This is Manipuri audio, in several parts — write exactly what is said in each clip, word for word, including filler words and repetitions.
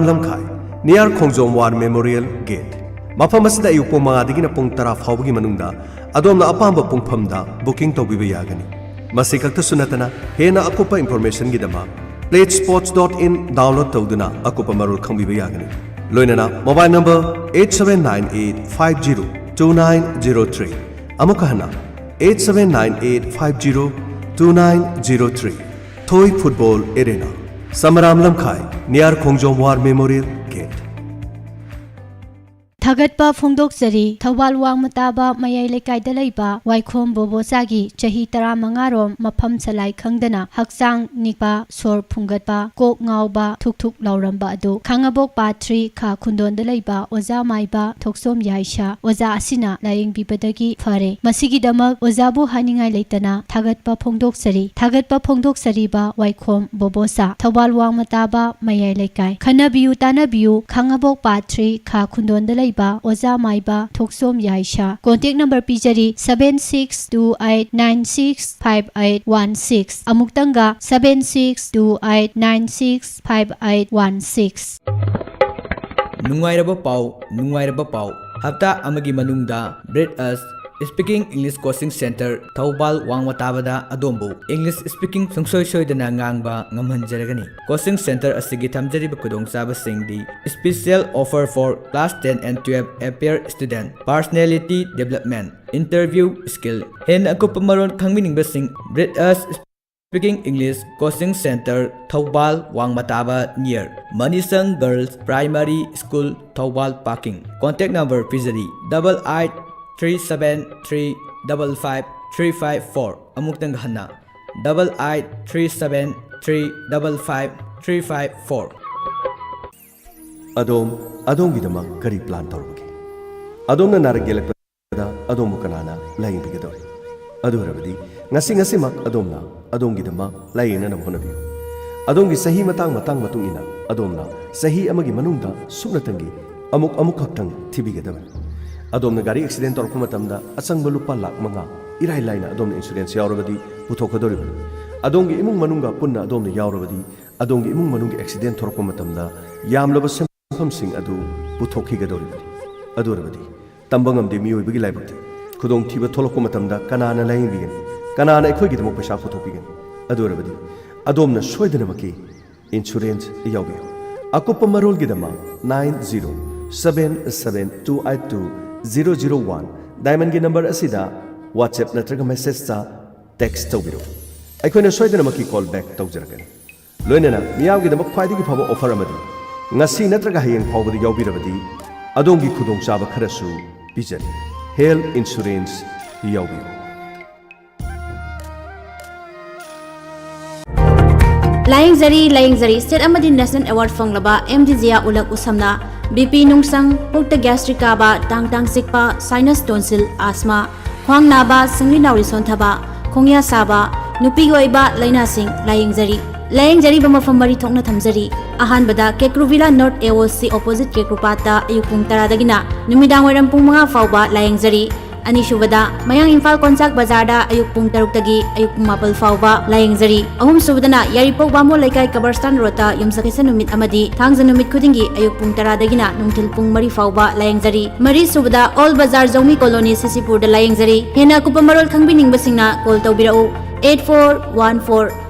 ꯂꯝꯈꯥꯏ, near ꯈꯣꯡꯖꯣꯝ War Memorial Gate꯫ ꯃꯐꯝ ꯑꯁꯤꯗ ꯑꯌꯨꯛ ꯄꯨꯡ ꯃꯉꯥꯗꯒꯤꯅ ꯄꯨꯡ ꯇꯔꯥ ꯐꯥꯎꯕꯒꯤ ꯃꯅꯨꯡꯗ ꯑꯗꯣꯝꯅ ꯑꯄꯥꯝꯕ ꯄꯨꯡꯐꯝꯗ booking ꯇꯧꯕꯤꯕ ꯌꯥꯒꯅꯤ꯫ ꯃꯁꯤ ꯈꯛꯇꯁꯨ ꯅꯠꯇꯅ, ꯍꯦꯟꯅ ꯑꯀꯨꯞꯄ informationꯒꯤꯗꯃꯛ pledge sports dot in download ꯇꯧꯗꯨꯅ ꯑꯀꯨꯞꯄ ꯃꯔꯣꯜ ꯈꯪꯕꯤꯕ ꯌꯥꯒꯅꯤ꯫ ꯂꯣꯏꯅꯅ mobile number eight seven nine eight five zero two nine zero three꯫ ꯑꯃꯨꯛꯀ ꯍꯟꯅ, eight seven nine eight five zero two nine zero three꯫ ꯊꯣꯏ Football Arena, ꯁꯃꯔꯥꯝ ꯂꯝꯈꯥꯏ, near ꯈꯣꯡꯖꯣꯝ War Memorial Gate꯫ ꯊꯥꯒꯠꯄ ꯐꯣꯡꯗꯣꯛꯆꯔꯤ꯫ ꯊꯧꯕꯥꯜ ꯋꯥꯡꯃ ꯇꯥꯕ ꯃꯌꯥꯏ ꯂꯩꯀꯥꯏꯗ ꯂꯩꯕ ꯋꯥꯏꯈꯣꯝ ꯕꯣꯕꯣꯆꯥꯒꯤ ꯆꯍꯤ ꯇꯔꯥꯃꯉꯥꯔꯣꯝ ꯃꯐꯝ ꯁꯂꯥꯏ ꯈꯪꯗꯅ ꯍꯛꯆꯥꯡ ꯅꯤꯛꯄ, ꯁꯣꯔ ꯐꯨꯡꯒꯠꯄ, ꯀꯣꯛ ꯉꯥꯎꯕ, ꯊꯨꯛ ꯊꯨꯛ ꯂꯥꯎꯔꯝꯕ ꯑꯗꯨ ꯈꯥꯉꯕꯣꯛ ꯄꯥꯠ three ꯈꯥ ꯈꯨꯟꯗꯣꯟꯗ ꯂꯩꯕ ꯑꯣꯖꯥ ꯃꯥꯏꯕ ꯊꯣꯛꯆꯣꯝ ꯌꯥꯏꯁꯥ ꯑꯣꯖꯥ ꯑꯁꯤꯅ ꯂꯥꯌꯦꯡꯕꯤꯕꯗꯒꯤ ꯐꯔꯦ꯫ ꯃꯁꯤꯒꯤꯗꯃꯛ ꯑꯣꯖꯥꯕꯨ ꯍꯥꯏꯅꯤꯡꯉꯥꯏ ꯂꯩꯇꯅ ꯊꯥꯒꯠꯄ ꯐꯣꯡꯗꯣꯛꯆꯔꯤ꯫ ꯊꯥꯒꯠꯄ ꯐꯣꯡꯗꯣꯛꯆꯔꯤꯕ ꯋꯥꯏꯈꯣꯝ ꯕꯣꯕꯣꯆꯥ, ꯊꯧꯕꯥꯜ ꯋꯥꯡꯃ ꯇꯥꯕ ꯃꯌꯥꯏ ꯂꯩꯀꯥꯏ꯫ ꯈꯟꯅꯕꯤꯌꯨ ꯇꯥꯅꯕꯤꯌꯨ, ꯈꯥꯉꯕꯣꯛ ꯄꯥꯠ three ꯈꯥ ꯈꯨꯟꯗꯣꯟꯗ ꯂꯩꯕ ꯑꯣꯖꯥ ꯃꯥꯏꯕ ꯊꯣꯛꯆꯣꯝ ꯌꯥꯏꯁꯥ꯫ Contact number ꯄꯤꯖꯔꯤ, seven six two eight nine six five eight one six꯫ ꯑꯃꯨꯛꯇꯪꯒ, seven six two eight nine six five eight one six꯫ ꯅꯨꯡꯉꯥꯏꯔꯕ ꯄꯥꯎ, ꯅꯨꯡꯉꯥꯏꯔꯕ ꯄꯥꯎ꯫ ꯍꯞꯇꯥ ꯑꯃꯒꯤ ꯃꯅꯨꯡꯗ Breathe Us Speaking English Coaching Center Thoubal ꯋꯥꯡꯃ ꯇꯥꯕꯗ ꯑꯗꯣꯝꯕꯨ English speaking ꯁꯨꯡꯁꯣꯏ ꯁꯣꯏꯗꯅ ꯉꯥꯡꯕ ꯉꯝꯍꯟꯖꯔꯒꯅꯤ꯫ Coaching center ꯑꯁꯤꯒꯤ ꯊꯝꯖꯔꯤꯕ ꯈꯨꯗꯣꯡꯆꯥꯕꯁꯤꯡꯗꯤ: Special offer for class ten and twelve appear student, personality development, interview skill꯫ ꯍꯦꯟꯅ ꯑꯀꯨꯞꯄ ꯃꯔꯣꯜ ꯈꯪꯕꯤꯅꯤꯡꯕꯁꯤꯡ Breathe Us Speaking English Coaching Center, Thoubal ꯋꯥꯡꯃ ꯇꯥꯕ, near ꯃꯅꯤꯁꯪ Girls Primary School, Thoubal parking꯫ Contact number ꯄꯤꯖꯔꯤ, double eight three seven three double five three five four꯫ ꯑꯃꯨꯛꯇꯪ ꯍꯟꯅ, double eight three seven three double five three five four꯫ ꯑꯗꯣꯝ, ꯑꯗꯣꯝꯒꯤꯗꯃꯛ ꯀꯔꯤ plan ꯇꯧꯔꯕꯒꯦ? ꯑꯗꯣꯝꯅ ꯅꯥꯔꯛ ꯌꯦꯛꯂꯛꯄꯗ ꯑꯗꯣꯝꯕꯨ ꯀꯅꯥꯅ ꯂꯥꯌꯦꯡꯕꯤꯒꯗꯧꯔꯤ? ꯑꯗꯨ ꯑꯣꯏꯔꯕꯗꯤ ꯉꯁꯤ ꯉꯁꯤꯃꯛ ꯑꯗꯣꯝꯅ ꯑꯗꯣꯝꯒꯤꯗꯃꯛ ꯂꯥꯌꯦꯡꯅꯅꯕ ꯍꯣꯠꯅꯕꯤꯌꯨ꯫ ꯑꯗꯣꯝꯒꯤ ꯆꯍꯤ ꯃꯇꯥꯡ ꯃꯇꯥꯡ ꯃꯇꯨꯡ ꯏꯟꯅ ꯑꯗꯣꯝꯅ ꯆꯍꯤ ꯑꯃꯒꯤ ꯃꯅꯨꯡꯗ ꯁꯨꯞꯅꯇꯪꯒꯤ ꯑꯃꯨꯛ ꯑꯃꯨꯛꯈꯛꯇꯪ ꯊꯤꯕꯤꯒꯗꯕꯅꯤ꯫ ꯑꯗꯣꯝꯅ ꯒꯥꯔꯤ accident ꯇꯧꯔꯛꯄ ꯃꯇꯝꯗ ꯑꯆꯪꯕ ꯂꯨꯄꯥ ꯂꯥꯈ ꯃꯉꯥ ꯏꯔꯥꯏ ꯂꯥꯏꯅ ꯑꯗꯣꯝꯅ insurance ꯌꯥꯎꯔꯕꯗꯤ ꯄꯨꯊꯣꯛꯀꯗꯧꯔꯤꯕꯅꯤ꯫ ꯑꯗꯣꯝꯒꯤ ꯏꯃꯨꯡ ꯃꯅꯨꯡꯒ ꯄꯨꯟꯅ ꯑꯗꯣꯝꯅ ꯌꯥꯎꯔꯕꯗꯤ ꯑꯗꯣꯝꯒꯤ ꯏꯃꯨꯡ ꯃꯅꯨꯡꯒꯤ ꯑꯦꯛꯁꯤꯗꯦꯟ ꯊꯣꯔꯛꯄ ꯃꯇꯝꯗ ꯌꯥꯝꯂꯕ ꯁꯦꯟꯐꯝꯁꯤꯡ ꯑꯗꯨ ꯄꯨꯊꯣꯛꯈꯤꯒꯗꯧꯔꯤꯕꯅꯤ꯫ ꯑꯗꯨ ꯑꯣꯏꯔꯕꯗꯤ ꯇꯝꯕ ꯉꯝꯗꯦ ꯃꯤꯑꯣꯏꯕꯒꯤ ꯂꯥꯏꯕꯛꯇꯤ꯫ ꯈꯨꯗꯣꯡꯊꯤꯕ ꯊꯣꯛꯂꯛꯄ ꯃꯇꯝꯗ ꯀꯅꯥꯅ ꯂꯥꯌꯦꯡꯕꯤꯒꯅꯤ? ꯀꯅꯥꯅ ꯑꯩꯈꯣꯏꯒꯤꯗꯃꯛ ꯄꯩꯁꯥ ꯄꯨꯊꯣꯛꯄꯤꯒꯅꯤ? ꯑꯗꯨ ꯑꯣꯏꯔꯕꯗꯤ ꯑꯗꯣꯝꯅ ꯁꯣꯏꯗꯅꯃꯛꯀꯤ ꯏꯟꯁꯨꯔꯦꯟꯁ ꯌꯥꯎꯕꯤꯌꯨ꯫ ꯑꯀꯨꯞꯄ ꯃꯔꯣꯜꯒꯤꯗꯃꯛ nine zero seven seven two eight two zero zero one Diamondꯒꯤ ꯅꯝꯕꯔ ꯑꯁꯤꯗ WhatsApp ꯅꯠꯇ꯭ꯔꯒ ꯃꯦꯁꯦꯖꯇ ꯇꯦꯛꯁ ꯇꯧꯕꯤꯔꯛꯎ꯫ ꯑꯩꯈꯣꯏꯅ ꯁꯣꯏꯗꯅꯃꯛꯀꯤ ꯀꯣꯜ ꯕꯦꯛ ꯇꯧꯖꯔꯛꯀꯅꯤ꯫ ꯂꯣꯏꯅꯅ ꯃꯤꯌꯥꯝꯒꯤꯗꯃꯛ ꯈ꯭ꯋꯥꯏꯗꯒꯤ ꯐꯕ ꯑꯣꯐꯔ ꯑꯃꯗꯤ ꯉꯁꯤ ꯅꯠꯇ꯭ꯔꯒ ꯍꯌꯦꯡ ꯐꯥꯎꯕꯗ ꯌꯥꯎꯕꯤꯔꯕꯗꯤ ꯑꯗꯣꯝꯒꯤ ꯈꯨꯗꯣꯡꯆꯥꯕ ꯈꯔꯁꯨ ꯄꯤꯖꯔꯤ꯫ ꯍꯦꯜꯊ ꯏꯟꯁꯨꯔꯦꯟꯁ ꯌꯥꯎꯕꯤꯌꯨ꯫ ꯂꯥꯌꯦꯡꯖꯔꯤ, ꯂꯥꯌꯦꯡꯖꯔꯤ꯫ ꯁ꯭ꯇꯦꯠ ꯑꯃꯗꯤ ꯅꯦꯁꯅꯦꯜ ꯑꯦꯋꯥꯔꯗ ꯐꯪꯂꯕ ꯑꯦꯝ ꯗꯤ ꯖꯤꯌꯥ ꯎꯂꯛ ꯎꯁꯝꯅ ꯕꯤ ꯄꯤ ꯅꯨꯡꯁꯪ, ꯄꯨꯛꯇ ꯒ꯭ꯌꯥꯁꯇ꯭ꯔꯤꯛ ꯀꯥꯕ, ꯇꯥꯡ ꯇꯥꯡ ꯆꯤꯛꯄ, ꯁꯥꯏꯅꯁ ꯇꯣꯟꯁꯤꯜ, ꯑꯥꯁꯃꯥ, ꯈ꯭ꯋꯥꯡ ꯅꯥꯕ, ꯁꯤꯡꯂꯤ ꯅꯥꯎꯔꯤ ꯁꯣꯟꯊꯕ, ꯈꯣꯡꯌꯥ ꯁꯥꯕ, ꯅꯨꯄꯤꯒꯤ ꯑꯣꯏꯕ ꯂꯥꯏꯅꯥꯁꯤꯡ ꯂꯥꯌꯦꯡꯖꯔꯤ꯫ ꯂꯥꯌꯦꯡꯖꯔꯤꯕ ꯃꯐꯝ ꯃꯔꯤ ꯊꯣꯛꯅ ꯊꯝꯖꯔꯤ꯫ ꯑꯍꯥꯟꯕꯗ ꯀꯦꯀ꯭ꯔꯨꯚꯤꯂꯥ ꯅꯣꯔꯠ ꯑꯦ ꯑꯣ ꯁꯤ ꯑꯣꯄꯣꯖꯤꯠ ꯀꯦꯀ꯭ꯔꯨꯄꯥꯠꯇ ꯑꯌꯨꯛ ꯄꯨꯡ ꯇꯔꯥꯗꯒꯤꯅ ꯅꯨꯃꯤꯗꯥꯡ ꯋꯥꯏꯔꯝ ꯄꯨꯡ ꯃꯉꯥ ꯐꯥꯎꯕ ꯂꯥꯌꯦꯡꯖꯔꯤ꯫ ꯑꯅꯤꯁꯨꯕꯗ ꯃꯌꯥꯡ ꯏꯝꯐꯥꯜ ꯀꯣꯟꯆꯥꯛ ꯕꯖꯥꯔꯗ ꯑꯌꯨꯛ ꯄꯨꯡ ꯇꯔꯨꯛꯇꯒꯤ ꯑꯌꯨꯛ ꯄꯨꯡ ꯃꯥꯄꯜ ꯐꯥꯎꯕ ꯂꯥꯌꯦꯡꯖꯔꯤ꯫ ꯑꯍꯨꯝꯁꯨꯕꯗꯅ ꯌꯥꯏꯔꯤꯄꯣꯛ ꯕꯥꯃꯣꯟ ꯂꯩꯀꯥꯏ ꯀꯕꯔꯁꯇꯥꯟ ꯔꯣꯗꯇ ꯌꯨꯝꯁꯀꯩꯁ ꯅꯨꯃꯤꯠ ꯑꯃꯗꯤ ꯊꯥꯡꯖ ꯅꯨꯃꯤꯠ ꯈꯨꯗꯤꯡꯒꯤ ꯑꯌꯨꯛ ꯄꯨꯡ ꯇꯔꯥꯗꯒꯤꯅ ꯅꯨꯡꯊꯤꯜ ꯄꯨꯡ ꯃꯔꯤ ꯐꯥꯎꯕ ꯂꯥꯌꯦꯡꯖꯔꯤ꯫ ꯃꯔꯤꯁꯨꯕꯗ ꯑꯣꯜ ꯕꯖꯥꯔ ꯖꯧꯃꯤ ꯀꯣꯂꯣꯅꯤ ꯁꯤꯁꯤꯄꯨꯔꯗ ꯂꯥꯌꯦꯡꯖꯔꯤ꯫ ꯍꯦꯟꯅ ꯑꯀꯨꯞꯄ ꯃꯔꯣꯜ ꯈꯪꯕꯤꯅꯤꯡꯕꯁꯤꯡꯅ ꯀꯣꯜ ꯇꯧꯕꯤꯔꯛꯎ, eight four one four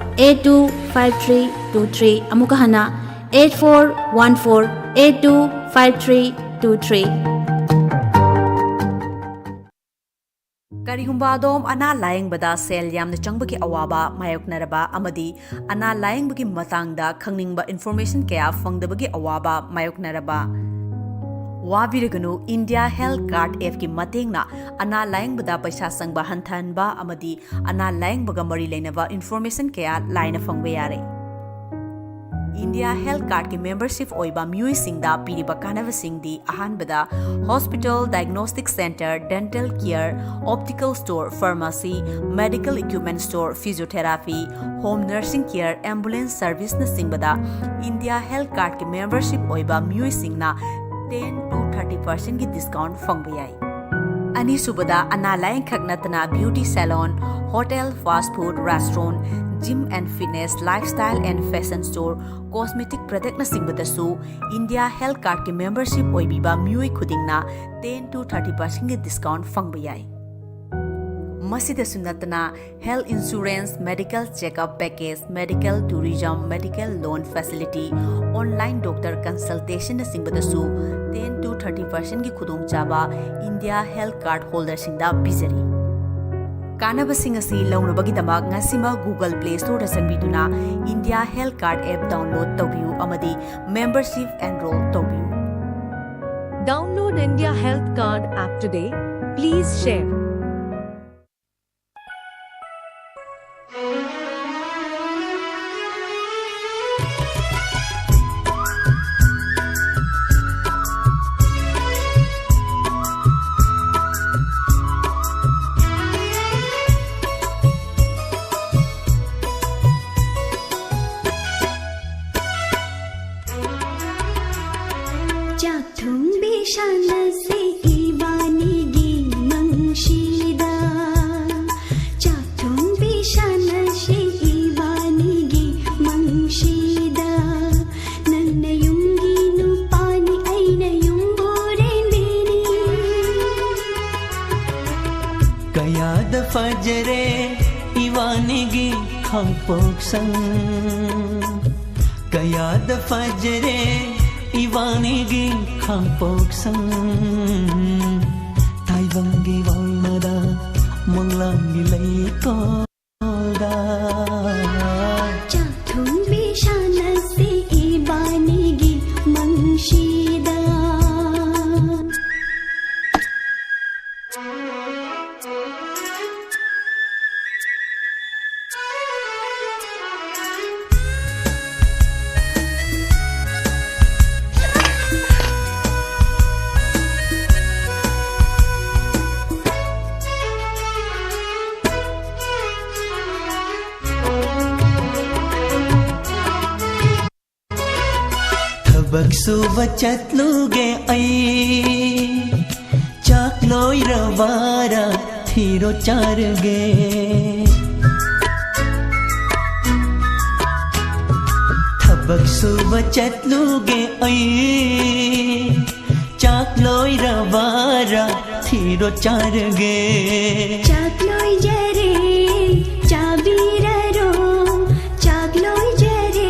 eight two five three two three꯫ ꯑꯃꯨꯛꯀ ꯍꯟꯅ, eight four one four eight two five three two three꯫ ꯀꯔꯤꯒꯨꯝꯕ ꯑꯗꯣꯝ ꯑꯅꯥ ꯂꯥꯌꯦꯡꯕꯗ ꯁꯦꯜ ꯌꯥꯝꯅ ꯆꯪꯕꯒꯤ ꯑꯋꯥꯕ ꯃꯥꯌꯣꯛꯅꯔꯕ ꯑꯃꯗꯤ ꯑꯅꯥ ꯂꯥꯌꯦꯡꯕꯒꯤ ꯃꯇꯥꯡꯗ ꯈꯪꯅꯤꯡꯕ ꯏꯟꯐꯣꯔꯃꯦꯁꯟ ꯀꯌꯥ ꯐꯪꯗꯕꯒꯤ ꯑꯋꯥꯕ ꯃꯥꯌꯣꯛꯅꯔꯕ, ꯋꯥꯕꯤꯔꯒꯅꯨ, ꯏꯟꯗꯤꯌꯥ ꯍꯦꯜꯊ ꯀꯥꯔꯗ ꯑꯦꯞꯀꯤ ꯃꯇꯦꯡꯅ ꯑꯅꯥ ꯂꯥꯌꯦꯡꯕꯗ ꯄꯩꯁꯥ ꯆꯪꯕ ꯍꯟꯊꯍꯟꯕ ꯑꯃꯗꯤ ꯑꯅꯥ ꯂꯥꯌꯦꯡꯕꯒ ꯃꯔꯤ ꯂꯩꯅꯕ ꯏꯟꯐꯣꯔꯃꯦꯁꯟ ꯀꯌꯥ ꯂꯥꯏꯅ ꯐꯪꯕ ꯌꯥꯔꯦ꯫ ꯏꯟꯗꯤꯌꯥ ꯍꯦꯜꯊ ꯀꯥꯔꯗꯀꯤ ꯃꯦꯝꯕꯔꯁꯤꯞ ꯑꯣꯏꯕ ꯃꯤꯑꯣꯏꯁꯤꯡꯗ ꯄꯤꯔꯤꯕ ꯀꯥꯟꯅꯕꯁꯤꯡꯗꯤ, ꯑꯍꯥꯟꯕꯗ, hospital, diagnostic centre, dental care, optical store, pharmacy, medical equipment store, physiotherapy, home nursing care, ambulance ꯁꯔꯚꯤꯁꯅꯆꯤꯡꯕꯗ ꯏꯟꯗꯤꯌꯥ ꯍꯦꯜꯊ ꯀꯥꯔꯗꯀꯤ ꯃꯦꯝꯕꯔꯁꯤꯞ ꯑꯣꯏꯕ ꯃꯤꯑꯣꯏꯁꯤꯡꯅ ten to thirty percentꯀꯤ ꯗꯤꯁꯀꯥꯎꯟꯠ ꯐꯪꯕ ꯌꯥꯏ꯫ ꯑꯅꯤꯁꯨꯕꯗ, ꯑꯅꯥ ꯂꯥꯌꯦꯡꯈꯛ ꯅꯠꯇꯅ beauty salon, hotel, fast food, restaurant, Gym and fitness, lifestyle and fashion store, cosmetic productꯅꯆꯤꯡꯕꯗꯁꯨ India Health Cardꯀꯤ membership ꯑꯣꯏꯕꯤꯕ ꯃꯤꯑꯣꯏ ꯈꯨꯗꯤꯡꯅ ten to thirty percentꯀꯤ discount ꯐꯪꯕ ꯌꯥꯏ꯫ ꯃꯁꯤꯗꯁꯨ ꯅꯠꯇꯅ health insurance, medical checkup package, medical tourism, medical loan facility, online doctor consultationꯅꯆꯤꯡꯕꯗꯁꯨ ten to thirty percentꯀꯤ ꯈꯨꯗꯣꯡꯆꯥꯕ India Health Card holderꯁꯤꯡꯗ ꯄꯤꯖꯔꯤ꯫ ꯀꯥꯟꯅꯕꯁꯤꯡ ꯑꯁꯤ ꯂꯧꯅꯕꯒꯤꯗꯃꯛ ꯉꯁꯤꯃꯛ Google Play Storeꯗ ꯆꯪꯕꯤꯗꯨꯅ India Health Card app download ꯇꯧꯕꯤꯌꯨ ꯑꯃꯗꯤ membership enroll ꯇꯧꯕꯤꯌꯨ꯫ Download India Health Card app today. Please share. ꯆꯥꯛ ꯊꯣꯡꯕꯤ ꯁꯥꯟꯅꯁꯤ ꯏꯕꯥꯅꯤꯒꯤ ꯃꯪꯁꯤꯗ꯫ ꯆꯥꯛ ꯊꯣꯡꯕꯤ ꯁꯥꯟꯅꯁꯤ ꯏꯕꯥꯅꯤꯒꯤ ꯃꯪꯁꯤꯗ꯫ ꯅꯪꯅ ꯌꯨꯝꯒꯤ ꯅꯨꯄꯥꯅꯤ, ꯑꯩꯅ ꯌꯨꯝꯕꯨꯔꯦꯟꯕꯤꯅꯤ꯫ ꯀꯌꯥꯗ ꯐꯖꯔꯦ ꯏꯕꯥꯅꯤꯒꯤ ꯈꯥꯡꯄꯣꯛꯁꯪ꯫ ꯀꯌꯥꯗ ꯐꯖꯔꯦ ꯏꯕꯥꯅꯤꯒꯤ ꯈꯥꯡꯄꯣꯛꯁꯪ꯫ ꯇꯥꯏꯕꯪꯒꯤ ꯋꯥꯡꯃꯗ ꯃꯪꯂꯥꯟꯒꯤ ꯂꯩꯀꯣꯜꯗ꯫ ꯆꯥꯛ ꯊꯣꯡꯕꯤ ꯁꯥꯟꯅꯁꯤ ꯏꯕꯥꯅꯤꯒꯤ ꯃꯪꯁꯤꯗ꯫ ꯊꯕꯛ ꯁꯨꯕ ꯆꯠꯂꯨꯒꯦ ꯑꯩ, ꯆꯥꯛ ꯂꯣꯏꯔꯕꯔꯥ ꯊꯤꯔꯣ ꯆꯥꯔꯒꯦ꯫ ꯊꯕꯛ ꯁꯨꯕ ꯆꯠꯂꯨꯒꯦ ꯑꯩ, ꯆꯥꯛ ꯂꯣꯏꯔꯕꯔꯥ ꯊꯤꯔꯣ ꯆꯥꯔꯒꯦ꯫ ꯆꯥꯛ ꯂꯣꯏꯖꯔꯦ, ꯆꯥꯕꯤꯔꯔꯣ꯫ ꯆꯥꯛ ꯂꯣꯏꯖꯔꯦ,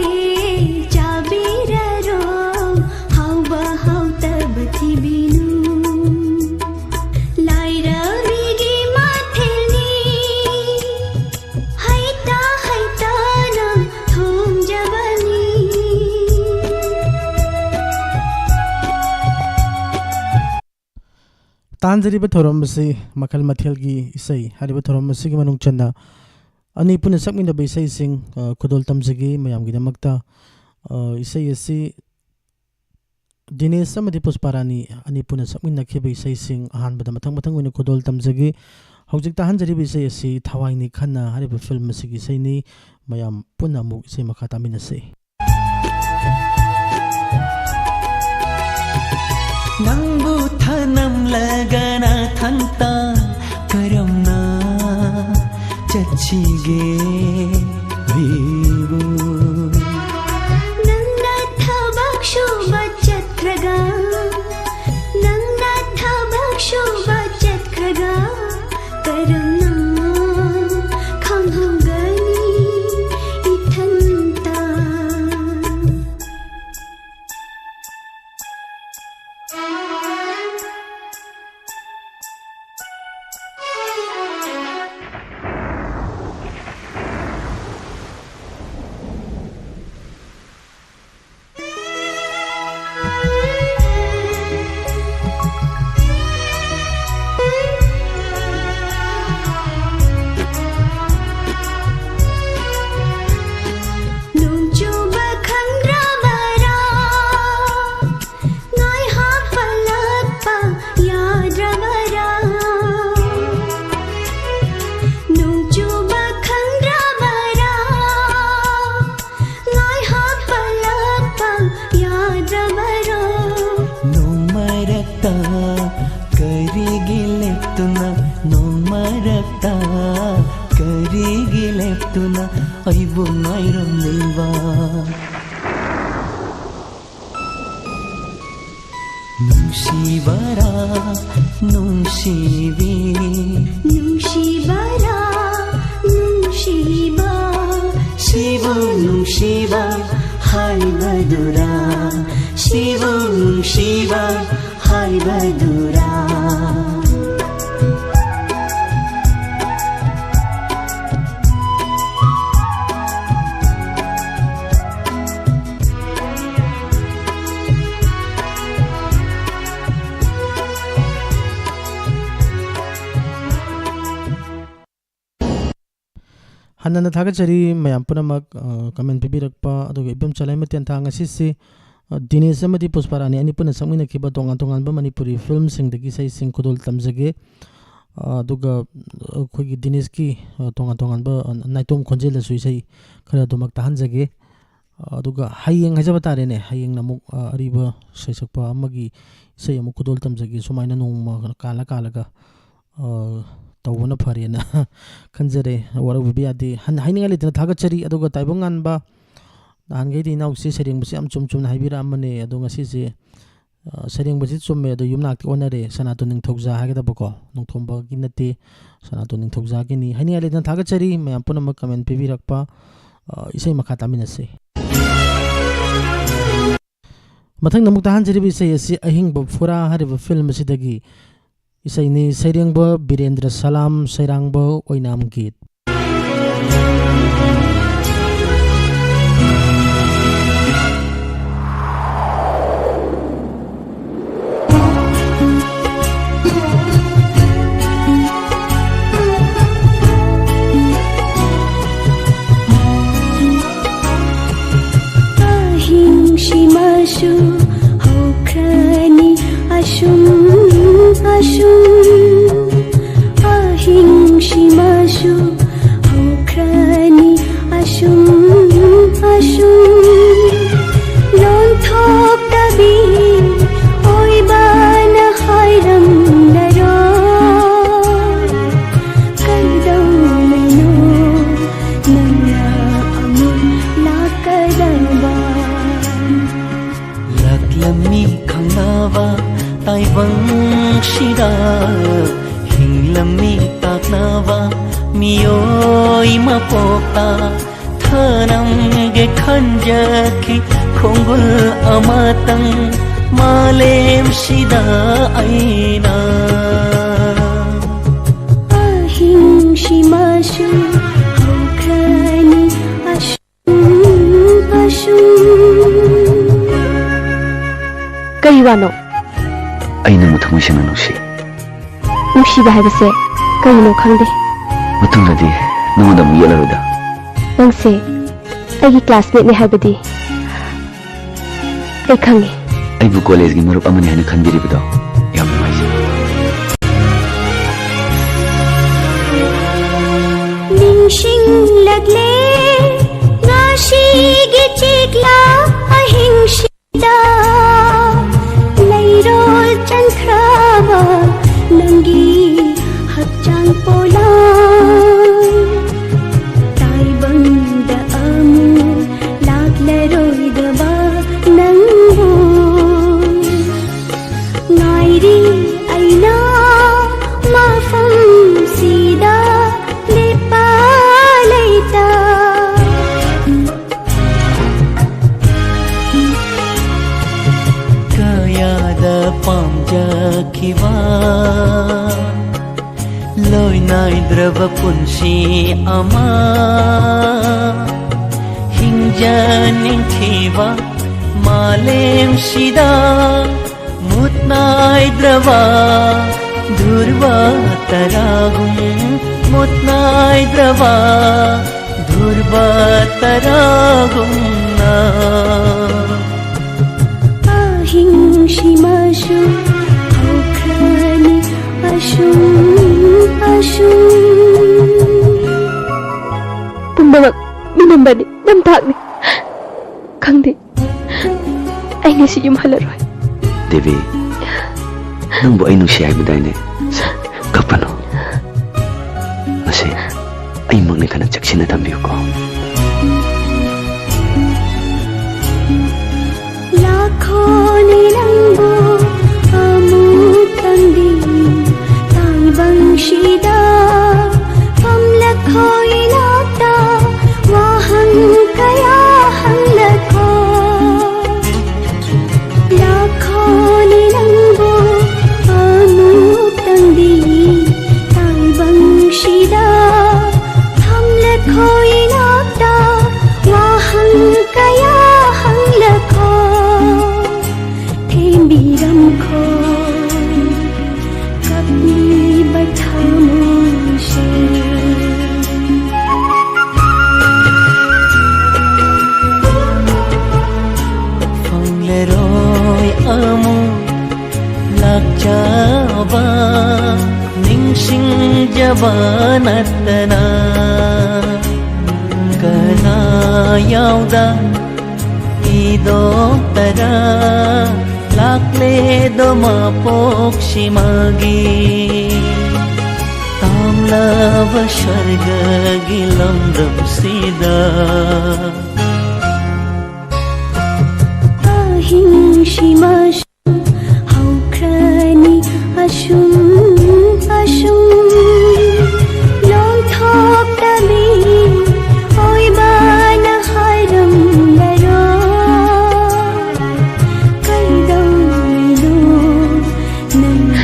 ꯆꯥꯕꯤꯔꯔꯣ꯫ ꯍꯥꯎꯕ ꯍꯥꯎꯇꯕ ꯊꯤꯕꯤꯅꯨ꯫ ꯂꯥꯏꯔꯕꯤꯒꯤ ꯃꯊꯦꯜꯅꯤ, ꯍꯩꯇꯥ ꯍꯩꯇꯥꯅ ꯊꯣꯡꯖꯕꯅꯤ꯫ ꯇꯥꯟꯖꯔꯤꯕ ꯊꯧꯔꯝ ꯑꯁꯤ ꯃꯈꯜ ꯃꯊꯦꯜꯒꯤ ꯏꯁꯩ ꯍꯥꯏꯔꯤꯕ ꯊꯧꯔꯝ ꯑꯁꯤꯒꯤ ꯃꯅꯨꯡ ꯆꯟꯅ ꯑꯅꯤ ꯄꯨꯟꯅ ꯁꯛꯃꯤꯟꯅꯕ ꯏꯁꯩꯁꯤꯡ, ꯑ, ꯈꯨꯗꯣꯜ ꯇꯝꯖꯒꯦ ꯃꯌꯥꯝꯒꯤꯗꯃꯛꯇ꯫ ꯑ, ꯏꯁꯩ ꯑꯁꯤ ꯗꯤꯅꯦꯁ ꯑꯃꯗꯤ ꯄꯨꯁꯄꯥꯔꯥꯅꯤ ꯑꯅꯤ ꯄꯨꯟꯅ ꯁꯛꯃꯤꯟꯅꯈꯤꯕ ꯏꯁꯩꯁꯤꯡ ꯑꯍꯥꯟꯕꯗ ꯃꯊꯪ ꯃꯊꯪ ꯑꯣꯏꯅ ꯈꯨꯗꯣꯜ ꯇꯝꯖꯒꯦ꯫ ꯍꯧꯖꯤꯛ ꯇꯥꯍꯟꯖꯔꯤꯕ ꯏꯁꯩ ꯑꯁꯤ ꯊꯋꯥꯏꯅꯤ ꯈꯟꯅ ꯍꯥꯏꯔꯤꯕ ꯐꯤꯂꯝ ꯑꯁꯤꯒꯤ ꯏꯁꯩꯅꯤ꯫ ꯃꯌꯥꯝ ꯄꯨꯟꯅ ꯑꯃꯨꯛ ꯏꯁꯩ ꯃꯈꯥ ꯇꯥꯃꯤꯟꯅꯁꯤ꯫ ꯅꯪꯕꯨ ꯊꯅꯝꯂꯒ ꯅꯊꯟꯇ ꯀꯔꯝꯅ ꯆꯠꯁꯤꯒꯦ ꯍꯤꯕꯨ? ꯅꯪꯅ ꯊꯕꯛ ꯁꯨꯕ ꯆꯠꯈ꯭ꯔꯒ, ꯅꯪꯅ ꯊꯕꯛ ꯁꯨꯕ ꯆꯠꯈ꯭ꯔꯒ, ꯀꯔꯝꯅ ꯈꯪꯍꯧꯒꯅꯤ ꯏꯊꯟꯇ? ꯅꯨꯡꯁꯤꯕꯔꯥ ꯅꯨꯡꯁꯤꯕꯤ, ꯅꯨꯡꯁꯤꯕꯔꯥ ꯅꯨꯡꯁꯤꯕ, ꯁꯤꯕꯨ ꯅꯨꯡꯁꯤꯕ ꯍꯥꯏꯕꯗꯨꯔꯥ, ꯁꯤꯕꯨ ꯅꯨꯡꯁꯤꯕ ꯍꯥꯏꯕꯗꯨꯔꯥ? ꯍꯟꯅꯅ ꯊꯥꯒꯠꯆꯔꯤ ꯃꯌꯥꯝ ꯄꯨꯝꯅꯃꯛ, ꯑ, ꯀꯃꯦꯟ ꯄꯤꯕꯤꯔꯛꯄ, ꯑꯗꯨꯒ ꯏꯕꯦꯝꯆꯥ ꯂꯩꯃꯊꯦꯟ ꯊꯥ ꯉꯁꯤꯁꯤ, ꯑ, ꯗꯤꯅꯦꯁ ꯑꯃꯗꯤ ꯄꯨꯁꯄꯥꯔꯥꯅꯤ ꯑꯅꯤ ꯄꯨꯟꯅ ꯁꯛꯃꯤꯟꯅꯈꯤꯕ ꯇꯣꯉꯥꯟ ꯇꯣꯉꯥꯟꯕ ꯃꯅꯤꯄꯨꯔꯤ ꯐꯤꯂꯝꯁꯤꯡꯗꯒꯤ ꯏꯁꯩꯁꯤꯡ ꯈꯨꯗꯣꯜ ꯇꯝꯖꯒꯦ꯫ ꯑ, ꯑꯗꯨꯒ ꯑꯩꯈꯣꯏꯒꯤ ꯗꯤꯅꯦꯁꯀꯤ, ꯑ, ꯇꯣꯉꯥꯟ ꯇꯣꯉꯥꯟꯕ, ꯑ, ꯅꯥꯏꯇꯣꯝ ꯈꯣꯟꯖꯦꯜꯗꯁꯨ ꯏꯁꯩ ꯈꯔ ꯑꯗꯨꯃꯛ ꯇꯥꯍꯟꯖꯒꯦ꯫ ꯑ, ꯑꯗꯨꯒ ꯍꯌꯦꯡ ꯍꯥꯏꯖꯕ ꯇꯥꯔꯦꯅꯦ, ꯍꯌꯦꯡꯅ ꯑꯃꯨꯛ, ꯑ, ꯑꯔꯤꯕ ꯏꯁꯩ ꯁꯛꯄ ꯑꯃꯒꯤ ꯏꯁꯩ ꯑꯃꯨꯛ ꯈꯨꯗꯣꯜ ꯇꯝꯖꯒꯦ꯫ ꯁꯨꯃꯥꯏꯅ ꯅꯣꯡꯃ ꯀꯥꯜꯂ ꯀꯥꯜꯂꯒ ꯑ, ꯇꯧꯕꯅ ꯐꯔꯦꯅ ꯈꯟꯖꯔꯦ꯫ ꯋꯥꯔꯧꯕꯤꯕ ꯌꯥꯗꯦ꯫ ꯍꯟ-, ꯍꯥꯏꯅꯤꯡꯉꯥꯏ ꯂꯩꯇꯅ ꯊꯥꯒꯠꯆꯔꯤ꯫ ꯑꯗꯨꯒ ꯇꯥꯏꯕꯪ ꯉꯥꯟꯕ, ꯅꯍꯥꯟꯈꯩꯗꯤ ꯏꯅꯥꯎꯁꯤ ꯁꯩꯔꯦꯡꯕꯁꯤ ꯌꯥꯝ ꯆꯨꯝ ꯆꯨꯝꯅ ꯍꯥꯏꯕꯤꯔꯛꯑꯝꯕꯅꯦ꯫ ꯑꯗꯣ ꯉꯁꯤꯁꯦ, ꯑ, ꯁꯩꯔꯦꯡꯕꯁꯤ ꯆꯨꯝꯃꯦ, ꯑꯗꯣ ꯌꯨꯝꯅꯥꯛꯇꯤ ꯑꯣꯟꯅꯔꯦ꯫ ꯁꯅꯥꯇꯣꯟ ꯅꯤꯡꯊꯧꯖꯥ ꯍꯥꯏꯒꯗꯕꯀꯣ, ꯅꯣꯡꯊꯣꯝꯕꯒꯤ ꯅꯠꯇꯦ, ꯁꯅꯥꯇꯣꯟ ꯅꯤꯡꯊꯧꯖꯥꯒꯤꯅꯤ꯫ ꯍꯥꯏꯅꯤꯡꯉꯥꯏ ꯂꯩꯇꯅ ꯊꯥꯒꯠꯆꯔꯤ ꯃꯌꯥꯝ ꯄꯨꯝꯅꯃꯛ ꯀꯃꯦꯟ ꯄꯤꯕꯤꯔꯛꯄ꯫ ꯑ, ꯏꯁꯩ ꯃꯈꯥ ꯇꯥꯃꯤꯟꯅꯁꯤ꯫ ꯃꯊꯪꯗ ꯑꯃꯨꯛ ꯇꯥꯍꯟꯖꯔꯤꯕ ꯏꯁꯩ ꯑꯁꯤ ꯑꯍꯤꯡꯕ ꯐꯨꯔꯥ ꯍꯥꯏꯔꯤꯕ ꯐꯤꯂꯝ ꯑꯁꯤꯗꯒꯤ ꯏꯁꯩꯅꯤ꯫ ꯁꯩꯔꯦꯡꯕ ꯕꯤꯔꯦꯟꯗ꯭ꯔ ꯁꯂꯥꯝ, ꯁꯩꯔꯥꯡꯕ ꯑꯣꯏꯅꯥꯝ ꯒꯤꯠ꯫ ꯑꯍꯤꯡꯁꯤꯃꯁꯨ ꯍꯧꯈ꯭ꯔꯅꯤ ꯑꯁꯨꯝ ꯑꯁꯨꯝ꯫ ꯑꯍꯤꯡꯁꯤꯃꯁꯨ ꯍꯧꯈ꯭ꯔꯅꯤ ꯑꯁꯨꯝ ꯑꯁꯨꯝ꯫ ꯂꯣꯟꯊꯣꯛꯇꯕꯤ ꯑꯣꯏꯕꯅ ꯍꯥꯏꯔꯝꯂꯔꯣꯏ꯫ ꯀꯩꯗꯧꯉꯩꯅꯣ ꯅꯪꯅ ꯑꯃꯨꯛ ꯂꯥꯛꯀꯗꯕ? ꯂꯥꯛꯂꯦ ꯂꯝꯃꯤ ꯈꯪꯅꯕ ꯇꯥꯏꯕꯪꯁꯤꯗ ꯍꯤꯡꯂꯝꯃꯤ ꯇꯥꯛꯅꯕ ꯃꯤꯑꯣꯏ ꯃꯄꯣꯛꯇ ꯊꯅꯝꯒꯦ ꯈꯟꯖꯈꯤ ꯈꯣꯡꯒꯨꯜ ꯑꯃꯇꯪ ꯃꯥꯂꯦꯝꯁꯤꯗ ꯑꯩꯅ꯫ ꯑꯍꯤꯡꯁꯤꯃꯁꯨ ꯍꯧꯈ꯭ꯔꯅꯤ ꯑꯁꯨꯝ ꯑꯁꯨꯝ꯫ ꯀꯔꯤ ꯋꯥꯅꯣ? ꯑꯩ ꯅꯪꯕꯨ ꯊꯃꯣꯏ ꯁꯦꯡꯅ ꯅꯨꯡꯁꯤ꯫ ꯅꯨꯡꯁꯤꯕ ꯍꯥꯏꯕꯁꯦ ꯀꯔꯤꯅꯣ ꯈꯪꯗꯦ꯫ ꯃꯇꯨꯡꯗꯗꯤ ꯅꯉꯣꯟꯗ ꯑꯃꯨꯛ ꯌꯦꯠꯂꯔꯣꯏꯗ꯫ ꯅꯪꯁꯦ ꯑꯩꯒꯤ classmateꯅꯦ ꯍꯥꯏꯕꯗꯤ ꯑꯩ ꯈꯪꯉꯤ꯫ ꯑꯩꯕꯨ ꯀꯣꯂꯦꯖꯒꯤ ꯃꯔꯨꯞ ꯑꯃꯅꯤ ꯍꯥꯏꯅ ꯈꯟꯕꯤꯔꯤꯕꯗꯣ ꯌꯥꯝ ꯅꯨꯡꯉꯥꯏꯖꯩ꯫ ꯅꯤꯡꯁꯤꯡꯂꯛꯂꯦ ꯉꯁꯤꯒꯤ ꯆꯤꯛꯂꯥ ꯑꯍꯤꯡꯁꯤꯗ ꯂꯩꯔꯣꯜ ꯆꯟꯈ꯭ꯔꯕ ꯅꯪꯒꯤ ꯍꯛꯆꯥꯡ ꯄꯣꯂꯥꯡ꯫ ꯇꯥꯏꯕꯪꯗ ꯑꯃꯨꯛ ꯂꯥꯛꯂꯔꯣꯏꯗꯕ ꯅꯪꯕꯨ ꯉꯥꯏꯔꯤ ꯑꯩꯅ ꯃꯐꯝꯁꯤꯗ ꯂꯦꯞꯄ ꯂꯩꯇ꯫ ꯀꯌꯥꯗ ꯄꯥꯝꯖꯈꯤꯕ ꯂꯣꯏ ꯅꯥꯏꯗ꯭ꯔꯕ ꯄꯨꯟꯁꯤ ꯑꯃ ꯍꯤꯡꯖꯅꯤꯡꯈꯤꯕ ꯃꯥꯂꯦꯝꯁꯤꯗ ꯃꯨꯠ ꯅꯥꯏꯗ꯭ꯔꯕ ꯙ꯭ꯔꯨꯕ ꯇꯔꯥꯒꯨꯝ ꯃꯨꯠ ꯅꯥꯏꯗ꯭ꯔꯕ ꯙ꯭ꯔꯨꯕ ꯇꯔꯥꯒꯨꯝꯅ꯫ ꯑꯍꯤꯡꯁꯤꯃꯁꯨ ꯍꯧꯈ꯭ꯔꯅꯤ ꯑꯁꯨꯝ ꯑꯁꯨꯝ꯫ ꯄꯨꯝꯅꯃꯛ ꯃꯤꯅꯝꯕꯅꯤ, ꯅꯝꯊꯥꯛꯅꯤ꯫ ꯈꯪꯗꯦ, ꯑꯩ ꯉꯁꯤ ꯌꯨꯝ ꯍꯜꯂꯔꯣꯏ꯫ ꯗꯦꯕꯤ, ꯅꯪꯕꯨ ꯑꯩ ꯅꯨꯡꯁꯤ ꯍꯥꯏꯕꯗꯥꯏꯅꯦ? ꯁꯦ, ꯀꯞꯀꯅꯨ꯫ ꯃꯁꯤ ꯑꯩꯃꯛꯅꯤ ꯈꯟꯅ ꯆꯦꯛꯁꯤꯟꯅ ꯊꯝꯕꯤꯌꯨꯀꯣ꯫ ꯈꯣꯅꯤ ꯅꯪꯕꯨ ꯑꯃꯨꯛꯇꯪꯗꯤ ꯇꯥꯏꯕꯪꯁꯤꯗ ꯐꯝꯂꯛꯈꯣ ꯏꯅꯥꯛꯇ ꯋꯥꯍꯪ ꯀꯌꯥ ꯍꯪꯂꯛꯈꯣ꯫ ꯂꯥꯛꯈꯣꯅꯤ ꯅꯪꯕꯨ ꯑꯃꯨꯛꯇꯪꯗꯤ ꯇꯥꯏꯕꯪꯁꯤꯗ ꯐꯝꯂꯛꯈꯣ ꯏꯅꯥꯛꯇ ꯋꯥꯍꯪ ꯀꯌꯥ ꯍꯪꯂꯛꯈꯣ꯫ ꯊꯦꯝꯕꯤꯔꯝꯈꯣ ꯀꯞꯂꯤꯕ ꯊꯃꯣꯏꯁꯦ꯫ ꯐꯪꯂꯔꯣꯏ ꯑꯃꯨꯛ ꯂꯥꯛꯆꯕ ꯅꯤꯡꯁꯤꯡꯖꯕ ꯅꯠꯇꯅ ꯀꯅꯥ ꯌꯥꯎꯗ ꯏꯗꯣꯛꯇꯔ ꯂꯥꯛꯂꯦꯗꯣ ꯃꯄꯣꯛꯁꯤꯃꯒꯤ ꯇꯥꯝꯂꯕ ꯁ꯭ꯋꯔꯒꯒꯤ ꯂꯝꯗꯝꯁꯤꯗ꯫ ꯑꯍꯤꯡꯁꯤꯃ ꯍꯧꯈ꯭ꯔꯅꯤ ꯑꯁꯨꯝ ꯑꯁꯨꯝ ꯂꯣꯏꯊꯣꯛꯇꯕꯤ ꯑꯣꯏꯕꯅ ꯍꯥꯏꯔꯝꯂꯔꯣꯏ꯫ ꯀꯩꯗꯧꯉꯩꯅꯣ ꯅꯪꯅ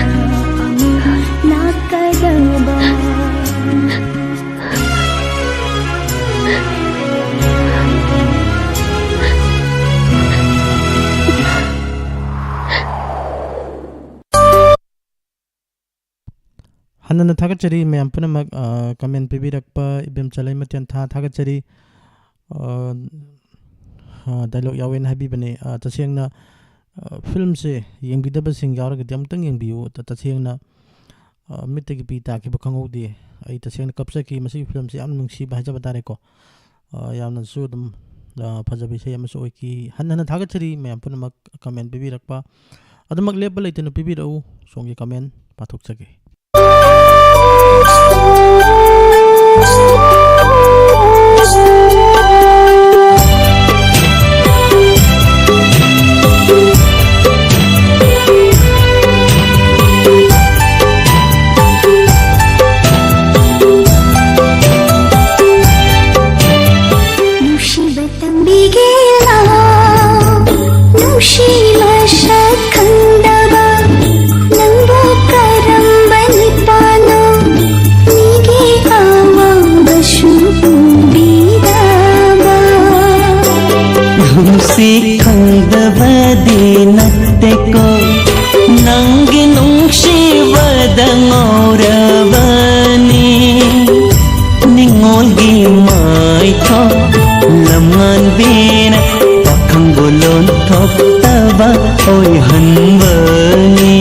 ꯑꯃꯨꯛ ꯂꯥꯛꯀꯗꯕ꯫ ꯍꯟꯅꯅ ꯊꯥꯒꯠꯆꯔꯤ ꯃꯌꯥꯝ ꯄꯨꯝꯅꯃꯛ, ꯑ, comment ꯄꯤꯕꯤꯔꯛꯄ ꯏꯕꯦꯝꯆꯥ ꯂꯩꯃꯊꯦꯟ ꯊꯥ ꯊꯥꯒꯠꯆꯔꯤ꯫ ꯑ, ꯑ, dialogue ꯌꯥꯎꯋꯦꯅ ꯍꯥꯏꯕꯤꯕꯅꯦ꯫ ꯑ, ꯇꯁꯦꯡꯅ, ꯑ, filmꯁꯦ ꯌꯦꯡꯕꯤꯗꯕꯁꯤꯡ ꯌꯥꯎꯔꯒꯗꯤ ꯑꯃꯨꯛꯇꯪ ꯌꯦꯡꯕꯤꯌꯨ꯫ ꯇ-, ꯇꯁꯦꯡꯅ, ꯑ, ꯃꯤꯠꯇꯒꯤ ꯄꯤ ꯇꯥꯈꯤꯕ ꯈꯪꯍꯧꯗꯦ꯫ ꯑꯩ ꯇꯁꯦꯡꯅ ꯀꯞꯆꯈꯤ꯫ ꯃꯁꯤꯒꯤ filmꯁꯦ ꯌꯥꯝ ꯅꯨꯡꯁꯤꯕ ꯍꯥꯏꯖꯕ ꯇꯥꯔꯦꯀꯣ꯫ ꯑ, ꯌꯥꯝꯅꯁꯨ ꯑꯗꯨꯝ, ꯑ, ꯐꯖꯕ ꯏꯁꯩ ꯑꯃꯁꯨ ꯑꯣꯏꯈꯤ꯫ ꯍꯟꯅ ꯍꯟꯅ ꯊꯥꯒꯠꯆꯔꯤ ꯃꯌꯥꯝ ꯄꯨꯝꯅꯃꯛ comment ꯄꯤꯕꯤꯔꯛꯄ꯫ ꯑꯗꯨꯃꯛ ꯂꯦꯞꯄ ꯂꯩꯇꯅ ꯄꯤꯕꯤꯔꯛꯎ꯫ ꯁꯣꯝꯒꯤ comment ꯄꯥꯊꯣꯛꯆꯒꯦ꯫ ꯀꯣ, ꯅꯪꯒꯤ ꯅꯨꯡꯁꯤꯕꯗ ꯉꯥꯎꯔꯕꯅꯤ꯫ ꯅꯤꯡꯉꯣꯜꯒꯤ ꯃꯥꯏꯊꯣꯡ ꯂꯝꯉꯥꯟꯕꯤꯅ ꯄꯥꯈꯪꯕꯨ ꯂꯣꯟꯊꯣꯛꯇꯕ ꯑꯣꯏꯍꯟꯕꯅꯤ꯫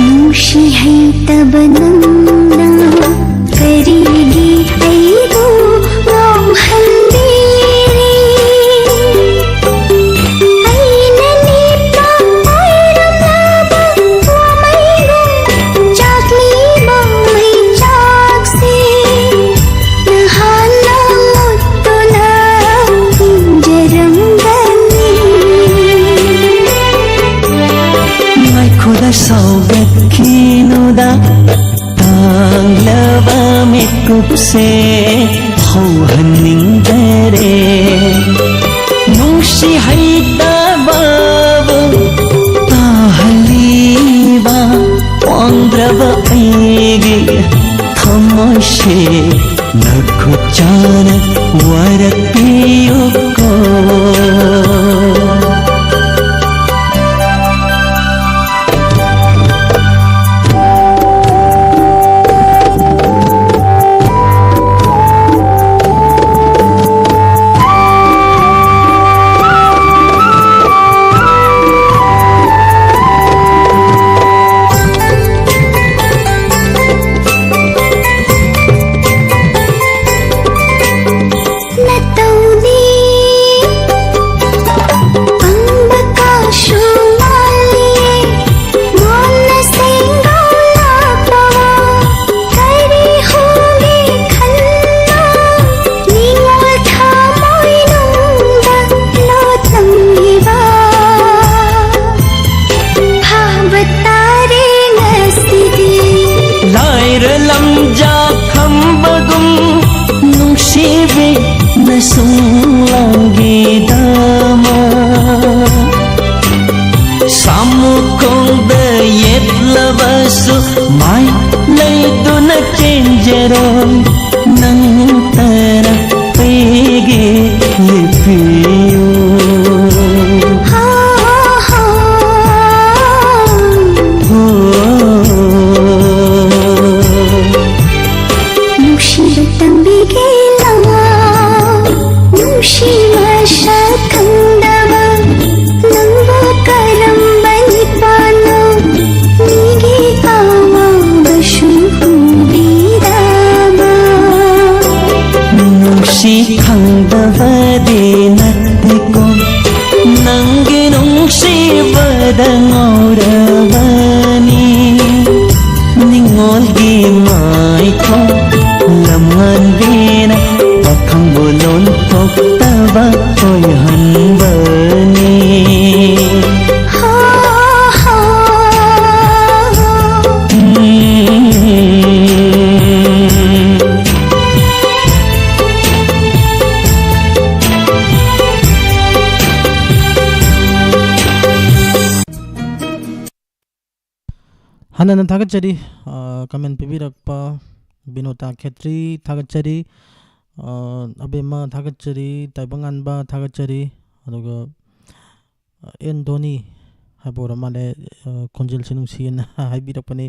ꯅꯨꯡꯁꯤ ꯍꯩꯇꯕ ꯅꯪꯅ ꯀꯔꯤꯒꯤ ꯑꯩꯕꯨ ꯉꯥꯎꯍꯟꯕꯤꯔꯤ? ꯑꯩꯅ ꯅꯤꯄꯥ ꯑꯣꯏꯔꯝꯂꯕ ꯋꯥꯃꯩꯒꯨꯝ ꯆꯥꯛꯂꯤꯕ ꯃꯩꯆꯥꯛꯁꯦ ꯅꯍꯥꯟꯅ ꯃꯨꯠꯇꯨꯅ ꯏꯪꯖꯔꯝꯒꯅꯤ꯫ ꯉꯥꯏꯈꯣꯗ ꯁꯧꯒꯠꯈꯤꯅꯨꯗ, ꯇꯥꯡꯂꯕ ꯃꯤꯀꯨꯞꯁꯦ ꯍꯧꯍꯟꯅꯤꯡꯗꯔꯦ꯫ ꯅꯨꯡꯁꯤ ꯍꯩꯇꯕꯕꯨ ꯇꯥꯍꯜꯂꯤꯕ ꯄꯣꯡꯗ꯭ꯔꯕ ꯑꯩꯒꯤ ꯊꯃꯣꯏꯁꯦ ꯅꯈꯨꯠ ꯆꯥꯅ ꯋꯥꯔꯛꯄꯤꯌꯨꯀꯣ꯫ ꯁꯨꯡꯂꯥꯡꯒꯤꯗꯃꯛ ꯁꯥꯃꯨꯈꯣꯡꯗ ꯌꯦꯠꯂꯕꯁꯨ ꯃꯥꯏ ꯂꯩꯗꯨꯅ ꯆꯦꯟꯖꯔꯣꯏ ꯅꯪ ꯇꯔꯥ ꯑꯩꯒꯤ ꯂꯦꯞꯄꯤꯌꯨ꯫ ꯅꯨꯡꯁꯤꯕ ꯇꯝꯕꯤꯒꯦ ꯂꯥꯎ, ꯅꯨꯡꯁꯤ ꯃꯁꯛ ꯈꯪꯗꯕ ꯅꯪꯕꯨ ꯀꯔꯝꯕ ꯅꯤꯄꯥꯅꯣ ꯃꯤꯒꯤ ꯑꯋꯥꯕꯁꯨ ꯎꯕꯤꯗꯕ? ꯅꯨꯡꯁꯤ ꯈꯪꯗꯕꯗꯤ ꯅꯠꯇꯦꯀꯣ, ꯅꯪꯒꯤ ꯅꯨꯡꯁꯤꯕꯗ ꯉꯥꯎꯔꯕꯅꯤ꯫ ꯅꯤꯡꯉꯣꯜꯒꯤ ꯃꯥꯏꯊꯣꯡ ꯂꯝꯉꯥꯟꯕꯤꯅ ꯄꯥꯈꯪꯕꯨ ꯂꯣꯟꯊꯣꯛꯇꯕ ꯑꯣꯏꯍꯟꯕꯅꯤ꯫ ꯍꯥꯟꯅꯅ ꯊꯥꯒꯠꯆꯔꯤ, ꯑ, comment ꯄꯤꯕꯤꯔꯛꯄ ꯕꯤꯅꯣꯇꯥ ꯈꯦꯇ꯭ꯔꯤ ꯊꯥꯒꯠꯆꯔꯤ, ꯑ, ꯑꯕꯦꯝꯃ ꯊꯥꯒꯠꯆꯔꯤ, ꯇꯥꯏꯕꯪꯉꯥꯟꯕ ꯊꯥꯒꯠꯆꯔꯤ, ꯑꯗꯨꯒ, ꯑ, ꯑꯦꯟ ꯙꯣꯅꯤ ꯍꯥꯏꯕ ꯑꯣꯏꯔ ꯃꯥꯜꯂꯦ, ꯑ, ꯈꯣꯟꯖꯦꯜꯁꯤ ꯅꯨꯡꯁꯤꯌꯦꯅ ꯍꯥꯏꯕꯤꯔꯛꯄꯅꯤ꯫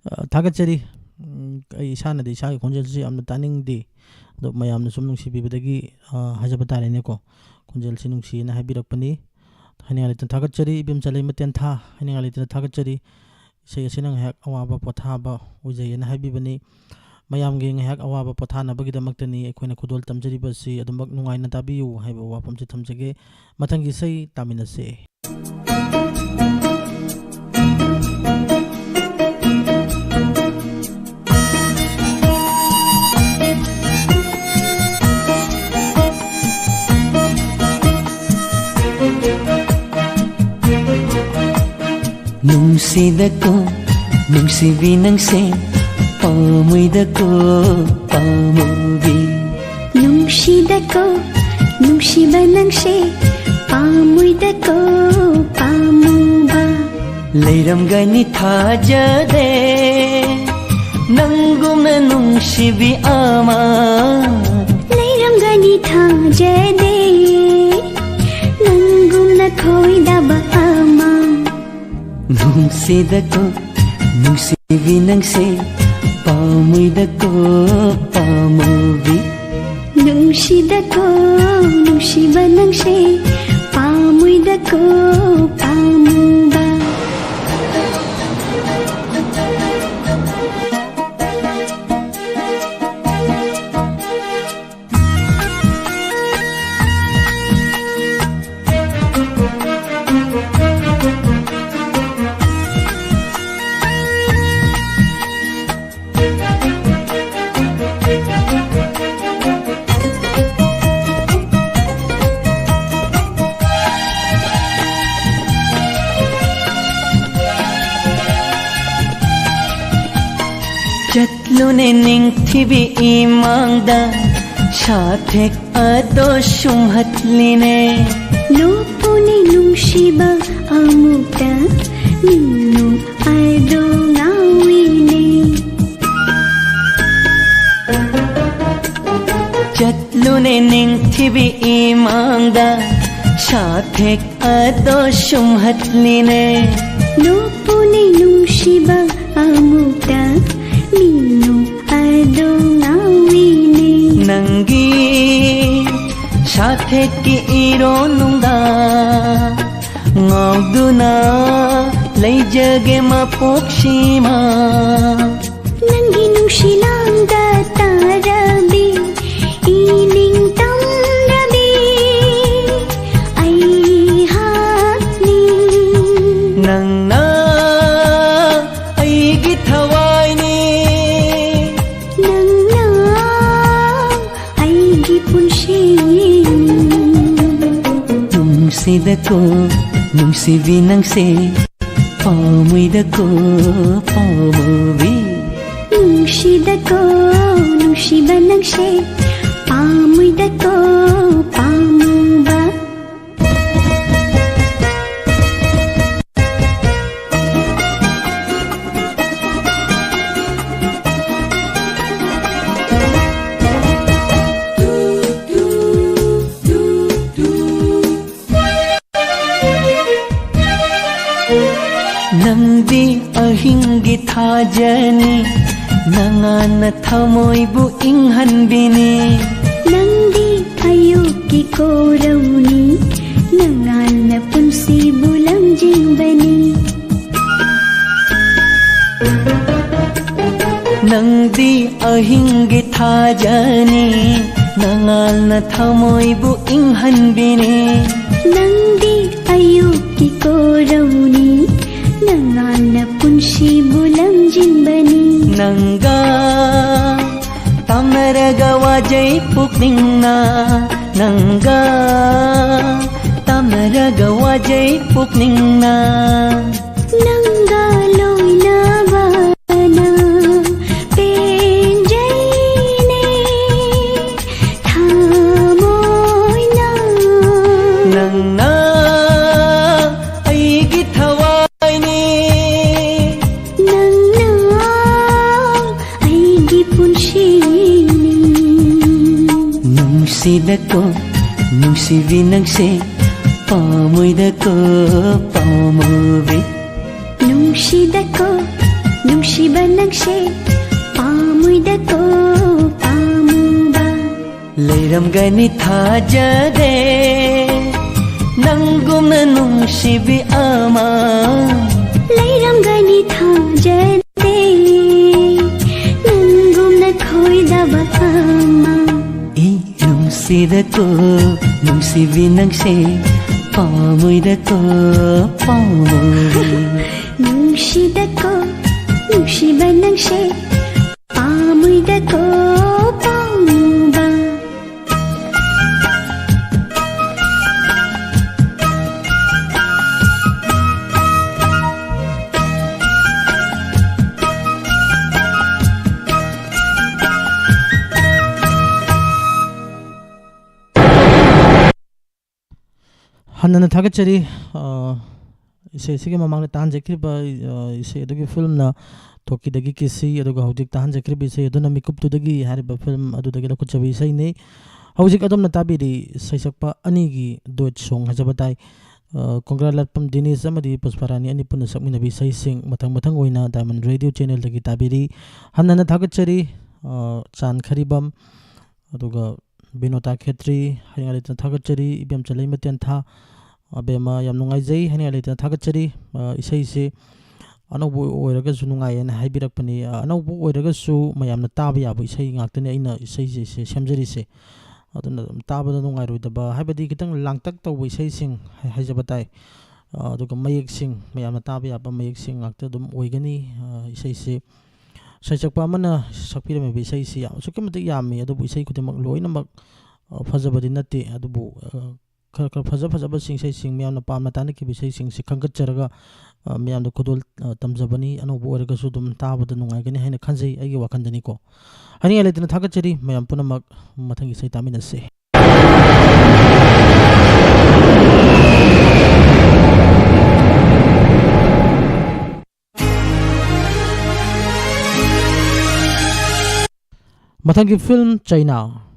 ꯑ, ꯊꯥꯒꯠꯆꯔꯤ꯫ ꯎꯝ, ꯑꯩ ꯏꯁꯥꯅꯗꯤ ꯏꯁꯥꯒꯤ ꯈꯣꯟꯖꯦꯜꯁꯤ ꯌꯥꯝꯅ ꯇꯥꯅꯤꯡꯗꯦ, ꯑꯗꯣ ꯃꯌꯥꯝꯅ ꯁꯨꯝ ꯅꯨꯡꯁꯤꯕꯤꯕꯗꯒꯤ, ꯑ, ꯍꯥꯏꯖꯕ ꯇꯥꯔꯦꯅꯦꯀꯣ, ꯈꯣꯟꯖꯦꯜꯁꯤ ꯅꯨꯡꯁꯤꯌꯦꯅ ꯍꯥꯏꯕꯤꯔꯛꯄꯅꯤ꯫ ꯍꯥꯏꯅꯤꯡꯉꯥꯏ ꯂꯩꯇꯅ ꯊꯥꯒꯠꯆꯔꯤ, ꯏꯕꯦꯝꯆꯥ ꯂꯩꯃ ꯇꯦꯟꯊꯥ, ꯍꯥꯏꯅꯤꯡꯉꯥꯏ ꯂꯩꯇꯅ ꯊꯥꯒꯠꯆꯔꯤ꯫ ꯏꯁꯩ ꯑꯁꯤꯅ ꯉꯥꯏꯍꯥꯛ ꯑꯋꯥꯕ ꯄꯣꯊꯥꯕ ꯑꯣꯏꯖꯩꯌꯦꯅ ꯍꯥꯏꯕꯤꯕꯅꯤ꯫ ꯃꯌꯥꯝꯒꯤ ꯉꯥꯏꯍꯥꯛ ꯑꯋꯥꯕ ꯄꯣꯊꯥꯅꯕꯒꯤꯗꯃꯛꯇꯅꯤ ꯑꯩꯈꯣꯏꯅ ꯈꯨꯗꯣꯜ ꯇꯝꯖꯔꯤꯕ ꯑꯁꯤ꯫ ꯑꯗꯨꯃꯛ ꯅꯨꯡꯉꯥꯏꯅ ꯇꯥꯕꯤꯌꯨ ꯍꯥꯏꯕ ꯋꯥꯐꯝꯁꯤ ꯊꯝꯖꯒꯦ꯫ ꯃꯊꯪꯒꯤ ꯏꯁꯩ ꯇꯥꯃꯤꯟꯅꯁꯦ꯫ ꯅꯨꯡꯁꯤꯗꯀꯣ ꯅꯨꯡꯁꯤꯕꯤ ꯅꯪꯁꯦ, ꯄꯥꯝꯃꯨꯏꯗꯀꯣ ꯄꯥꯝꯃꯨꯕꯤ꯫ ꯅꯨꯡ ꯅꯨꯡꯁꯤꯗꯀꯣ, ꯅꯨꯡꯁꯤꯕ ꯅꯪꯁꯦ, ꯄꯥꯝꯃꯨꯏꯗꯀꯣ, ꯄꯥꯝꯃꯨꯕ꯫ ꯂꯩꯔꯝꯒꯅꯤ ꯊꯥꯖꯗꯦ, ꯅꯪꯒꯨꯝꯅ ꯅꯨꯡꯁꯤꯕꯤ ꯑꯃ꯫ ꯂꯩꯔꯝꯒꯅꯤ ꯊꯥꯖꯗꯦ, ꯅꯪꯒꯨꯝꯅ ꯈꯣꯏꯗꯕ ꯑꯃ꯫ ꯅꯨꯡꯁꯤꯗꯀꯣ, ꯅꯨꯡꯁꯤꯕꯤ ꯅꯪꯁꯦ, ꯄꯥꯝꯃꯨꯏꯗꯀꯣ, ꯄꯥꯝꯃꯨꯕꯤ꯫ ꯅꯨꯡꯁꯤꯗꯀꯣ, ꯅꯨꯡꯁꯤꯕ ꯅꯪꯁꯦ, ꯄꯥꯝꯃꯨꯏꯗꯀꯣ, ꯄꯥꯝꯃꯨꯕ꯫ ꯆꯠꯂꯨꯅꯦ ꯅꯤꯡꯊꯤꯕꯤ ꯏꯃꯥꯡꯗ, ꯁꯥꯊꯦꯛ ꯑꯗꯣ ꯁꯨꯝꯍꯠꯂꯤꯅꯦ꯫ ꯅꯣꯛꯄꯨꯅꯦ ꯅꯨꯡꯁꯤꯕ ꯑꯃꯨꯛꯇ, ꯃꯤꯅꯨ ꯑꯗꯣ ꯉꯥꯎꯏꯅꯦ꯫ ꯆꯠꯂꯨꯅꯦ ꯅꯤꯡꯊꯤꯕꯤ ꯏꯃꯥꯡꯗ, ꯁꯥꯊꯦꯛ ꯑꯗꯣ ꯁꯨꯝꯍꯠꯂꯤꯅꯦ꯫ ꯅꯣꯛꯄꯨꯅꯦ ꯅꯨꯡꯁꯤꯕ ꯑꯃꯨꯛꯇ, ꯃꯤꯅꯨ ꯑꯗꯣ ꯉꯥꯎꯏꯅꯦ꯫ ꯅꯪꯒꯤ ꯁꯥꯊꯦꯛꯀꯤ ꯏꯔꯣꯟꯅꯨꯡꯗ ꯉꯥꯎꯗꯨꯅ ꯂꯩꯖꯒꯦ ꯃꯄꯣꯛꯁꯤꯃ꯫ ꯅꯪꯒꯤ ꯅꯨꯡꯁꯤ ꯂꯥꯡꯗ ꯇꯥꯔꯕꯤ ꯏ ꯅꯤꯡꯇꯝꯔꯕꯤ ꯑꯩꯍꯥꯛꯅꯤ꯫ ꯅꯪꯅ ꯑꯩꯒꯤ ꯊꯋꯥꯏꯅꯤ꯫ ꯅꯪꯅ ꯑꯩꯒꯤ ꯄꯨꯟꯁꯤꯅꯤ꯫ ꯅꯨꯡꯁꯤꯗꯀꯣ, ꯅꯨꯡꯁꯤꯕꯤ ꯅꯪꯁꯦ, ꯄꯥꯝꯃꯨꯏꯗꯀꯣ, ꯄꯥꯝꯃꯨꯕꯤ꯫ ꯅꯨꯡꯁꯤꯗꯀꯣ, ꯅꯨꯡꯁꯤꯕ ꯅꯪꯁꯦ, ꯄꯥꯝꯃꯨꯏꯗꯀꯣ ꯄꯥꯝꯃꯨꯕ꯫ ꯅꯪꯗꯤ ꯑꯍꯤꯡꯒꯤ ꯊꯥꯖꯅꯤ, ꯅꯉꯥꯜꯅ ꯊꯃꯣꯏꯕꯨ ꯏꯪꯍꯟꯕꯤꯅꯤ꯫ ꯅꯪꯗꯤ ꯑꯌꯨꯛꯀꯤ ꯀꯣꯔꯧꯅꯤ, ꯅꯉꯥꯜꯅ ꯄꯨꯟꯁꯤꯕꯨ ꯂꯝꯖꯤꯡꯕꯅꯤ꯫ ꯅꯪꯗꯤ ꯑꯍꯤꯡꯒꯤ ꯊꯥꯖꯅꯤ, ꯅꯉꯥꯜꯅ ꯊꯃꯣꯏꯕꯨ ꯏꯪꯍꯟꯕꯤꯅꯤ꯫ ꯅꯪꯗꯤ ꯑꯌꯨꯛꯀꯤ ꯀꯣꯔꯧꯅꯤ, ꯅꯉꯥꯜꯅ ꯄꯨꯟꯁꯤꯕꯨ ꯂꯝꯖꯤꯡꯕꯅꯤ꯫ ꯅꯪꯒ ꯇꯥꯝꯅꯔꯒ ꯋꯥꯖꯩ ꯄꯨꯛꯅꯤꯡꯅ, ꯅꯪꯒ ꯇꯥꯝꯅꯔꯒ ꯋꯥꯖꯩ ꯄꯨꯛꯅꯤꯡꯅ꯫ ꯅꯪꯒ ꯂꯣꯏꯅꯕꯅ ꯄꯦꯟꯖꯩꯅꯦ ꯊꯃꯣꯏꯅ꯫ ꯅꯪꯅ ꯑꯩꯒꯤ ꯊꯋꯥꯏꯅꯤ꯫ ꯅꯪꯅ ꯑꯩꯒꯤ ꯄꯨꯟꯁꯤꯅꯤ꯫ ꯅꯨꯡꯁꯤꯗꯀꯣ ꯅꯨꯡꯁꯤꯕꯤ ꯅꯪꯁꯦ, ꯄꯥꯝꯃꯨꯏꯗꯀꯣ ꯄꯥꯝꯃꯨꯕꯤ꯫ ꯅꯨꯡꯁꯤꯗꯀꯣ ꯅꯨꯡꯁꯤꯕ ꯅꯪꯁꯦ, ꯄꯥꯝꯃꯨꯏꯗꯀꯣ ꯄꯥꯝꯃꯨꯕ꯫ ꯂꯩꯔꯝꯒꯅꯤ ꯊꯥꯖꯗꯦ ꯅꯪꯒꯨꯝꯅ ꯅꯨꯡꯁꯤꯕꯤ ꯑꯃ꯫ ꯂꯩꯔꯝꯒꯅꯤ ꯊꯥꯖꯗꯦ ꯅꯪꯒꯨꯝꯅ ꯈꯣꯏꯗꯥꯕ ꯑꯃ꯫ ꯏ ꯅꯨꯡꯁꯤꯗꯀꯣ ꯅꯨꯡꯁꯤꯕꯤ ꯅꯪꯁꯦ, ꯄꯥꯝꯃꯨꯏꯗꯀꯣ ꯄꯥꯝꯃꯨꯕꯤ꯫ ꯅꯨꯡꯁꯤꯗꯀꯣ ꯅꯨꯡꯁꯤꯕ ꯅꯪꯁꯦ, ꯄꯥꯝꯃꯨꯏꯗꯀꯣ ꯄꯥꯝꯃꯨꯕ꯫ ꯍꯟꯅꯅ ꯊꯥꯒꯠꯆꯔꯤ꯫ ꯑ, ꯏꯁꯩ ꯑꯁꯤꯒꯤ ꯃꯃꯥꯡꯗ ꯇꯥꯍꯟꯖꯈꯤꯕ, ꯑ, ꯏꯁꯩ ꯑꯗꯨꯒꯤ ꯐꯤꯂꯝꯅ ꯊꯣꯛꯀꯤꯗꯒꯤ ꯀꯤꯁꯤ, ꯑꯗꯨꯒ ꯍꯧꯖꯤꯛ ꯇꯥꯍꯟꯖꯈꯤꯕ ꯏꯁꯩ ꯑꯗꯨꯅ ꯃꯤꯀꯨꯞꯇꯨꯗꯒꯤ ꯍꯥꯏꯔꯤꯕ ꯐꯤꯂꯝ ꯑꯗꯨꯗꯒꯤ ꯂꯧꯈꯠꯆꯕ ꯏꯁꯩꯅꯤ꯫ ꯍꯧꯖꯤꯛ ꯑꯗꯣꯝꯅ ꯇꯥꯕꯤꯔꯤ ꯁꯩꯁꯛꯄ ꯑꯅꯤꯒꯤ duet song ꯍꯥꯏꯖꯕ ꯇꯥꯏ꯫ ꯑ, ꯀꯣꯡꯒ꯭ꯔꯥꯂꯥꯠꯄꯝ ꯗꯤꯅꯦꯁ ꯑꯃꯗꯤ ꯄꯨꯁꯄꯥꯔꯥꯅꯤ ꯑꯅꯤꯄꯨꯟꯅ ꯁꯛꯃꯤꯟꯅꯕ ꯏꯁꯩꯁꯤꯡ ꯃꯊꯪ ꯃꯊꯪ ꯑꯣꯏꯅ Diamond Radio channelꯗꯒꯤ ꯇꯥꯕꯤꯔꯤ꯫ ꯍꯟꯅ ꯍꯟꯅ ꯊꯥꯒꯠꯆꯔꯤ, ꯑ, ꯆꯥꯟ ꯈꯔꯤꯕꯝ, ꯑꯗꯨꯒ ꯕꯤꯅꯣꯇꯥ ꯈꯦꯇ꯭ꯔꯤ, ꯍꯥꯏꯅꯤꯡꯉꯥꯏ ꯂꯩꯇꯅ ꯊꯥꯒꯠꯆꯔꯤ꯫ ꯏꯕꯦꯝꯆ ꯂꯩꯃ ꯇꯦꯟꯊꯥ, ꯑꯕꯦꯝꯃ, ꯌꯥꯝ ꯅꯨꯡꯉꯥꯏꯖꯩ, ꯍꯥꯏꯅꯤꯡꯉꯥꯏ ꯂꯩꯇꯅ ꯊꯥꯒꯠꯆꯔꯤ꯫ ꯑ, ꯏꯁꯩꯁꯦ ꯑꯅꯧꯕ ꯑꯣꯏꯔꯒꯁꯨ ꯅꯨꯡꯉꯥꯏꯌꯦꯅ ꯍꯥꯏꯕꯤꯔꯛꯄꯅꯤ꯫ ꯑ, ꯑꯅꯧꯕ ꯑꯣꯏꯔꯒꯁꯨ ꯃꯌꯥꯝꯅ ꯇꯥꯕ ꯌꯥꯕ ꯏꯁꯩ ꯉꯥꯛꯇꯅꯤ ꯑꯩꯅ ꯏꯁꯩꯁꯦ ꯁꯦꯝꯖꯔꯤꯁꯦ꯫ ꯑꯗꯨꯅ ꯑꯗꯨꯝ ꯇꯥꯕꯗ ꯅꯨꯡꯉꯥꯏꯔꯣꯏꯗꯕ, ꯍꯥꯏꯕꯗꯤ ꯈꯤꯇꯪ ꯂꯥꯡꯇꯛ ꯇꯧꯕ ꯏꯁꯩꯁꯤꯡ ꯍꯥꯏ-, ꯍꯥꯏꯖꯕ ꯇꯥꯏ꯫ ꯑ, ꯑꯗꯨꯒ ꯃꯌꯦꯛꯁꯤꯡ, ꯃꯌꯥꯝꯅ ꯇꯥꯕ ꯌꯥꯕ ꯃꯌꯦꯛꯁꯤꯡ ꯉꯥꯛꯇ ꯑꯗꯨꯝ ꯑꯣꯏꯒꯅꯤ꯫ ꯑ, ꯏꯁꯩꯁꯦ ꯁꯩꯁꯛꯄ ꯑꯃꯅ ꯁꯛꯄꯤꯔꯝꯃꯤꯕ ꯏꯁꯩꯁꯤ ꯌꯥꯝ, ꯑꯁꯨꯛꯀꯤ ꯃꯇꯤꯛ ꯌꯥꯝꯃꯤ, ꯑꯗꯨꯕꯨ ꯏꯁꯩ ꯈꯨꯗꯤꯡꯃꯛ ꯂꯣꯏꯅꯃꯛ, ꯑ, ꯐꯖꯕꯗꯤ ꯅꯠꯇꯦ꯫ ꯑꯗꯨꯕꯨ, ꯑ, ꯈꯔ ꯈꯔ ꯐꯖ ꯐꯖꯕꯁꯤꯡ, ꯏꯁꯩꯁꯤꯡ, ꯃꯌꯥꯝꯅ ꯄꯥꯝꯅ ꯇꯥꯅꯈꯤꯕ ꯏꯁꯩꯁꯤꯡꯁꯤ ꯈꯟꯒꯠꯆꯔꯒ, ꯑ, ꯃꯌꯥꯝꯗ ꯈꯨꯗꯣꯜ, ꯑ, ꯇꯝꯖꯕꯅꯤ꯫ ꯑꯅꯧꯕ ꯑꯣꯏꯔꯒꯁꯨ ꯑꯗꯨꯝ ꯇꯥꯕꯗ ꯅꯨꯡꯉꯥꯏꯒꯅꯤ ꯍꯥꯏꯅ ꯈꯟꯖꯩ, ꯑꯩꯒꯤ ꯋꯥꯈꯜꯗꯅꯤꯀꯣ꯫ ꯍꯥꯏꯅꯤꯡꯉꯥꯏ ꯂꯩꯇꯅ ꯊꯥꯒꯠꯆꯔꯤ꯫ ꯃꯌꯥꯝ ꯄꯨꯝꯅꯃꯛ ꯃꯊꯪꯒꯤ ꯏꯁꯩ ꯇꯥꯃꯤꯟꯅꯁꯤ꯫ ꯃꯊꯪꯒꯤ ꯐꯤꯂꯝ ꯆꯩꯅꯥ꯫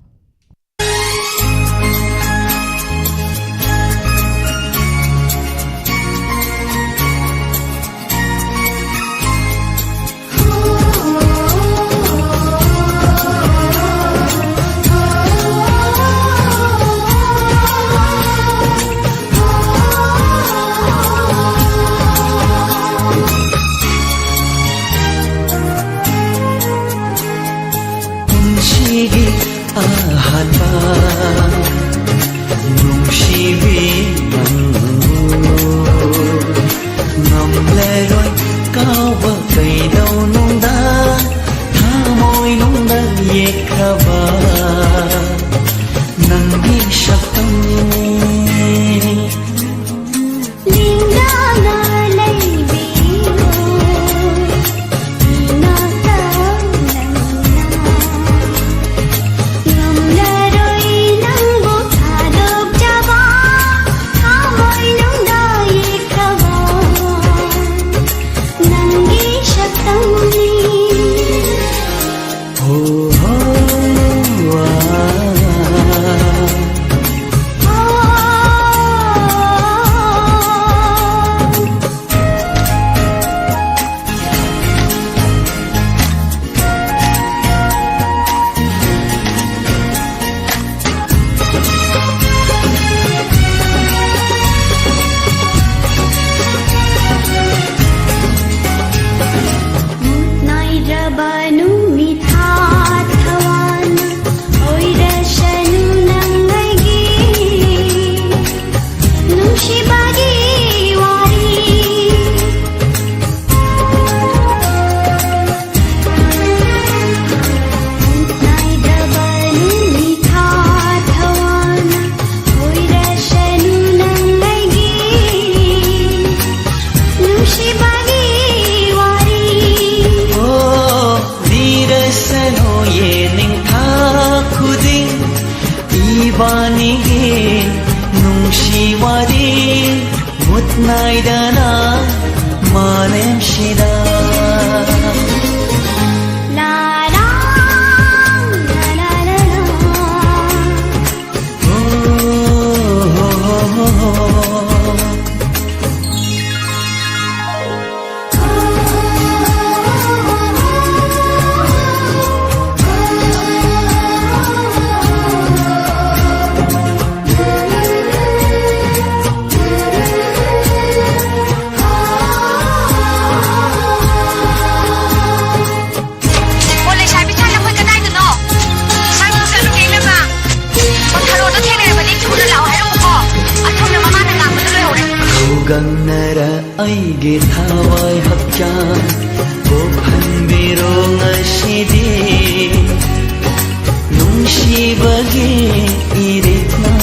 ꯋꯥꯔꯤ ꯃꯨꯠ ꯅꯥꯏꯗꯅ ꯃꯥꯂꯦꯝꯁꯤꯗ꯫ ꯑꯣ, ꯂꯩꯁꯥꯕꯤ ꯁ꯭ꯋꯥꯏꯗ ꯑꯩꯈꯣꯏ ꯀꯗꯥꯏꯗꯅꯣ? ꯁ꯭ꯋꯥꯏꯗ ꯆꯠꯂꯨꯒꯦ, ꯏꯅꯝꯃ꯫ ꯑꯣ, ꯊꯔꯣꯗꯣ ꯊꯦꯡꯅꯔꯕꯗꯤ ꯊꯨꯅ ꯂꯥꯛꯑꯣ ꯍꯥꯏꯔꯛꯎꯀꯣ꯫ ꯑꯊꯣꯝꯅ ꯃꯃꯥꯅ ꯉꯥꯡꯕꯗꯣ ꯂꯣꯏꯍꯧꯔꯦ꯫ ꯈꯧꯒꯪꯅꯔ ꯑꯩꯒꯤ ꯊꯋꯥꯏ ꯍꯛꯆꯥꯡ ꯄꯣꯛꯍꯟꯕꯤꯔꯣ ꯉꯁꯤꯗꯤ ꯅꯨꯡꯁꯤꯕꯒꯤ ꯏꯔꯤꯛꯅ꯫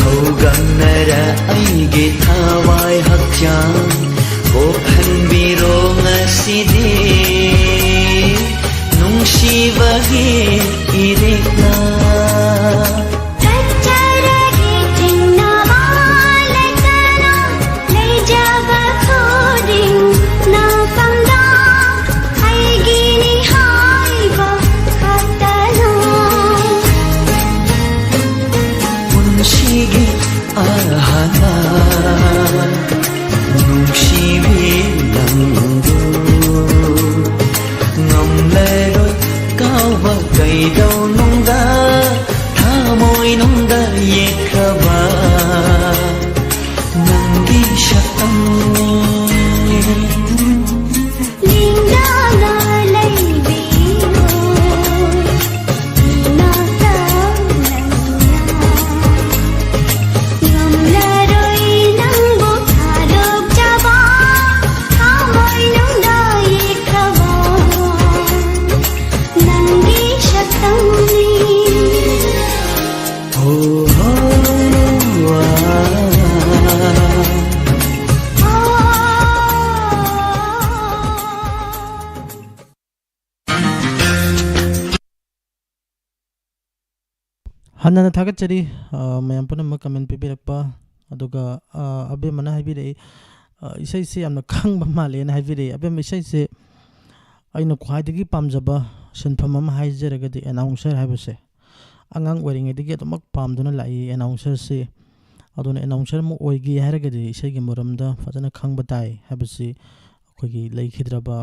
ꯈꯧꯒꯪꯅꯔ ꯑꯩꯒꯤ ꯊꯋꯥꯏ ꯍꯛꯆꯥꯡ ꯄꯣꯛꯍꯟꯕꯤꯔꯣ ꯉꯁꯤꯗꯤ ꯅꯨꯡꯁꯤꯕꯒꯤ ꯏꯔꯤꯛꯅ꯫ ꯆꯠꯆꯔꯒꯦ ꯆꯤꯡꯅꯕ ꯂꯩꯇꯅ ꯂꯩꯖꯕ ꯈꯨꯗꯤꯡ ꯅꯐꯝꯗ ꯑꯩꯒꯤꯅꯤ ꯍꯥꯏꯕ ꯈꯛꯇꯅ꯫ ꯄꯨꯟꯁꯤꯒꯤ ꯑꯍꯥꯟꯕ ꯅꯨꯡꯁꯤꯕꯤ ꯅꯪꯕꯨ ꯉꯝꯂꯔꯣꯏ ꯀꯥꯎꯕ ꯀꯩꯗꯧꯅꯨꯡꯗ ꯊꯃꯣꯏꯅꯨꯡꯗ ꯌꯦꯛꯈ꯭ꯔꯕ ꯅꯪꯒꯤ ꯁꯛꯇꯝꯅꯤ꯫ ꯂꯦꯡꯗꯅ ꯂꯩꯕꯤꯌꯨ ꯏꯅꯥꯛꯇ ꯅꯪꯅ꯫ ꯉꯝꯂꯔꯣꯏ ꯅꯪꯕꯨ ꯊꯥꯗꯣꯛꯆꯕ ꯊꯃꯣꯏꯅꯨꯡꯗ ꯌꯦꯛꯈ꯭ꯔꯕ ꯅꯪꯒꯤ ꯁꯛꯇꯝꯅꯤ꯫ ꯍꯟꯅ ꯊꯥꯒꯠꯆꯔꯤ, ꯑ, ꯃꯌꯥꯝ ꯄꯨꯝꯅꯃꯛ comment ꯄꯤꯕꯤꯔꯛꯄ꯫ ꯑꯗꯨꯒ, ꯑ, ꯑꯕꯦꯝꯃꯅ ꯍꯥꯏꯕꯤꯔꯛꯏ, ꯑ, "ꯏꯁꯩꯁꯦ ꯌꯥꯝꯅ ꯈꯪꯕ ꯃꯥꯜꯂꯦꯅ" ꯍꯥꯏꯕꯤꯔꯛꯏ꯫ ꯑꯕꯦꯝꯃ, ꯏꯁꯩꯁꯦ ꯑꯩꯅ ꯈ꯭ꯋꯥꯏꯗꯒꯤ ꯄꯥꯝꯖꯕ ꯁꯤꯟꯐꯝ ꯑꯃ ꯍꯥꯏꯖꯔꯒꯗꯤ announcer ꯍꯥꯏꯕꯁꯦ꯫ ꯑꯉꯥꯡ ꯑꯣꯏꯔꯤꯉꯩꯗꯒꯤ ꯑꯗꯨꯃꯛ ꯄꯥꯝꯗꯨꯅ ꯂꯥꯛꯏ announcerꯁꯤ꯫ ꯑꯗꯨꯅ announcer ꯑꯃ ꯑꯣꯏꯒꯦ ꯍꯥꯏꯔꯒꯗꯤ ꯏꯁꯩꯒꯤ ꯃꯔꯝꯗ ꯐꯖꯅ ꯈꯪꯕ ꯇꯥꯏ ꯍꯥꯏꯕꯁꯤ ꯑꯩꯈꯣꯏꯒꯤ ꯂꯩꯈꯤꯗ꯭ꯔꯕ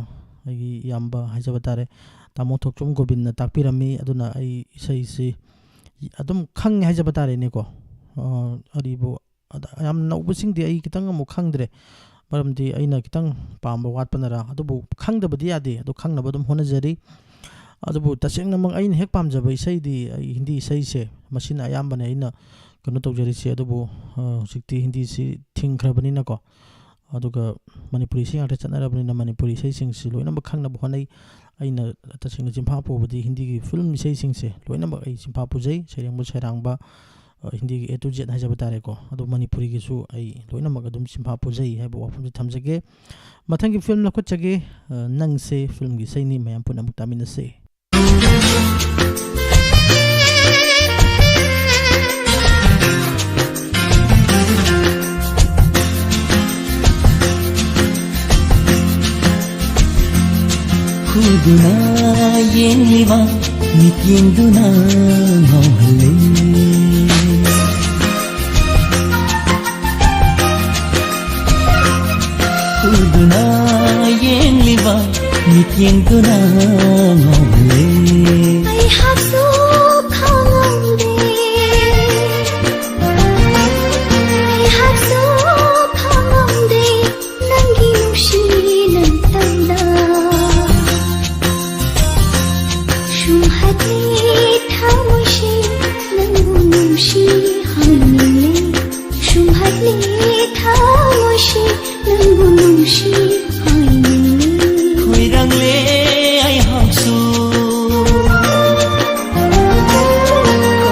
ꯑꯩꯒꯤ ꯏꯌꯥꯝꯕ ꯍꯥꯏꯖꯕ ꯇꯥꯔꯦ, ꯇꯥꯃꯣ ꯊꯣꯛꯆꯣꯝ ꯒꯣꯕꯤꯟꯅ ꯇꯥꯛꯄꯤꯔꯝꯃꯤ꯫ ꯑꯗꯨꯅ ꯑꯩ ꯏꯁꯩꯁꯤ ꯑꯗꯨꯝ ꯈꯪꯉꯦ ꯍꯥꯏꯖꯕ ꯇꯥꯔꯦꯅꯦꯀꯣ꯫ ꯑ, ꯑꯔꯤꯕ, ꯑꯗ, ꯌꯥꯝ ꯅꯧꯕꯁꯤꯡꯗꯤ ꯑꯩ ꯈꯤꯇꯪ ꯑꯃꯨꯛ ꯈꯪꯗ꯭ꯔꯦ, ꯃꯔꯝꯗꯤ ꯑꯩꯅ ꯈꯤꯇꯪ ꯄꯥꯝꯕ ꯋꯥꯠꯄꯅꯔ꯫ ꯑꯗꯨꯕꯨ ꯈꯪꯗꯕꯗꯤ ꯌꯥꯗꯦ, ꯑꯗꯨ ꯈꯪꯅꯕ ꯑꯗꯨꯝ ꯍꯣꯠꯅꯖꯔꯤ꯫ ꯑꯗꯨꯕꯨ ꯇꯁꯦꯡꯅꯃꯛ ꯑꯩꯅ ꯍꯦꯛ ꯄꯥꯝꯖꯕ ꯏꯁꯩꯗꯤ ꯑꯩ ꯍꯤꯟꯗꯤ ꯏꯁꯩꯁꯦ, ꯃꯁꯤꯅ ꯑꯌꯥꯝꯕꯅ ꯑꯩꯅ ꯀꯩꯅꯣ ꯇꯧꯖꯔꯤꯁꯦ꯫ ꯑꯗꯨꯕꯨ, ꯑ, ꯍꯧꯖꯤꯛꯇꯤ ꯍꯤꯟꯗꯤꯁꯤ ꯊꯤꯡꯈ꯭ꯔꯕꯅꯤꯅꯀꯣ, ꯑꯗꯨꯒ ꯃꯅꯤꯄꯨꯔꯤ ꯏꯁꯩ ꯉꯥꯛꯇ ꯆꯠꯅꯔꯕꯅꯤꯅ ꯃꯅꯤꯄꯨꯔꯤ ꯏꯁꯩꯁꯤꯡꯁꯤ ꯂꯣꯏꯅꯃꯛ ꯈꯪꯅꯕ ꯍꯣꯠꯅꯩ꯫ ꯑꯩꯅ ꯇꯁꯦꯡꯅ ꯆꯤꯟꯐꯥ ꯄꯨꯕꯗꯤ ꯍꯤꯟꯗꯤꯒꯤ film ꯏꯁꯩꯁꯤꯡꯁꯦ ꯂꯣꯏꯅꯃꯛ ꯑꯩ ꯆꯤꯟꯐꯥ ꯄꯨꯖꯩ, ꯁꯩꯔꯦꯡꯕ ꯁꯩꯔꯥꯡꯕ, ꯑ, ꯍꯤꯟꯗꯤꯒꯤ A to Z ꯍꯥꯏꯖꯕ ꯇꯥꯔꯦꯀꯣ꯫ ꯑꯗꯨ ꯃꯅꯤꯄꯨꯔꯤꯒꯤꯁꯨ ꯑꯩ ꯂꯣꯏꯅꯃꯛ ꯑꯗꯨꯝ ꯆꯤꯟꯐꯥ ꯄꯨꯖꯩ ꯍꯥꯏꯕ ꯋꯥꯐꯝꯁꯤ ꯊꯝꯖꯒꯦ꯫ ꯃꯊꯪꯒꯤ film ꯂꯧꯈꯠꯆꯒꯦ, ꯑ, ꯅꯪꯁꯦ filmꯒꯤ ꯏꯁꯩꯅꯤ, ꯃꯌꯥꯝ ꯄꯨꯟꯅ ꯑꯃꯨꯛ ꯇꯥꯃꯤꯟꯅꯁꯦ꯫ ꯈꯨꯗꯨꯅ ꯌꯦꯡꯂꯤꯕ ꯃꯤꯠꯌꯦꯡꯗꯨꯅ ꯉꯥꯎꯍꯜꯂꯦ꯫ ꯈꯨꯗꯨꯅ ꯌꯦꯡꯂꯤꯕ ꯃꯤꯠꯌꯦꯡꯗꯨꯅ ꯉꯥꯎꯍꯜꯂꯦ꯫ ꯑꯩꯍꯥꯛꯁꯨ ꯈꯪꯍꯧꯗꯦ, ꯑꯩꯍꯥꯛꯁꯨ ꯈꯪꯍꯧꯗꯦ, ꯅꯪꯒꯤ ꯅꯨꯡꯁꯤ ꯅꯪꯇꯪꯗ ꯁꯨꯝꯍꯠꯂꯦ ꯊꯃꯣꯏꯁꯦ, ꯅꯪꯕꯨ ꯅꯨꯡꯁꯤ ꯍꯥꯏꯅꯤꯡꯂꯦ꯫ ꯁꯨꯝꯍꯠꯂꯦ ꯊꯃꯣꯏꯁꯦ, ꯅꯪꯕꯨ ꯅꯨꯡꯁꯤ ꯍꯥꯏꯅꯤꯡꯂꯦ꯫ ꯈꯣꯏꯔꯥꯡꯂꯦ ꯑꯩꯍꯥꯛꯁꯨ,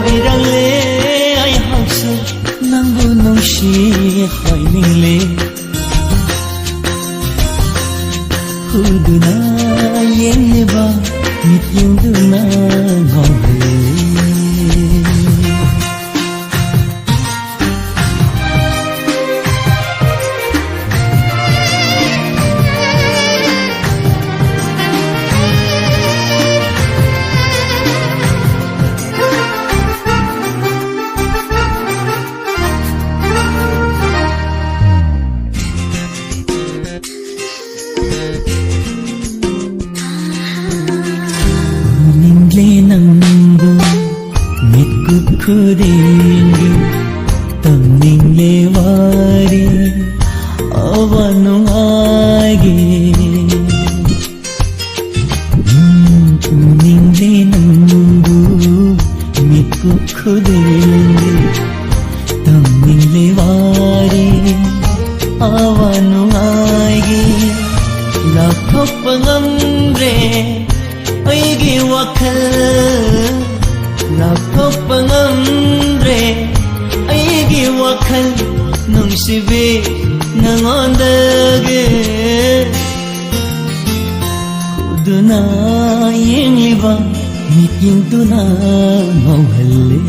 ꯈꯣꯏꯔꯥꯡꯂꯦ ꯑꯩꯍꯥꯛꯁꯨ, ꯅꯪꯕꯨ ꯅꯨꯡꯁꯤ ꯍꯥꯏꯅꯤꯡꯂꯦ꯫ ꯈꯨꯗꯨꯅ ꯌꯦꯡꯂꯤꯕ ꯃꯤꯠꯌꯦꯡꯗꯨꯅ ꯉꯥꯎꯍꯜꯂꯦ꯫ ꯈꯨꯗꯤꯡꯒꯤ ꯇꯝꯅꯤꯡꯂꯦ ꯋꯥꯔꯤ ꯑꯋꯥ ꯅꯨꯡꯉꯥꯏꯒꯤ꯫ ꯎꯝ, ꯎꯅꯤꯡꯂꯦ ꯅꯪꯕꯨ ꯃꯤꯠꯀꯨꯞ ꯈꯨꯗꯤꯡꯒꯤ ꯇꯝꯅꯤꯡꯂꯦ ꯋꯥꯔꯤ ꯑꯋꯥ ꯅꯨꯡꯉꯥꯏꯒꯤ꯫ ꯂꯥꯞꯊꯣꯛꯄ ꯉꯝꯗ꯭ꯔꯦ ꯑꯩꯒꯤ ꯋꯥꯈꯜ, ꯂꯥꯞꯊꯣꯛꯄ ꯉꯝꯗ꯭ꯔꯦ ꯑꯩꯒꯤ ꯋꯥꯈꯜ, ꯅꯨꯡꯁꯤꯕꯤ ꯅꯉꯣꯟꯗꯒꯤ꯫ ꯎꯗꯨꯅ ꯌꯦꯡꯂꯤꯕ ꯃꯤꯠꯌꯦꯡꯗꯨꯅ ꯉꯥꯎꯍꯜꯂꯤ꯫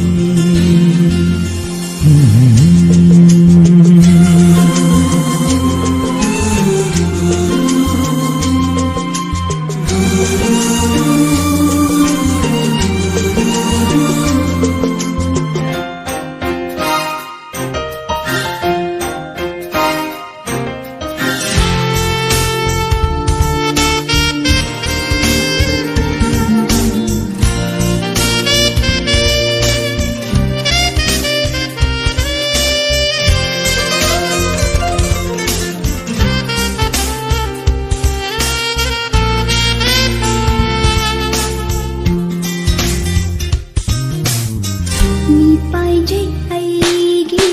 ꯃꯤꯄꯥꯏꯖꯩ ꯑꯩꯒꯤ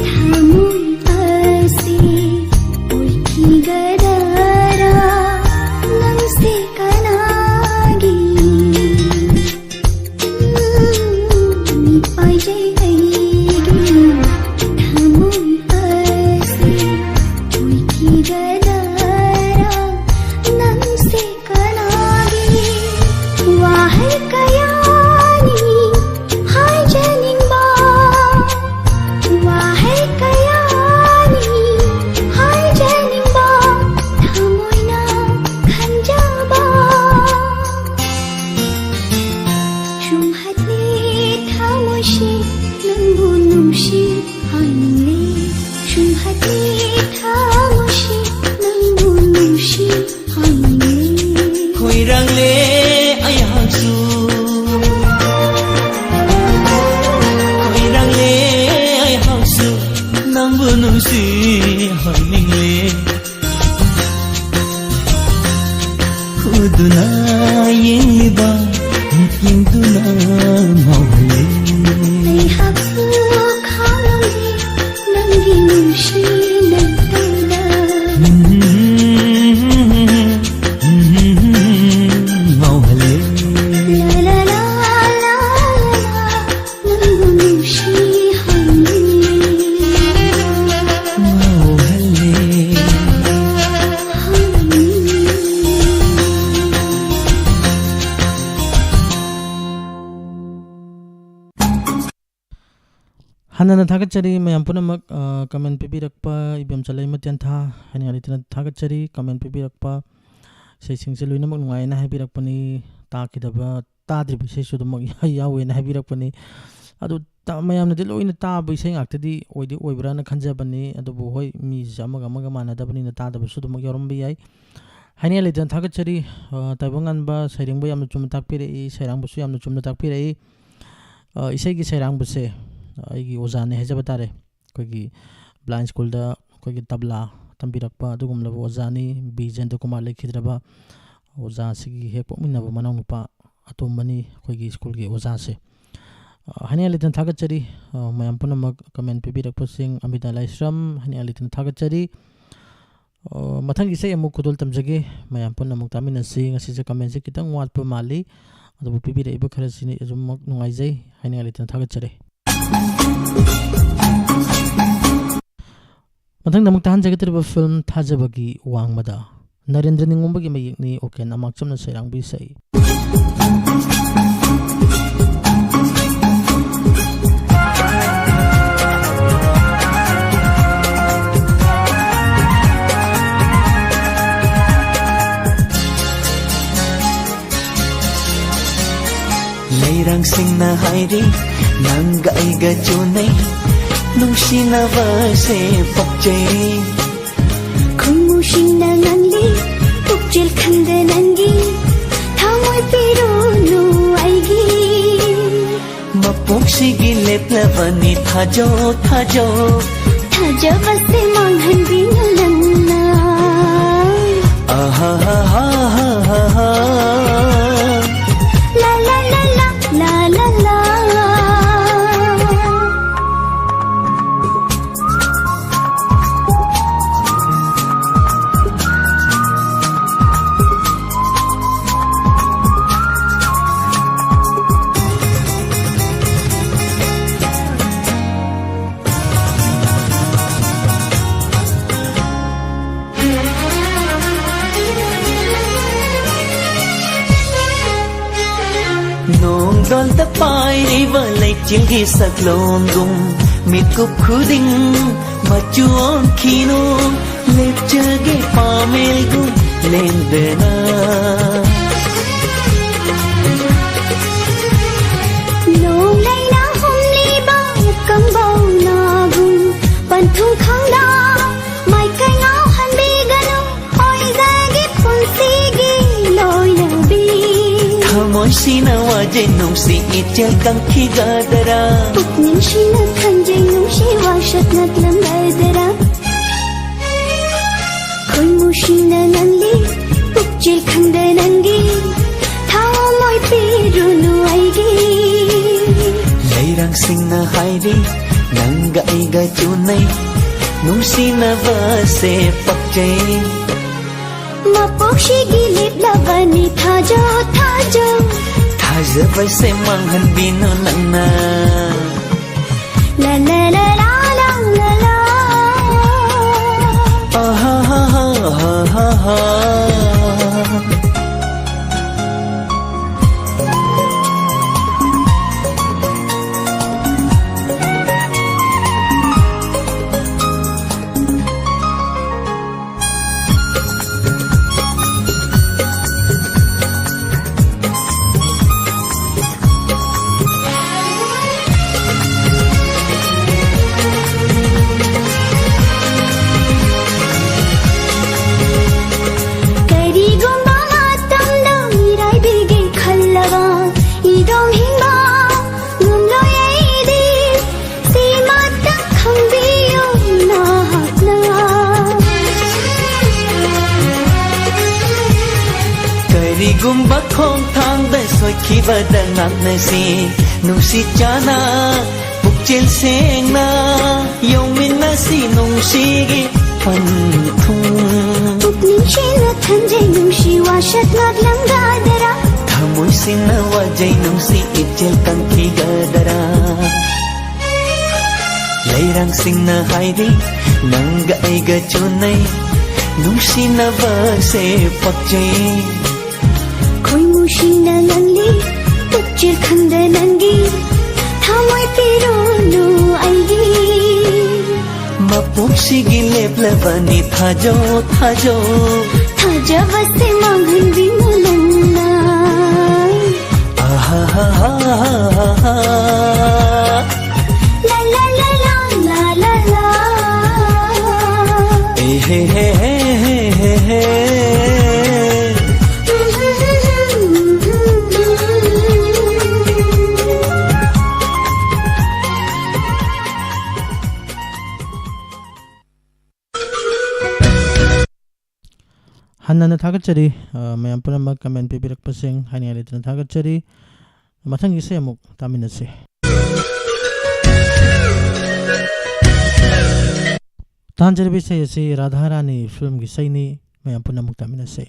ꯊꯃꯣꯏ ꯑꯁꯤ ꯑꯣꯏꯈꯤꯒꯗꯔꯥ ꯅꯪꯁꯦ ꯀꯅꯥꯒꯤ? ꯃꯤꯄꯥꯏꯖꯩ ꯑꯩꯒꯤ ꯊꯃꯣꯏ ꯑꯁꯤ ꯑꯣꯏꯈꯤꯒꯗꯔꯥ ꯅꯪꯁꯦ ꯀꯅꯥꯒꯤ? ꯋꯥꯍꯩ ꯀꯌꯥꯅꯤ ꯍꯥꯏꯖꯅꯤꯡꯕ, ꯋꯥꯍꯩ ꯀꯌꯥꯅꯤ ꯍꯥꯏꯖꯅꯤꯡꯕ, ꯊꯃꯣꯏꯅ ꯈꯟꯖꯕ꯫ ꯁꯨꯝꯍꯠꯂꯦ ꯊꯃꯣꯏꯁꯤ ꯅꯪꯕꯨ ꯅꯨꯡꯁꯤ ꯍꯥꯏꯅꯤꯡꯂꯦ꯫ ꯁꯨꯝꯍꯠꯂꯦ ꯊꯃꯣꯏꯁꯤ ꯅꯪꯕꯨ ꯅꯨꯡꯁꯤ ꯍꯥꯏꯅꯤꯡꯂꯦ꯫ ꯈꯣꯏꯔꯥꯡꯂꯦ ꯑꯩꯍꯥꯛꯁꯨ꯫ ꯍꯟꯅꯅ ꯊꯥꯒꯠꯆꯔꯤ ꯃꯌꯥꯝ ꯄꯨꯝꯅꯃꯛ, ꯑ, comment ꯄꯤꯕꯤꯔꯛꯄ ꯏꯕꯦꯝ ꯆꯂꯩꯃ ꯇꯦꯟꯊꯥ, ꯍꯥꯏꯅꯤꯡꯉꯥꯏ ꯂꯩꯇꯅ ꯊꯥꯒꯠꯆꯔꯤ꯫ Comment ꯄꯤꯕꯤꯔꯛꯄ, ꯏꯁꯩꯁꯤꯡꯁꯦ ꯂꯣꯏꯅꯃꯛ ꯅꯨꯡꯉꯥꯏꯅ ꯍꯥꯏꯕꯤꯔꯛꯄꯅꯤ꯫ ꯇꯥꯈꯤꯗꯕ, ꯇꯥꯗ꯭ꯔꯤꯕ ꯏꯁꯩꯁꯨ ꯑꯗꯨꯃꯛ ꯌꯥꯎꯋꯦꯅ ꯍꯥꯏꯕꯤꯔꯛꯄꯅꯤ꯫ ꯑꯗꯨ ꯇ-, ꯃꯌꯥꯝꯅꯗꯤ ꯂꯣꯏꯅ ꯇꯥꯕ ꯏꯁꯩ ꯉꯥꯛꯇꯗꯤ ꯑꯣꯏꯗꯤ ꯑꯣꯏꯕ꯭ꯔꯥꯅ ꯈꯟꯖꯕꯅꯤ꯫ ꯑꯗꯨꯕꯨ ꯍꯣꯏ, ꯃꯤꯁꯦ ꯑꯃꯒ ꯑꯃꯒ ꯃꯥꯟꯅꯗꯕꯅꯤꯅ ꯇꯥꯗꯕꯁꯨ ꯑꯗꯨꯃꯛ ꯌꯥꯎꯔꯝꯕ ꯌꯥꯏ꯫ ꯍꯥꯏꯅꯤꯡꯉꯥꯏ ꯂꯩꯇꯅ ꯊꯥꯒꯠꯆꯔꯤ꯫ ꯑ, ꯇꯥꯏꯕꯪꯉꯥꯟꯕ ꯁꯩꯔꯦꯡꯕ ꯌꯥꯝꯅ ꯆꯨꯝꯅ ꯇꯥꯛꯄꯤꯔꯛꯏ, ꯁꯩꯔꯥꯡꯕꯁꯨ ꯌꯥꯝꯅ ꯆꯨꯝꯅ ꯇꯥꯛꯄꯤꯔꯛꯏ꯫ ꯑ, ꯏꯁꯩꯒꯤ ꯁꯩꯔꯥꯡꯕꯁꯦ ꯑꯩꯒꯤ ꯑꯣꯖꯥꯅꯦ ꯍꯥꯏꯖꯕ ꯇꯥꯔꯦ꯫ ꯑꯩꯈꯣꯏꯒꯤ blind schoolꯗ ꯑꯩꯈꯣꯏꯒꯤ ꯇꯕ꯭ꯂꯥ ꯇꯝꯕꯤꯔꯛꯄ ꯑꯗꯨꯒꯨꯝꯂꯕ ꯑꯣꯖꯥꯅꯤ꯫ ꯕꯤ ꯖꯌꯟꯇ ꯀꯨꯃꯥꯔ ꯂꯩꯈꯤꯗ꯭ꯔꯕ ꯑꯣꯖꯥꯁꯤꯒꯤ ꯍꯦꯛ ꯄꯣꯛꯃꯤꯟꯅꯕ ꯃꯅꯥꯎꯅꯨꯄꯥ ꯑꯇꯣꯝꯕꯅꯤ ꯑꯩꯈꯣꯏꯒꯤ schoolꯒꯤ ꯑꯣꯖꯥꯁꯦ꯫ ꯑ, ꯍꯥꯏꯅꯤꯡꯉꯥꯏ ꯂꯩꯇꯅ ꯊꯥꯒꯠꯆꯔꯤ꯫ ꯑ, ꯃꯌꯥꯝ ꯄꯨꯝꯅꯃꯛ comment ꯄꯤꯕꯤꯔꯛꯄꯁꯤꯡ, ꯑꯃꯤꯇꯥ ꯂꯥꯏꯁ꯭ꯔꯝ, ꯍꯥꯏꯅꯤꯡꯉꯥꯏ ꯂꯩꯇꯅ ꯊꯥꯒꯠꯆꯔꯤ꯫ ꯑ, ꯃꯊꯪꯒꯤ ꯏꯁꯩ ꯑꯃꯨꯛ ꯈꯨꯗꯣꯜ ꯇꯝꯖꯒꯦ꯫ ꯃꯌꯥꯝ ꯄꯨꯟꯅ ꯑꯃꯨꯛ ꯇꯥꯃꯤꯟꯅꯁꯤ꯫ ꯉꯁꯤꯁꯦ commentꯁꯦ ꯈꯤꯇꯪ ꯋꯥꯠꯄ ꯃꯥꯜꯂꯤ, ꯑꯗꯨꯕꯨ ꯄꯤꯕꯤꯔꯛꯏꯕ ꯈꯔꯁꯤꯅ ꯑꯗꯨꯃꯛ ꯅꯨꯡꯉꯥꯏꯖꯩ꯫ ꯍꯥꯏꯅꯤꯡꯉꯥꯏ ꯂꯩꯇꯅ ꯊꯥꯒꯠꯆꯔꯤ꯫ ꯃꯊꯪꯗ ꯑꯃꯨꯛ ꯇꯥꯍꯟꯖꯒꯗꯧꯔꯤꯕ film ꯊꯥꯖꯕꯒꯤ ꯋꯥꯡꯃꯗ꯫ ꯅꯔꯦꯟꯗ꯭ꯔ ꯅꯤꯉꯣꯝꯕꯒꯤ ꯃꯌꯦꯛꯅꯤ, ꯑꯣꯀꯦꯟ ꯑꯃꯥꯛꯆꯝꯅ ꯁꯩꯔꯥꯡꯕ ꯏꯁꯩ꯫ ꯂꯩꯔꯥꯡꯁꯤꯡꯅ ꯍꯥꯏꯔꯤ, ꯅꯪꯒ ꯑꯩꯒ ꯆꯨꯅꯩ, ꯅꯨꯡꯁꯤꯅꯕꯁꯦ ꯄꯣꯛꯆꯩ꯫ ꯈꯨꯅꯨꯡꯁꯤꯡꯅ ꯉꯥꯡꯂꯤ, ꯄꯨꯛꯆꯦꯜ ꯈꯪꯗ ꯅꯪꯒꯤ ꯊꯃꯣꯏ ꯄꯤꯔꯨꯅꯨ ꯑꯩꯒꯤ꯫ ꯃꯄꯣꯛꯁꯤꯒꯤ ꯂꯦꯞꯂꯕꯅꯤ ꯊꯥꯖꯧ, ꯊꯥꯖꯧ꯫ ꯊꯥꯖꯕꯁꯦ ꯃꯥꯡꯍꯟꯕꯤꯅꯨ ꯅꯪꯅ꯫ ꯑꯍꯥꯍꯥꯍꯥꯍꯥꯍꯥ꯫ ꯂꯥ ꯂꯥ ꯂꯥ ꯂꯥ, ꯂꯥ ꯂꯥ ꯂꯥ꯫ ꯅꯣꯡꯗꯣꯜꯗ ꯄꯥꯏꯔꯤꯕ ꯂꯩꯆꯤꯜꯒꯤ ꯁꯛꯂꯣꯡꯒꯨꯝ ꯃꯤꯠꯀꯨꯞ ꯈꯨꯗꯤꯡ ꯃꯆꯨ ꯑꯣꯟꯈꯤꯅꯨ, ꯂꯦꯞꯆꯒꯦ ꯄꯥꯃꯦꯜꯒꯨꯝ ꯂꯦꯡꯗꯅ꯫ ꯅꯣꯡꯂꯩꯅ ꯍꯨꯝꯂꯤꯕ ꯀꯝꯕꯧ ꯅꯥꯒꯨꯝ ꯄꯟꯊꯨꯡ ꯈꯪꯅ ꯃꯥꯏꯀꯩ ꯉꯥꯎꯍꯟꯕꯤꯒꯅꯨ꯫ ꯑꯣꯏꯖꯒꯦ ꯄꯨꯟꯁꯤꯒꯤ ꯂꯣꯏꯅꯕꯤ꯫ ꯊꯃꯣꯏꯁꯤꯅ ꯋꯥꯖꯩ ꯅꯨꯡꯁꯤ ꯏꯆꯦꯜ ꯀꯪꯈꯤꯒꯗ꯭ꯔꯥ? ꯄꯨꯛꯅꯤꯡꯁꯤꯅ ꯈꯟꯖꯩ ꯅꯨꯡꯁꯤ ꯋꯥꯁꯛ ꯅꯛꯂꯝꯒꯗ꯭ꯔꯥ? ꯈꯣꯏꯃꯨꯁꯤꯅ ꯅꯪꯂꯤ ꯄꯨꯛꯆꯦꯜ ꯈꯪꯗ ꯅꯪꯒꯤ ꯊꯃꯣꯏ ꯄꯤꯔꯨꯅꯨ ꯑꯩꯒꯤ꯫ ꯂꯩꯔꯥꯡꯁꯤꯡꯅ ꯍꯥꯏꯔꯤ ꯅꯪꯒ ꯑꯩꯒ ꯆꯨꯅꯩ, ꯅꯨꯡꯁꯤꯅꯕꯁꯦ ꯄꯛꯆꯩ꯫ ꯃꯄꯣꯛꯁꯤꯒꯤ ꯂꯦꯞꯂꯕꯅꯤ ꯊꯥꯖꯧ ꯊꯥꯖꯧ꯫ ꯊꯥꯖꯕꯁꯦ ꯃꯥꯡꯍꯟꯕꯤꯅꯨ ꯅꯪꯅ꯫ ꯂꯥ ꯂꯥ ꯂꯥ ꯂꯥ ꯂꯥ ꯂꯥ꯫ ꯑꯍꯥ ꯍꯥ ꯍꯥ ꯍꯥ ꯍꯥ ꯍꯥ꯫ ꯀꯔꯤꯒꯨꯝꯕ ꯃꯇꯝꯗ ꯃꯤꯔꯥꯏꯕꯤꯒꯦ ꯈꯜꯂꯕ ꯏꯗꯣꯝ ꯍꯤꯡꯕ ꯉꯝꯂꯣꯏ ꯑꯩꯗꯤ꯫ ꯁꯤꯃꯇ ꯈꯪꯕꯤꯌꯨ ꯅꯍꯥꯛꯅ꯫ ꯀꯔꯤꯒꯨꯝꯕ ꯈꯣꯡꯊꯥꯡꯗ ꯁꯣꯏꯈꯤꯕꯗ ꯉꯥꯛꯅꯁꯤ ꯅꯨꯡꯁꯤ ꯆꯥꯟꯅ꯫ ꯄꯨꯛꯆꯦꯜ ꯁꯦꯡꯅ ꯌꯧꯃꯤꯟꯅꯁꯤ ꯅꯨꯡꯁꯤꯒꯤ ꯄꯟꯊꯨꯡ꯫ ꯄꯨꯛꯅꯤꯡꯁꯤꯅ ꯈꯟꯖꯩ ꯅꯨꯡꯁꯤ ꯋꯥꯁꯛ ꯉꯥꯛꯂꯝꯒꯗꯔꯥ? ꯊꯃꯣꯏꯁꯤꯅ ꯋꯥꯖꯩ ꯅꯨꯡꯁꯤ ꯏꯆꯦꯜ ꯀꯪꯈꯤꯒꯗꯔꯥ? ꯂꯩꯔꯥꯡꯁꯤꯡꯅ ꯍꯥꯏꯔꯤ ꯅꯪꯒ ꯑꯩꯒ ꯆꯨꯅꯩ, ꯅꯨꯡꯁꯤꯅꯕꯁꯦ ꯄꯛꯆꯩ꯫ ꯈꯣꯏꯃꯨꯁꯤꯡꯅ ꯉꯥꯡꯂꯤ ꯆꯤꯔꯈꯪꯗ ꯅꯪꯒꯤ ꯊꯃꯣꯏ ꯄꯤꯔꯨꯅꯨ ꯑꯩꯒꯤ꯫ ꯃꯄꯣꯛꯁꯤꯒꯤ ꯂꯦꯞꯂꯕꯅꯤ ꯊꯥꯖꯧ, ꯊꯥꯖꯧ꯫ ꯊꯥꯖꯕꯁꯦ ꯃꯥꯡꯍꯟꯕꯤꯅꯨ ꯅꯪꯅ꯫ ꯑꯍꯥꯍꯥꯍꯥꯍꯥ꯫ ꯂꯥ ꯂꯥ ꯂꯥ ꯂꯥ ꯂꯥ ꯂꯥ ꯂꯥ꯫ ꯑꯦ ꯍꯦ ꯍꯦ ꯍꯦ ꯍꯦ ꯍꯦ ꯍꯦ꯫ ꯍꯟꯅ ꯍꯟꯅ ꯊꯥꯒꯠꯆꯔꯤ, ꯑ, ꯃꯌꯥꯝ ꯄꯨꯝꯅꯃꯛ comment ꯄꯤꯕꯤꯔꯛꯄꯁꯤꯡ ꯍꯥꯏꯅꯤꯡꯉꯥꯏ ꯂꯩꯇꯅ ꯊꯥꯒꯠꯆꯔꯤ꯫ ꯃꯊꯪꯒꯤ ꯏꯁꯩ ꯑꯃꯨꯛ ꯇꯥꯃꯤꯟꯅꯁꯤ꯫ ꯇꯥꯟꯖꯔꯤꯕ ꯏꯁꯩ ꯑꯁꯤ ꯔꯥꯙꯥ ꯔꯥꯅꯤ film ꯒꯤ ꯏꯁꯩꯅꯤ, ꯃꯌꯥꯝ ꯄꯨꯝꯅꯃꯛ ꯇꯥꯃꯤꯟꯅꯁꯤ꯫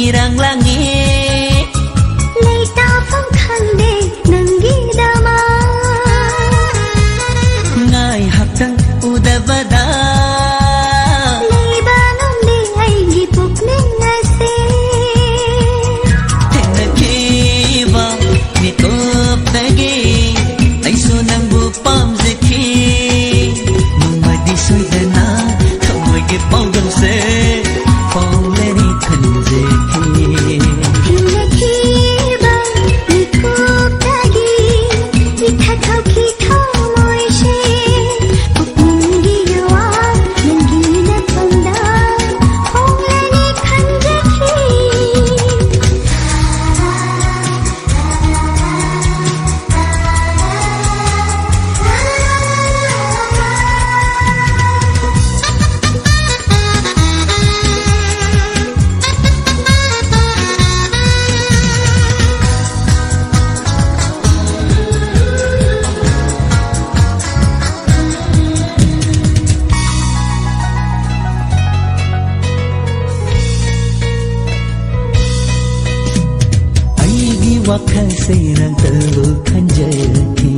ꯏꯔꯥꯡ ꯂꯥꯡꯉꯦ꯫ ꯂꯩꯇꯥꯐꯝ ꯈꯪꯗꯦ ꯅꯪꯒꯤꯗꯃꯛ꯫ ꯉꯥꯏꯍꯥꯛꯇꯪ ꯎꯗꯕꯗ꯫ ꯂꯩꯕ ꯉꯝꯗꯦ ꯑꯩꯒꯤ ꯄꯨꯛꯅꯤꯡ ꯑꯁꯤ꯫ ꯊꯦꯡꯅꯈꯤꯕ ꯃꯤꯀꯨꯞꯇꯒꯤ ꯑꯩꯁꯨ ꯅꯪꯕꯨ ꯄꯥꯝꯖꯈꯤ꯫ ꯅꯣꯡꯃꯗꯤ ꯁꯣꯏꯗꯅ ꯊꯃꯣꯏꯒꯤ ꯄꯥꯎꯗꯝꯁꯦ ꯐꯣꯡꯂꯅꯤ ꯈꯟꯖꯈꯤ꯫ ꯊꯦꯡꯅꯈꯤꯕ ꯃꯤꯀꯨꯞꯇꯒꯤ ꯏꯊꯛ ꯊꯧꯈꯤ ꯊꯃꯣꯏꯁꯦ꯫ ꯄꯨꯛꯅꯤꯡꯒꯤ ꯌꯨꯋꯥ ꯅꯪꯒꯤ ꯅꯐꯝꯗ ꯍꯣꯡꯂꯅꯤ ꯈꯟꯖꯈꯤ꯫ ꯑꯩꯒꯤ ꯋꯥꯈꯜꯁꯦ ꯅꯪꯇꯕꯨ ꯈꯟꯖꯈꯤ꯫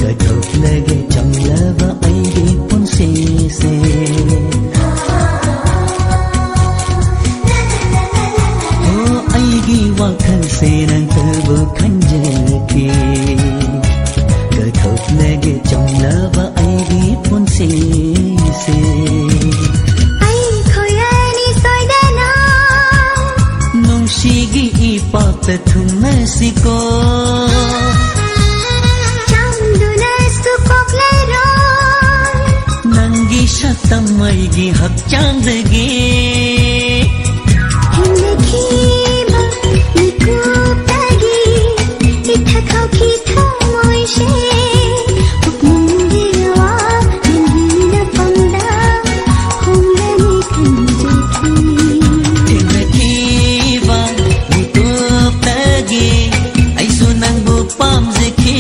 ꯀꯠꯊꯣꯛꯂꯒꯦ ꯆꯝꯂꯕ ꯑꯩꯒꯤ ꯄꯨꯟꯁꯤꯁꯦ꯫ ꯑꯣ, ꯑꯩꯒꯤ ꯋꯥꯈꯜꯁꯦ ꯅꯪꯇꯕꯨ ꯈꯟꯖꯈꯤ꯫ ꯀꯠꯊꯣꯛꯂꯒꯦ ꯆꯝꯂꯕ ꯑꯩꯒꯤ ꯄꯨꯟꯁꯤꯁꯦ꯫ ꯑꯩꯈꯣꯏ ꯑꯅꯤ ꯁꯣꯏꯗꯅ ꯅꯨꯡꯁꯤꯒꯤ ꯏꯄꯥꯛꯇ ꯊꯨꯡꯅꯁꯤꯀꯣ꯫ ꯆꯥꯝꯗꯨꯅꯁꯨ ꯀꯣꯛꯂꯔꯣꯏ꯫ ꯅꯪꯒꯤ ꯁꯛꯇꯝ ꯑꯩꯒꯤ ꯍꯛꯆꯥꯡꯗꯒꯤ꯫ ꯊꯦꯡꯅꯈꯤꯕ ꯃꯤꯀꯨꯞꯇꯒꯤ ꯏꯊꯛ ꯊꯧꯈꯤ ꯊꯃꯣꯏꯁꯦ꯫ ꯄꯨꯛꯅꯤꯡꯒꯤ ꯋꯥ ꯅꯪꯒꯤ ꯅꯐꯝꯗ ꯍꯣꯡꯂꯅꯤ ꯈꯟꯖꯈꯤ꯫ ꯊꯦꯡꯅꯈꯤꯕ ꯃꯤꯀꯨꯞꯇꯒꯤ ꯑꯩꯁꯨ ꯅꯪꯕꯨ ꯄꯥꯝꯖꯈꯤ꯫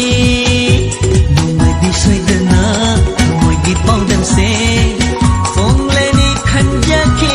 ꯅꯣꯡꯃꯗꯤ ꯁꯣꯏꯗꯅ ꯊꯃꯣꯏꯒꯤ ꯄꯥꯎꯗꯝꯁꯦ ꯐꯣꯡꯂꯅꯤ ꯈꯟꯖꯈꯤ꯫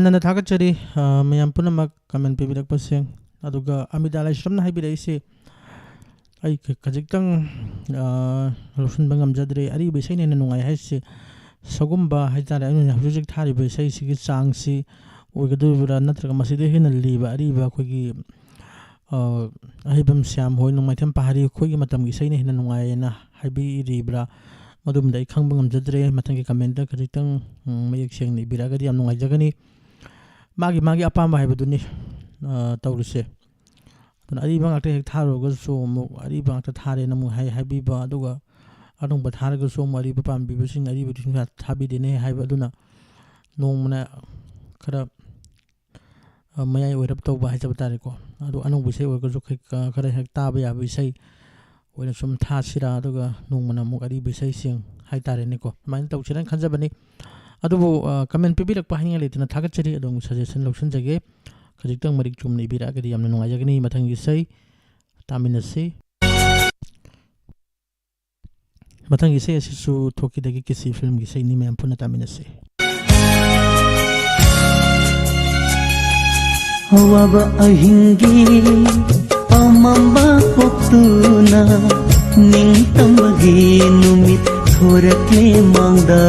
ꯍꯟꯅ ꯊꯥꯒꯠꯆꯔꯤ, ꯑ, ꯃꯌꯥꯝ ꯄꯨꯝꯅꯃꯛ comment ꯄꯤꯕꯤꯔꯛꯄꯁꯤꯡ꯫ ꯑꯗꯨꯒ ꯑꯃꯤꯇꯥ ꯂꯥꯏꯁ꯭ꯔꯝꯅ ꯍꯥꯏꯕꯤꯔꯛꯏꯁꯦ, ꯑꯩ ꯈ-, ꯈꯖꯤꯛꯇꯪ, ꯑ, ꯂꯧꯁꯤꯟꯕ ꯉꯝꯖꯗ꯭ꯔꯦ꯫ ꯑꯔꯤꯕ ꯏꯁꯩꯅ ꯍꯦꯟꯅ ꯅꯨꯡꯉꯥꯏ ꯍꯥꯏꯁꯦ ꯁꯒꯨꯝꯕ ꯍꯥꯏꯇꯥꯔꯦ꯫ ꯑꯩꯅ ꯍꯧꯖꯤꯛ ꯍꯧꯖꯤꯛ ꯊꯥꯔꯤꯕ ꯏꯁꯩꯁꯤꯒꯤ ꯆꯥꯡꯁꯤ ꯑꯣꯏꯒꯗꯧꯔꯤꯕ꯭ꯔꯥ, ꯅꯠꯇ꯭ꯔꯒ ꯃꯁꯤꯗꯩ ꯍꯦꯟꯅ ꯂꯤꯕ ꯑꯔꯤꯕ ꯑꯩꯈꯣꯏꯒꯤ, ꯑ, ꯑꯍꯩꯕꯝ ꯁ꯭ꯌꯥꯝ ꯍꯣꯏ, ꯅꯣꯡꯃꯥꯏꯊꯦꯝ ꯄꯍꯥꯔꯤ ꯑꯩꯈꯣꯏꯒꯤ ꯃꯇꯝꯒꯤ ꯏꯁꯩꯅ ꯍꯦꯟꯅ ꯅꯨꯡꯉꯥꯏꯌꯦꯅ ꯍꯥꯏꯕꯤꯔꯤꯕ꯭ꯔꯥ? ꯃꯗꯨꯃꯗꯤ ꯑꯩ ꯈꯪꯕ ꯉꯝꯖꯗ꯭ꯔꯦ꯫ ꯃꯊꯪꯒꯤ comment ꯈꯖꯤꯛꯇꯪ, ꯎꯝ, ꯃꯌꯦꯛ ꯁꯦꯡꯅ ꯏꯕꯤꯔꯛꯑꯒꯗꯤ ꯌꯥꯝ ꯅꯨꯡꯉꯥꯏꯖꯒꯅꯤ꯫ ꯃꯥꯒꯤ, ꯃꯥꯒꯤ ꯑꯄꯥꯝꯕ ꯍꯥꯏꯕꯗꯨꯅꯤ, ꯑ, ꯇꯧꯔꯤꯁꯦ꯫ ꯑꯗꯨꯅ ꯑꯔꯤꯕ ꯉꯥꯛꯇ ꯍꯦꯛ ꯊꯥꯔꯨꯔꯒꯁꯨ ꯑꯃꯨꯛ ꯑꯔꯤꯕ ꯉꯥꯛꯇ ꯊꯥꯔꯦꯅ ꯑꯃꯨꯛ ꯍꯥꯏ-, ꯍꯥꯏꯕꯤꯕ, ꯑꯗꯨꯒ ꯑꯅꯧꯕ ꯊꯥꯔꯒꯁꯨ ꯑꯃꯨꯛ ꯑꯔꯤꯕ ꯄꯥꯝꯕꯤꯕꯁꯤꯡ ꯑꯔꯤꯕꯗꯨ ꯁꯨꯡꯊꯥ ꯊꯥꯕꯤꯗꯦꯅꯦ ꯍꯥꯏꯕ꯫ ꯑꯗꯨꯅ ꯅꯣꯡꯃꯅ ꯈꯔ, ꯑ, ꯃꯌꯥꯏ ꯑꯣꯏꯔꯞ ꯇꯧꯕ ꯍꯥꯏꯖꯕ ꯇꯥꯔꯦꯀꯣ꯫ ꯑꯗꯨ ꯑꯅꯧꯕ ꯏꯁꯩ ꯑꯣꯏꯔꯒꯁꯨ ꯈ-, ꯈꯔ ꯍꯦꯛ ꯇꯥꯕ ꯌꯥꯕ ꯏꯁꯩ ꯑꯣꯏꯅ ꯁꯨꯝ ꯊꯥꯁꯤꯔꯥ, ꯑꯗꯨꯒ ꯅꯣꯡꯃꯅ ꯑꯃꯨꯛ ꯑꯔꯤꯕ ꯏꯁꯩꯁꯤꯡ ꯍꯥꯏꯇꯥꯔꯦꯅꯦꯀꯣ, ꯑꯗꯨꯃꯥꯏꯅ ꯇꯧꯁꯤꯔꯥꯅ ꯈꯟꯖꯕꯅꯤ꯫ ꯑꯗꯨꯕꯨ, ꯑ, comment ꯄꯤꯕꯤꯔꯛꯄ ꯍꯥꯏꯅꯤꯡꯉꯥꯏ ꯂꯩꯇꯅ ꯊꯥꯒꯠꯆꯔꯤ꯫ ꯑꯗꯣꯝꯒꯤ suggestion ꯂꯧꯁꯤꯟꯖꯒꯦ꯫ ꯈꯖꯤꯛꯇꯪ ꯃꯔꯤꯛ ꯆꯨꯝꯅ ꯏꯕꯤꯔꯛꯑꯒꯗꯤ ꯌꯥꯝꯅ ꯅꯨꯡꯉꯥꯏꯖꯒꯅꯤ꯫ ꯃꯊꯪꯒꯤ ꯏꯁꯩ ꯇꯥꯃꯤꯟꯅꯁꯤ꯫ ꯃꯊꯪꯒꯤ ꯏꯁꯩ ꯑꯁꯤꯁꯨ ꯊꯣꯛꯈꯤꯗꯒꯤ ꯀꯤꯁꯤ film ꯒꯤ ꯏꯁꯩꯅꯤ, ꯃꯌꯥꯝ ꯄꯨꯟꯅ ꯇꯥꯃꯤꯟꯅꯁꯤ꯫ ꯑꯋꯥꯕ ꯑꯍꯤꯡꯒꯤ ꯑꯃꯝꯕ ꯄꯣꯛꯇꯨꯅ ꯅꯤꯡꯇꯝꯕꯒꯤ ꯅꯨꯃꯤꯠ ꯊꯣꯔꯛꯂꯦ ꯃꯥꯡꯗ꯫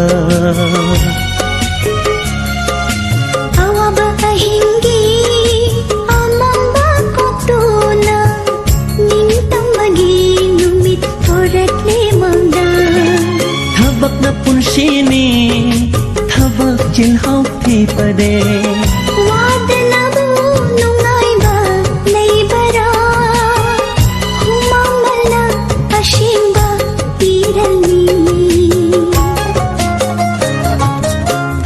ꯑꯋꯥꯕ ꯑꯍꯤꯡꯒꯤ ꯑꯃꯝꯕ ꯀꯣꯛꯇꯨꯅ ꯅꯤꯡꯇꯝꯕꯒꯤ ꯅꯨꯃꯤꯠ ꯊꯣꯔꯛꯂꯦ ꯃꯥꯡꯗ꯫ ꯊꯕꯛꯅ ꯄꯨꯟꯁꯤꯅꯤ, ꯊꯕꯛ ꯆꯤꯜꯍꯥꯎ ꯊꯤꯕꯗꯦ꯫ ꯋꯥꯗꯅꯕꯨ ꯅꯨꯡꯉꯥꯏꯕ ꯂꯩꯕꯔꯥ? ꯍꯨꯃꯥꯡꯃꯜꯅ ꯑꯁꯦꯡꯕ ꯄꯤꯔꯅꯤ꯫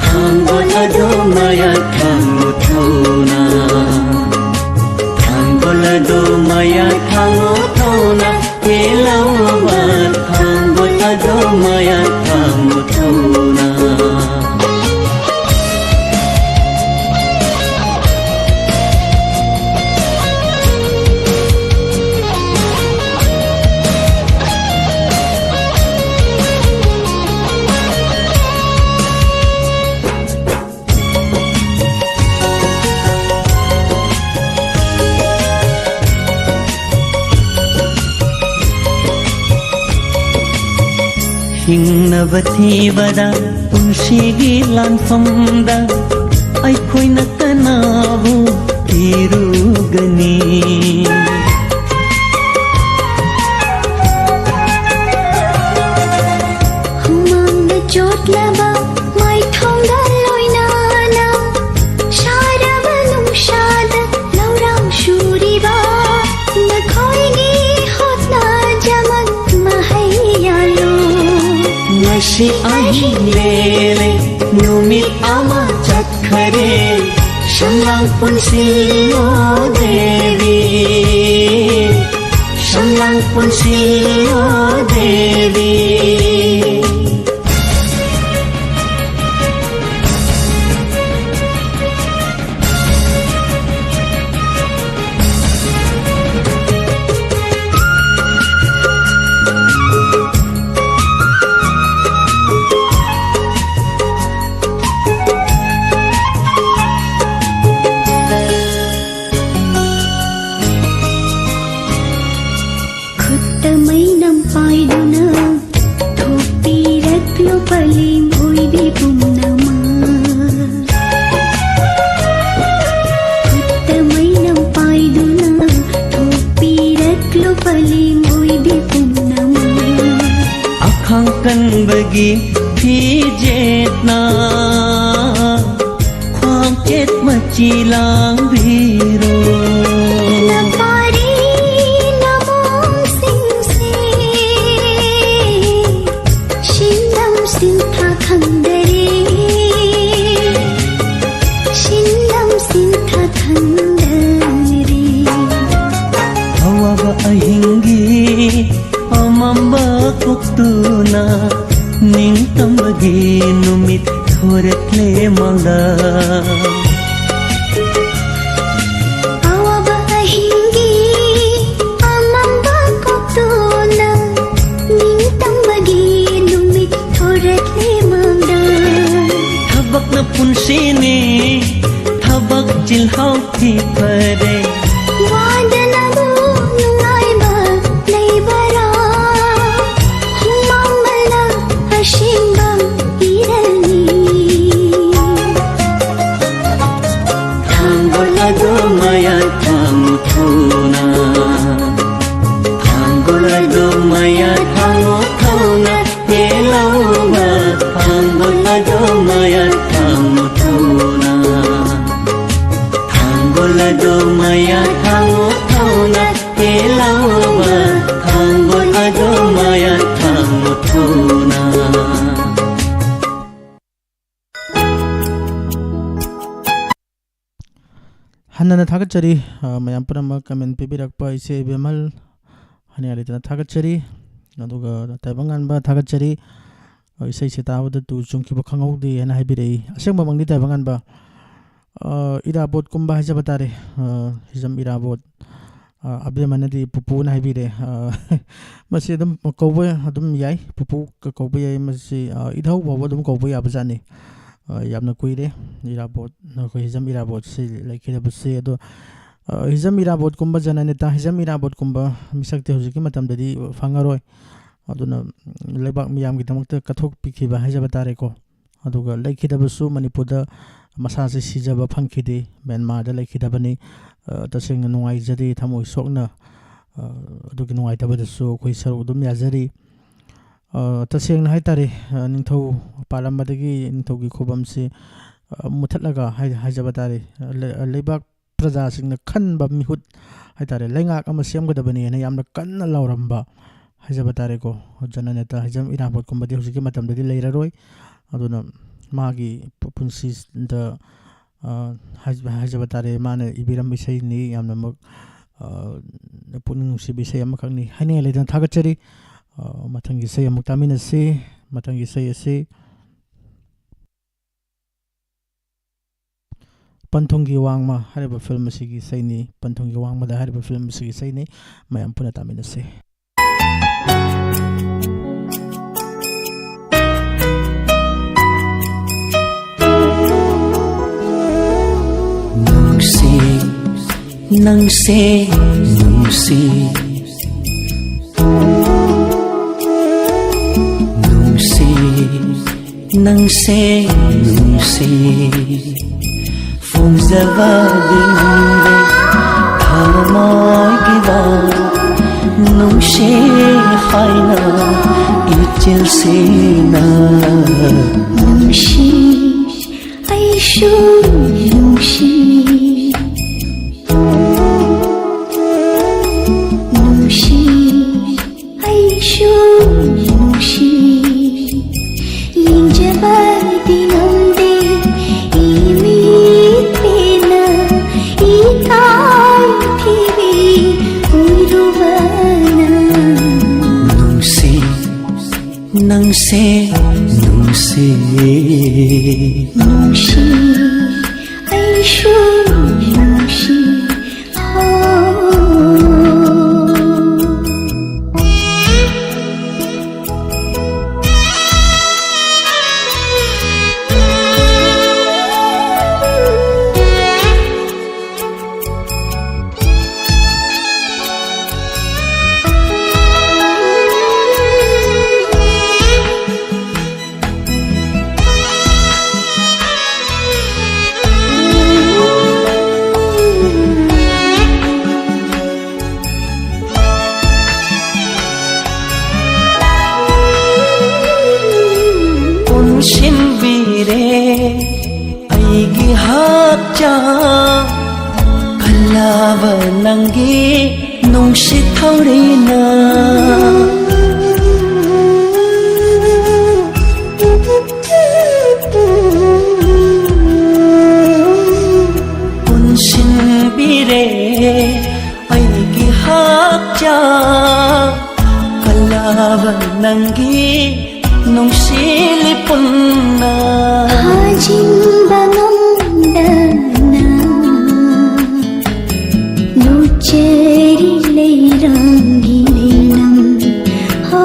ꯊꯥꯡꯒꯣꯜ ꯑꯗꯣ ꯃꯌꯥ ꯊꯥꯡꯉꯨ ꯊꯧꯅ꯫ ꯊꯥꯡꯒꯣꯜ ꯑꯗꯣ ꯃꯌꯥ ꯊꯥꯡꯉꯨ ꯊꯧꯅ꯫ ꯄꯦꯜꯂꯕ ꯊꯥꯡꯒꯣꯜ ꯑꯗꯣ ꯃꯌꯥ ꯊꯥꯡꯉꯨ ꯊꯧꯅ꯫ ꯍꯤꯡꯅꯕ ꯊꯤꯕꯗ ꯄꯨꯟꯁꯤꯒꯤ ꯂꯥꯟꯐꯝꯗ ꯑꯩꯈꯣꯏꯅ ꯀꯅꯥꯕꯨ ꯊꯤꯔꯨꯒꯅꯤ? ꯍꯨꯃꯥꯡꯗ ꯆꯣꯠꯂꯕ ꯃꯥꯏꯊꯣꯡꯒ ꯂꯣꯏꯅꯅ ꯁꯥꯔꯕ ꯅꯨꯡꯁꯥꯗ ꯂꯧꯔꯥꯡ ꯁꯨꯔꯤꯕ ꯅꯈꯣꯏꯒꯤ ꯍꯣꯠꯅꯖꯃꯟ ꯃꯍꯩ ꯌꯥꯜꯂꯨ꯫ ꯉꯁꯤ ꯑꯍꯤꯡ ꯂꯦꯜꯂꯦ, ꯅꯨꯃꯤꯠ ꯑꯃ ꯆꯠꯈꯔꯦ, ꯁꯝꯂꯥꯡ ꯄꯨꯟꯁꯤꯜꯂꯣ ꯗꯦꯕꯤ, ꯁꯝꯂꯥꯡ ꯄꯨꯟꯁꯤꯜꯂꯣ ꯗꯦꯕꯤ꯫ ꯈꯨꯠꯇ ꯃꯩꯅꯝ ꯄꯥꯏꯗꯨꯅ ꯊꯣꯛꯄꯤꯔꯛꯂꯣ ꯄꯂꯦꯝ ꯑꯣꯏꯕꯤ ꯄꯨꯝꯅꯃꯛ꯫ ꯈꯨꯠꯇ ꯃꯩꯅꯝ ꯄꯥꯏꯗꯨꯅ ꯊꯣꯛꯄꯤꯔꯛꯂꯣ ꯄꯂꯦꯝ ꯑꯣꯏꯕꯤ ꯄꯨꯝꯅꯃꯛ꯫ ꯑꯈꯥꯡ ꯀꯟꯕꯒꯤ ꯐꯤꯖꯦꯠꯅ ꯈ꯭ꯋꯥꯡꯆꯦꯠ ꯃꯆꯤ ꯂꯥꯡꯕꯤꯔꯣ꯫ ꯅꯄꯥꯔꯤ ꯅꯃꯣꯝꯁꯤꯡꯁꯦ ꯁꯤꯟꯅꯝ ꯁꯤꯟꯊꯥ ꯈꯪꯗꯔꯦ, ꯁꯤꯟꯅꯝ ꯁꯤꯟꯊꯥ ꯈꯪꯗꯔꯦ꯫ ꯑꯋꯥꯕ ꯑꯍꯤꯡꯒꯤ ꯑꯃꯝꯕ ꯀꯣꯛꯇꯨꯅ ꯅꯤꯡꯇꯝꯕꯒꯤ ꯅꯨꯃꯤꯠ ꯊꯣꯔꯛꯂꯦ ꯃꯥꯡꯗ꯫ ꯑꯋꯥꯕ ꯑꯍꯤꯡꯒꯤ ꯑꯃꯝꯕ ꯀꯣꯛꯇꯨꯅ ꯅꯤꯡꯇꯝꯕꯒꯤ ꯅꯨꯃꯤꯠ ꯊꯣꯔꯛꯂꯦ ꯃꯥꯡꯗ꯫ ꯊꯕꯛꯅ ꯄꯨꯟꯁꯤꯅꯤ, ꯊꯕꯛ ꯆꯤꯜꯍꯥꯎ ꯊꯤ ꯐꯔꯦ꯫ ꯋꯥꯗꯅꯕꯨ ꯅꯨꯡꯉꯥꯏꯕ ꯂꯩꯕꯔꯥ? ꯍꯨꯃꯥꯡ ꯃꯅꯝ ꯑꯗꯣ ꯃꯌꯥ ꯊꯥꯡꯉꯨ ꯊꯨꯅ, ꯊꯥꯡꯒꯣꯜ ꯑꯗꯣ ꯃꯌꯥ ꯊꯥꯡꯉꯨ ꯊꯨꯅ, ꯍꯦ ꯂꯧꯕ꯫ ꯊꯥꯡꯒꯣꯜ ꯑꯗꯣ ꯃꯌꯥ ꯊꯥꯡꯉꯨ ꯊꯨꯅ, ꯊꯥꯡꯒꯣꯜ ꯑꯗꯣ ꯃꯌꯥ ꯊꯥꯡꯉꯨ ꯊꯨꯅ, ꯍꯦ ꯂꯧꯕ꯫ ꯊꯥꯡꯒꯣꯜ ꯑꯗꯣ ꯃꯌꯥ ꯊꯥꯡꯉꯨ ꯊꯨꯅ꯫ ꯍꯟꯅꯅ ꯊꯥꯒꯠꯆꯔꯤ, ꯑ, ꯃꯌꯥꯝ ꯄꯨꯝꯅꯃꯛ ꯀꯃꯦꯟ ꯄꯤꯕꯤꯔꯛꯄ ꯏꯆꯦ ꯏꯕꯦꯝꯍꯜ ꯍꯅꯤꯌꯥ ꯂꯩꯇꯅ ꯊꯥꯒꯠꯆꯔꯤ꯫ ꯑꯗꯨꯒ ꯇꯥꯏꯕꯪ ꯉꯥꯟꯕ ꯊꯥꯒꯠꯆꯔꯤ꯫ ꯑ, ꯏꯁꯩꯁꯦ ꯇꯥꯕꯗ ꯇꯨ ꯆꯨꯡꯈꯤꯕ ꯈꯪꯍꯧꯗꯦ ꯍꯥꯏꯅ ꯍꯥꯏꯕꯤꯔꯛꯏ꯫ ꯑꯁꯦꯡꯕꯃꯛꯅꯤ ꯇꯥꯏꯕꯪ ꯉꯥꯟꯕ꯫ ꯑ, ꯏꯔꯥꯕꯣꯠꯀꯨꯝꯕ ꯍꯥꯏꯖꯕ ꯇꯥꯔꯦ꯫ ꯑ, ꯍꯤꯖꯝ ꯏꯔꯥꯕꯣꯠ꯫ ꯑ, ꯑꯕꯦꯝꯃꯅꯗꯤ ꯄꯨꯄꯨꯅ ꯍꯥꯏꯕꯤꯔꯦ꯫ ꯑ, ꯃꯁꯤ ꯑꯗꯨꯝ ꯀꯧꯕ ꯑꯗꯨꯝ ꯌꯥꯏ, ꯄꯨꯄꯨ ꯀ-, ꯀꯧꯕ ꯌꯥꯏ꯫ ꯃꯁꯤ, ꯑ, ꯏꯙꯧ ꯐꯥꯎꯕ ꯑꯗꯨꯝ ꯀꯧꯕ ꯌꯥꯕꯖꯥꯠꯅꯤ꯫ ꯑ, ꯌꯥꯝꯅ ꯀꯨꯏꯔꯦ ꯏꯔꯥꯕꯣꯠ, ꯑꯩꯈꯣꯏ ꯍꯤꯖꯝ ꯏꯔꯥꯕꯣꯠꯁꯤ ꯂꯩꯈꯤꯗꯕꯁꯦ꯫ ꯑꯗꯣ, ꯑ, ꯍꯤꯖꯝ ꯏꯔꯥꯕꯣꯠꯀꯨꯝꯕ, ꯖꯅꯅꯦꯇꯥ ꯍꯤꯖꯝ ꯏꯔꯥꯕꯣꯠꯀꯨꯝꯕ ꯃꯤꯁꯛꯇꯤ ꯍꯧꯖꯤꯛꯀꯤ ꯃꯇꯝꯗꯗꯤ ꯐꯪꯉꯔꯣꯏ꯫ ꯑꯗꯨꯅ, ꯎꯝ, ꯂꯩꯕꯥꯛ ꯃꯤꯌꯥꯝꯒꯤꯗꯃꯛꯇ ꯀꯠꯊꯣꯛꯄꯤꯈꯤꯕ ꯍꯥꯏꯖꯕ ꯇꯥꯔꯦꯀꯣ꯫ ꯑꯗꯨꯒ ꯂꯩꯈꯤꯗꯕꯁꯨ ꯃꯅꯤꯄꯨꯔꯗ ꯃꯁꯥꯁꯦ ꯁꯤꯖꯕ ꯐꯪꯈꯤꯗꯦ, ꯃ꯭ꯌꯥꯟꯃꯥꯔꯗ ꯂꯩꯈꯤꯗꯕꯅꯤ꯫ ꯑ, ꯇꯁꯦꯡꯅ ꯅꯨꯡꯉꯥꯏꯖꯗꯦ, ꯊꯃꯣꯏ ꯁꯣꯛꯅ, ꯑ, ꯑꯗꯨꯒꯤ ꯅꯨꯡꯉꯥꯏꯇꯕꯗꯁꯨ ꯑꯩꯈꯣꯏ ꯁꯔꯨꯛ ꯑꯗꯨꯝ ꯌꯥꯖꯔꯤ꯫ ꯑ, ꯇꯁꯦꯡꯅ ꯍꯥꯏ ꯇꯥꯔꯦ, ꯑ, ꯅꯤꯡꯊꯧ ꯄꯥꯜꯂꯝꯕꯗꯒꯤ ꯅꯤꯡꯊꯧꯒꯤ ꯈꯨꯕꯝꯁꯤ, ꯑ, ꯃꯨꯊꯠꯂꯒ ꯍꯥꯏ-, ꯍꯥꯏꯖꯕ ꯇꯥꯔꯦ, ꯑ, ꯂꯩ-, ꯑ, ꯂꯩꯕꯥꯛ ꯄ꯭ꯔꯖꯥꯁꯤꯡꯅ ꯈꯟꯕ ꯃꯤꯍꯨꯠ ꯍꯥꯏ ꯇꯥꯔꯦ, ꯂꯩꯉꯥꯛ ꯑꯃ ꯁꯦꯝꯒꯗꯕꯅꯦꯅ ꯌꯥꯝꯅ ꯀꯟꯅ ꯂꯥꯎꯔꯝꯕ ꯍꯥꯏꯖꯕ ꯇꯥꯔꯦꯀꯣ꯫ ꯖꯅꯅꯦꯇꯥ ꯍꯤꯖꯝ ꯏꯔꯥꯕꯣꯠꯀꯨꯝꯕꯗꯤ ꯍꯧꯖꯤꯛꯀꯤ ꯃꯇꯝꯗꯗꯤ ꯂꯩꯔꯔꯣꯏ꯫ ꯑꯗꯨꯅ ꯃꯥꯒꯤ ꯄꯨ-, ꯄꯨꯟꯁꯤꯗ, ꯑ, ꯍꯥꯏꯖ-, ꯍꯥꯏꯖꯕ ꯇꯥꯔꯦ, ꯃꯥꯅ ꯏꯕꯤꯔꯝꯕ ꯏꯁꯩꯅꯤ, ꯌꯥꯝꯅꯃꯛ, ꯑ, ꯄꯨꯛꯅꯤꯡ ꯅꯨꯡꯁꯤꯕ ꯏꯁꯩ ꯑꯃꯈꯛꯅꯤ꯫ ꯍꯥꯏꯅꯤꯡꯉꯥꯏ ꯂꯩꯇꯅ ꯊꯥꯒꯠꯆꯔꯤ꯫ ꯑ, ꯃꯊꯪꯒꯤ ꯏꯁꯩ ꯑꯃꯨꯛ ꯇꯥꯃꯤꯟꯅꯁꯤ꯫ ꯃꯊꯪꯒꯤ ꯏꯁꯩ ꯑꯁꯤ ꯄꯟꯊꯨꯡꯒꯤ ꯋꯥꯡꯃ ꯍꯥꯏꯔꯤꯕ ꯐꯤꯂꯝ ꯑꯁꯤꯒꯤ ꯏꯁꯩꯅꯤ꯫ ꯄꯟꯊꯨꯡꯒꯤ ꯋꯥꯡꯃꯗ ꯍꯥꯏꯔꯤꯕ ꯐꯤꯂꯝ ꯑꯁꯤꯒꯤ ꯏꯁꯩꯅꯤ꯫ ꯃꯌꯥꯝ ꯄꯨꯟꯅ ꯇꯥꯃꯤꯟꯅꯁꯤ꯫ ꯅꯪꯁꯦ, ꯅꯪꯁꯦ, ꯅꯨꯡꯁꯤ꯫ ꯅꯨꯡꯁꯤ, ꯅꯪꯁꯦ, ꯅꯨꯡꯁꯤ꯫ ꯈꯣꯡꯖꯕꯗꯤ ꯉꯝꯗꯦ ꯊꯃꯣꯏꯒꯤ ꯋꯥ ꯅꯨꯡꯁꯤ ꯍꯥꯏꯅ ꯏꯆꯤꯜꯁꯤꯅ꯫ ꯅꯨꯡꯁꯤ, ꯑꯩꯁꯨ ꯅꯨꯡꯁꯤ꯫ ꯅꯨꯡꯁꯤ, ꯑꯩꯁꯨ ꯅꯨꯡꯁꯤ꯫ ꯌꯦꯡꯖꯕꯗꯤ ꯉꯝꯗꯦ ꯏꯃꯤꯠ ꯄꯦꯟꯅ ꯏꯀꯥꯏ ꯊꯤꯕꯤ ꯎꯏꯔꯨꯕꯅ꯫ ꯅꯨꯡꯁꯤ, ꯅꯪꯁꯦ ꯅꯨꯡꯁꯤ꯫ ꯅꯨꯡꯁꯤ, ꯑꯩꯁꯨ ꯅꯨꯡꯁꯤ꯫ ꯄꯨꯟꯁꯤꯟꯕꯤꯔꯦ ꯑꯩꯒꯤ ꯍꯛꯆꯥꯡ ꯀꯜꯂꯕ ꯅꯪꯒꯤ ꯅꯨꯡꯁꯤꯠ ꯊꯧꯔꯤꯅ꯫ ꯄꯨꯟꯁꯤꯟꯕꯤꯔꯦ ꯑꯩꯒꯤ ꯍꯛꯆꯥꯡ ꯀꯜꯂꯕ ꯅꯪꯒꯤ ꯅꯨꯡꯁꯤ ꯂꯤꯄꯨꯟꯅ꯫ ꯐꯥꯖꯤꯟꯕ ꯉꯝꯗꯅ ꯂꯨꯆꯦꯔꯤ ꯂꯩꯔꯥꯡꯒꯤ ꯂꯩꯅꯝ꯫ ꯍꯣ,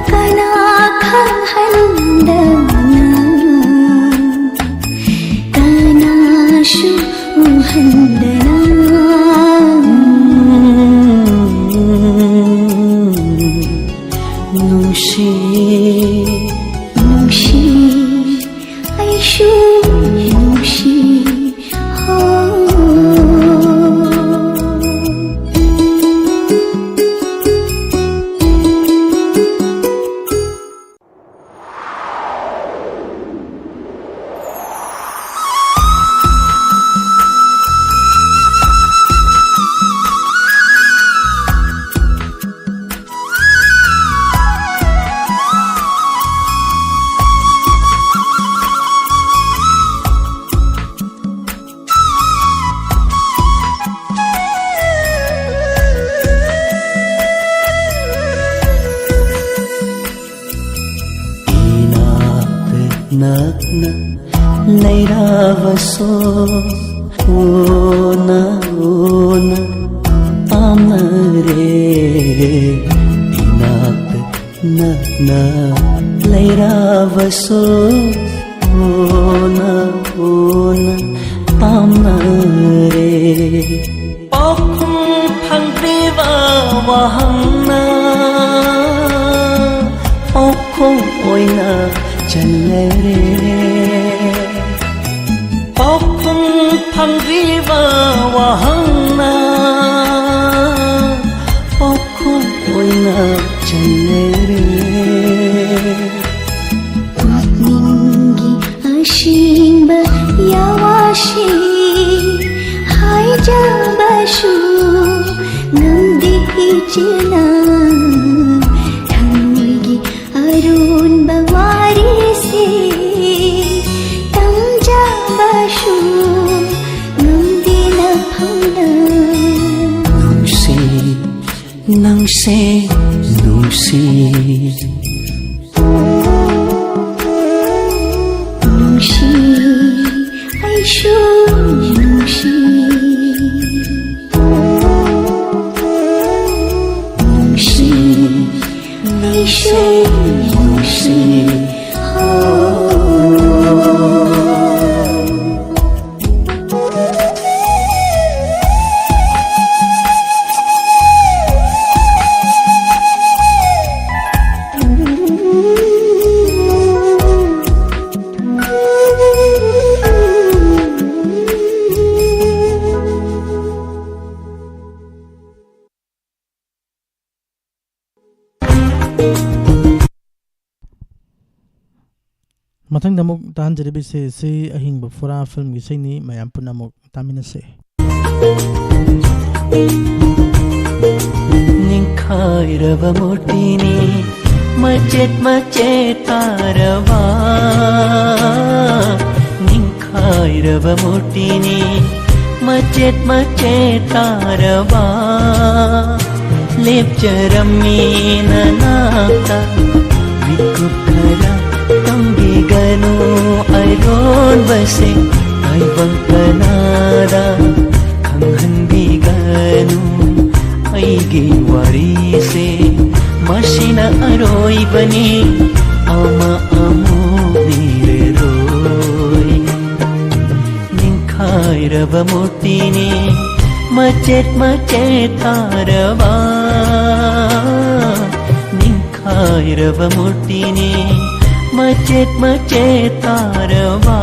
ꯀꯅꯥ ꯈꯪꯍꯟꯗꯅ, ꯀꯅꯥꯁꯨ ꯎꯍꯟꯗꯅ꯫ ꯅꯨꯡꯁꯤ, ꯅꯨꯡꯁꯤ, ꯑꯩꯁꯨ ꯅꯨꯡꯁꯤ꯫ ꯅꯛꯅ ꯂꯩꯔꯕꯁꯨ ꯎꯅ ꯎꯅ ꯄꯥꯝꯅꯔꯦ꯫ ꯏꯅꯥꯛꯇ ꯅꯛꯅ ꯂꯩꯔꯕꯁꯨ ꯎꯅ ꯎꯅ ꯄꯥꯝꯅꯔꯦ꯫ ꯄꯥꯎꯈꯨꯝ ꯐꯪꯗ꯭ꯔꯤꯕ ꯋꯥꯍꯪꯅ ꯄꯥꯎꯈꯨꯝ ꯑꯣꯏꯅ ꯆꯜꯂꯔꯦ꯫ ꯄꯥꯎꯈꯨꯝ ꯐꯪꯗ꯭ꯔꯤꯕ ꯋꯥꯍꯪꯅ ꯄꯥꯎꯈꯨꯝ ꯑꯣꯏꯅ ꯆꯜꯂꯔꯦ꯫ ꯄꯨꯛꯅꯤꯡꯒꯤ ꯑꯁꯦꯡꯕ ꯌꯥꯋꯥꯁꯤ ꯍꯥꯏꯖꯕꯁꯨ ꯉꯝꯗꯦ ꯏꯆꯦꯅ꯫ ꯊꯃꯣꯏꯒꯤ ꯑꯔꯣꯟꯕ ꯋꯥꯔꯤꯁꯤ ꯇꯝꯖꯕꯁꯨ ꯉꯝꯗꯦ ꯅꯐꯝꯗ꯫ ꯅꯪꯁꯦ, ꯅꯪꯁꯦ ꯅꯨꯡꯁꯤ꯫ ꯅꯨꯡꯁꯤ, ꯑꯩꯁꯨ ꯅꯨꯡꯁꯤ꯫ ꯅꯨꯡꯁꯤ, ꯑꯩꯁꯨ ꯅꯨꯡꯁꯤ꯫ ꯃꯊꯪꯗ ꯑꯃꯨꯛ ꯇꯥꯍꯟꯖꯔꯤꯕ ꯏꯁꯩ ꯑꯁꯤ ꯑꯍꯤꯡꯕ ꯐꯨꯔꯥ ꯐꯤꯂꯝꯒꯤ ꯏꯁꯩꯅꯤ꯫ ꯃꯌꯥꯝ ꯄꯨꯟꯅ ꯑꯃꯨꯛ ꯇꯥꯃꯤꯟꯅꯁꯦ꯫ ꯅꯤꯡꯈꯥꯏꯔꯕ ꯃꯨꯔꯇꯤꯅꯤ ꯃꯆꯦꯠ ꯃꯆꯦꯠ ꯇꯥꯔꯕ, ꯅꯤꯡꯈꯥꯏꯔꯕ ꯃꯨꯔꯇꯤꯅꯤ ꯃꯆꯦꯠ ꯃꯆꯦꯠ ꯇꯥꯔꯕ, ꯂꯦꯞꯆꯔꯝꯃꯤ ꯅꯅꯥꯛꯇ ꯃꯤꯀꯨꯞ ꯈꯔ ꯇꯝꯕꯤꯒ ꯑꯔꯣꯟꯕꯁꯦ ꯇꯥꯏꯕꯪ ꯀꯅꯥꯗ ꯈꯪꯍꯟꯕꯤꯒꯅꯨ꯫ ꯑꯩꯒꯤ ꯋꯥꯔꯤꯁꯦ ꯃꯁꯤꯅ ꯑꯔꯣꯏꯕꯅꯤ, ꯑꯃ ꯑꯃꯨꯛ ꯂꯤꯔꯔꯣꯏ꯫ ꯅꯤꯡꯈꯥꯏꯔꯕ ꯃꯨꯔꯇꯤꯅꯤ, ꯃꯆꯦꯠ ꯃꯆꯦꯠ ꯇꯥꯔꯕ꯫ ꯅꯤꯡꯈꯥꯏꯔꯕ ꯃꯨꯔꯇꯤꯅꯤ, ꯃꯆꯦꯠ ꯃꯆꯦꯠ ꯇꯥꯔꯕ꯫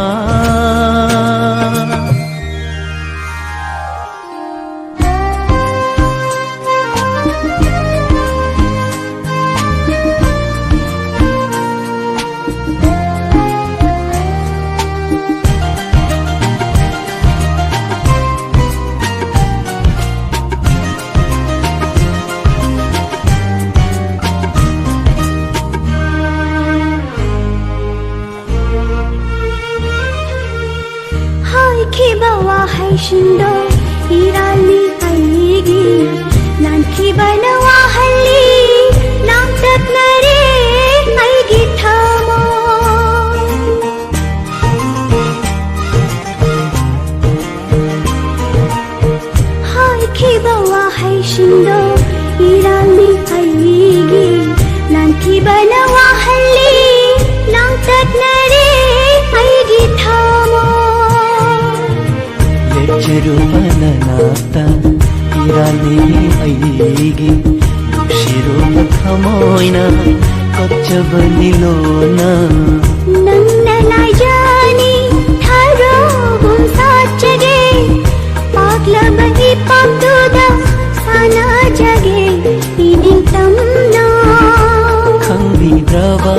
ꯍꯥꯏꯈꯤꯕ ꯋꯥꯍꯩꯁꯤꯡꯗꯣ ꯏꯔꯥꯜꯂꯤ ꯑꯩꯒꯤ, ꯅꯥꯟꯈꯤꯕꯅ ꯋꯥꯍꯜꯂꯤ, ꯂꯥꯡꯇꯛꯅꯔꯦ ꯑꯩꯒꯤ ꯊꯃꯣꯏ꯫ ꯍꯥꯏꯈꯤꯕ ꯋꯥꯍꯩꯁꯤꯡꯗꯣ ꯏꯔꯥꯜꯂꯤ ꯑꯩꯒꯤ, ꯅꯥꯟꯈꯤꯕꯅ ꯋꯥꯍꯜꯂꯤ, ꯂꯥꯡꯇꯛꯅꯔꯦ ꯑꯩꯒꯤ ꯊꯃꯣꯏ꯫ ꯂꯦꯞꯆꯔꯨꯕ ꯅꯅꯥꯛꯇ ꯏꯔꯥꯜꯂꯤ ꯑꯩꯒꯤ, ꯅꯨꯡꯁꯤꯔꯨꯕ ꯊꯃꯣꯏꯅ ꯀꯞꯆꯕꯅꯤ ꯂꯣꯟꯅ꯫ ꯅꯪꯅ ꯂꯥꯏꯖꯅꯤ ꯊꯥꯔꯣꯒꯨꯝ ꯁꯥꯠꯆꯒꯦ, ꯄꯥꯛꯂꯕ ꯏꯄꯥꯛꯇꯨꯗ ꯁꯥꯟꯅꯖꯒꯦ ꯏꯅꯤꯡꯇꯝꯅ꯫ ꯈꯪꯕꯤꯗ꯭ꯔꯕ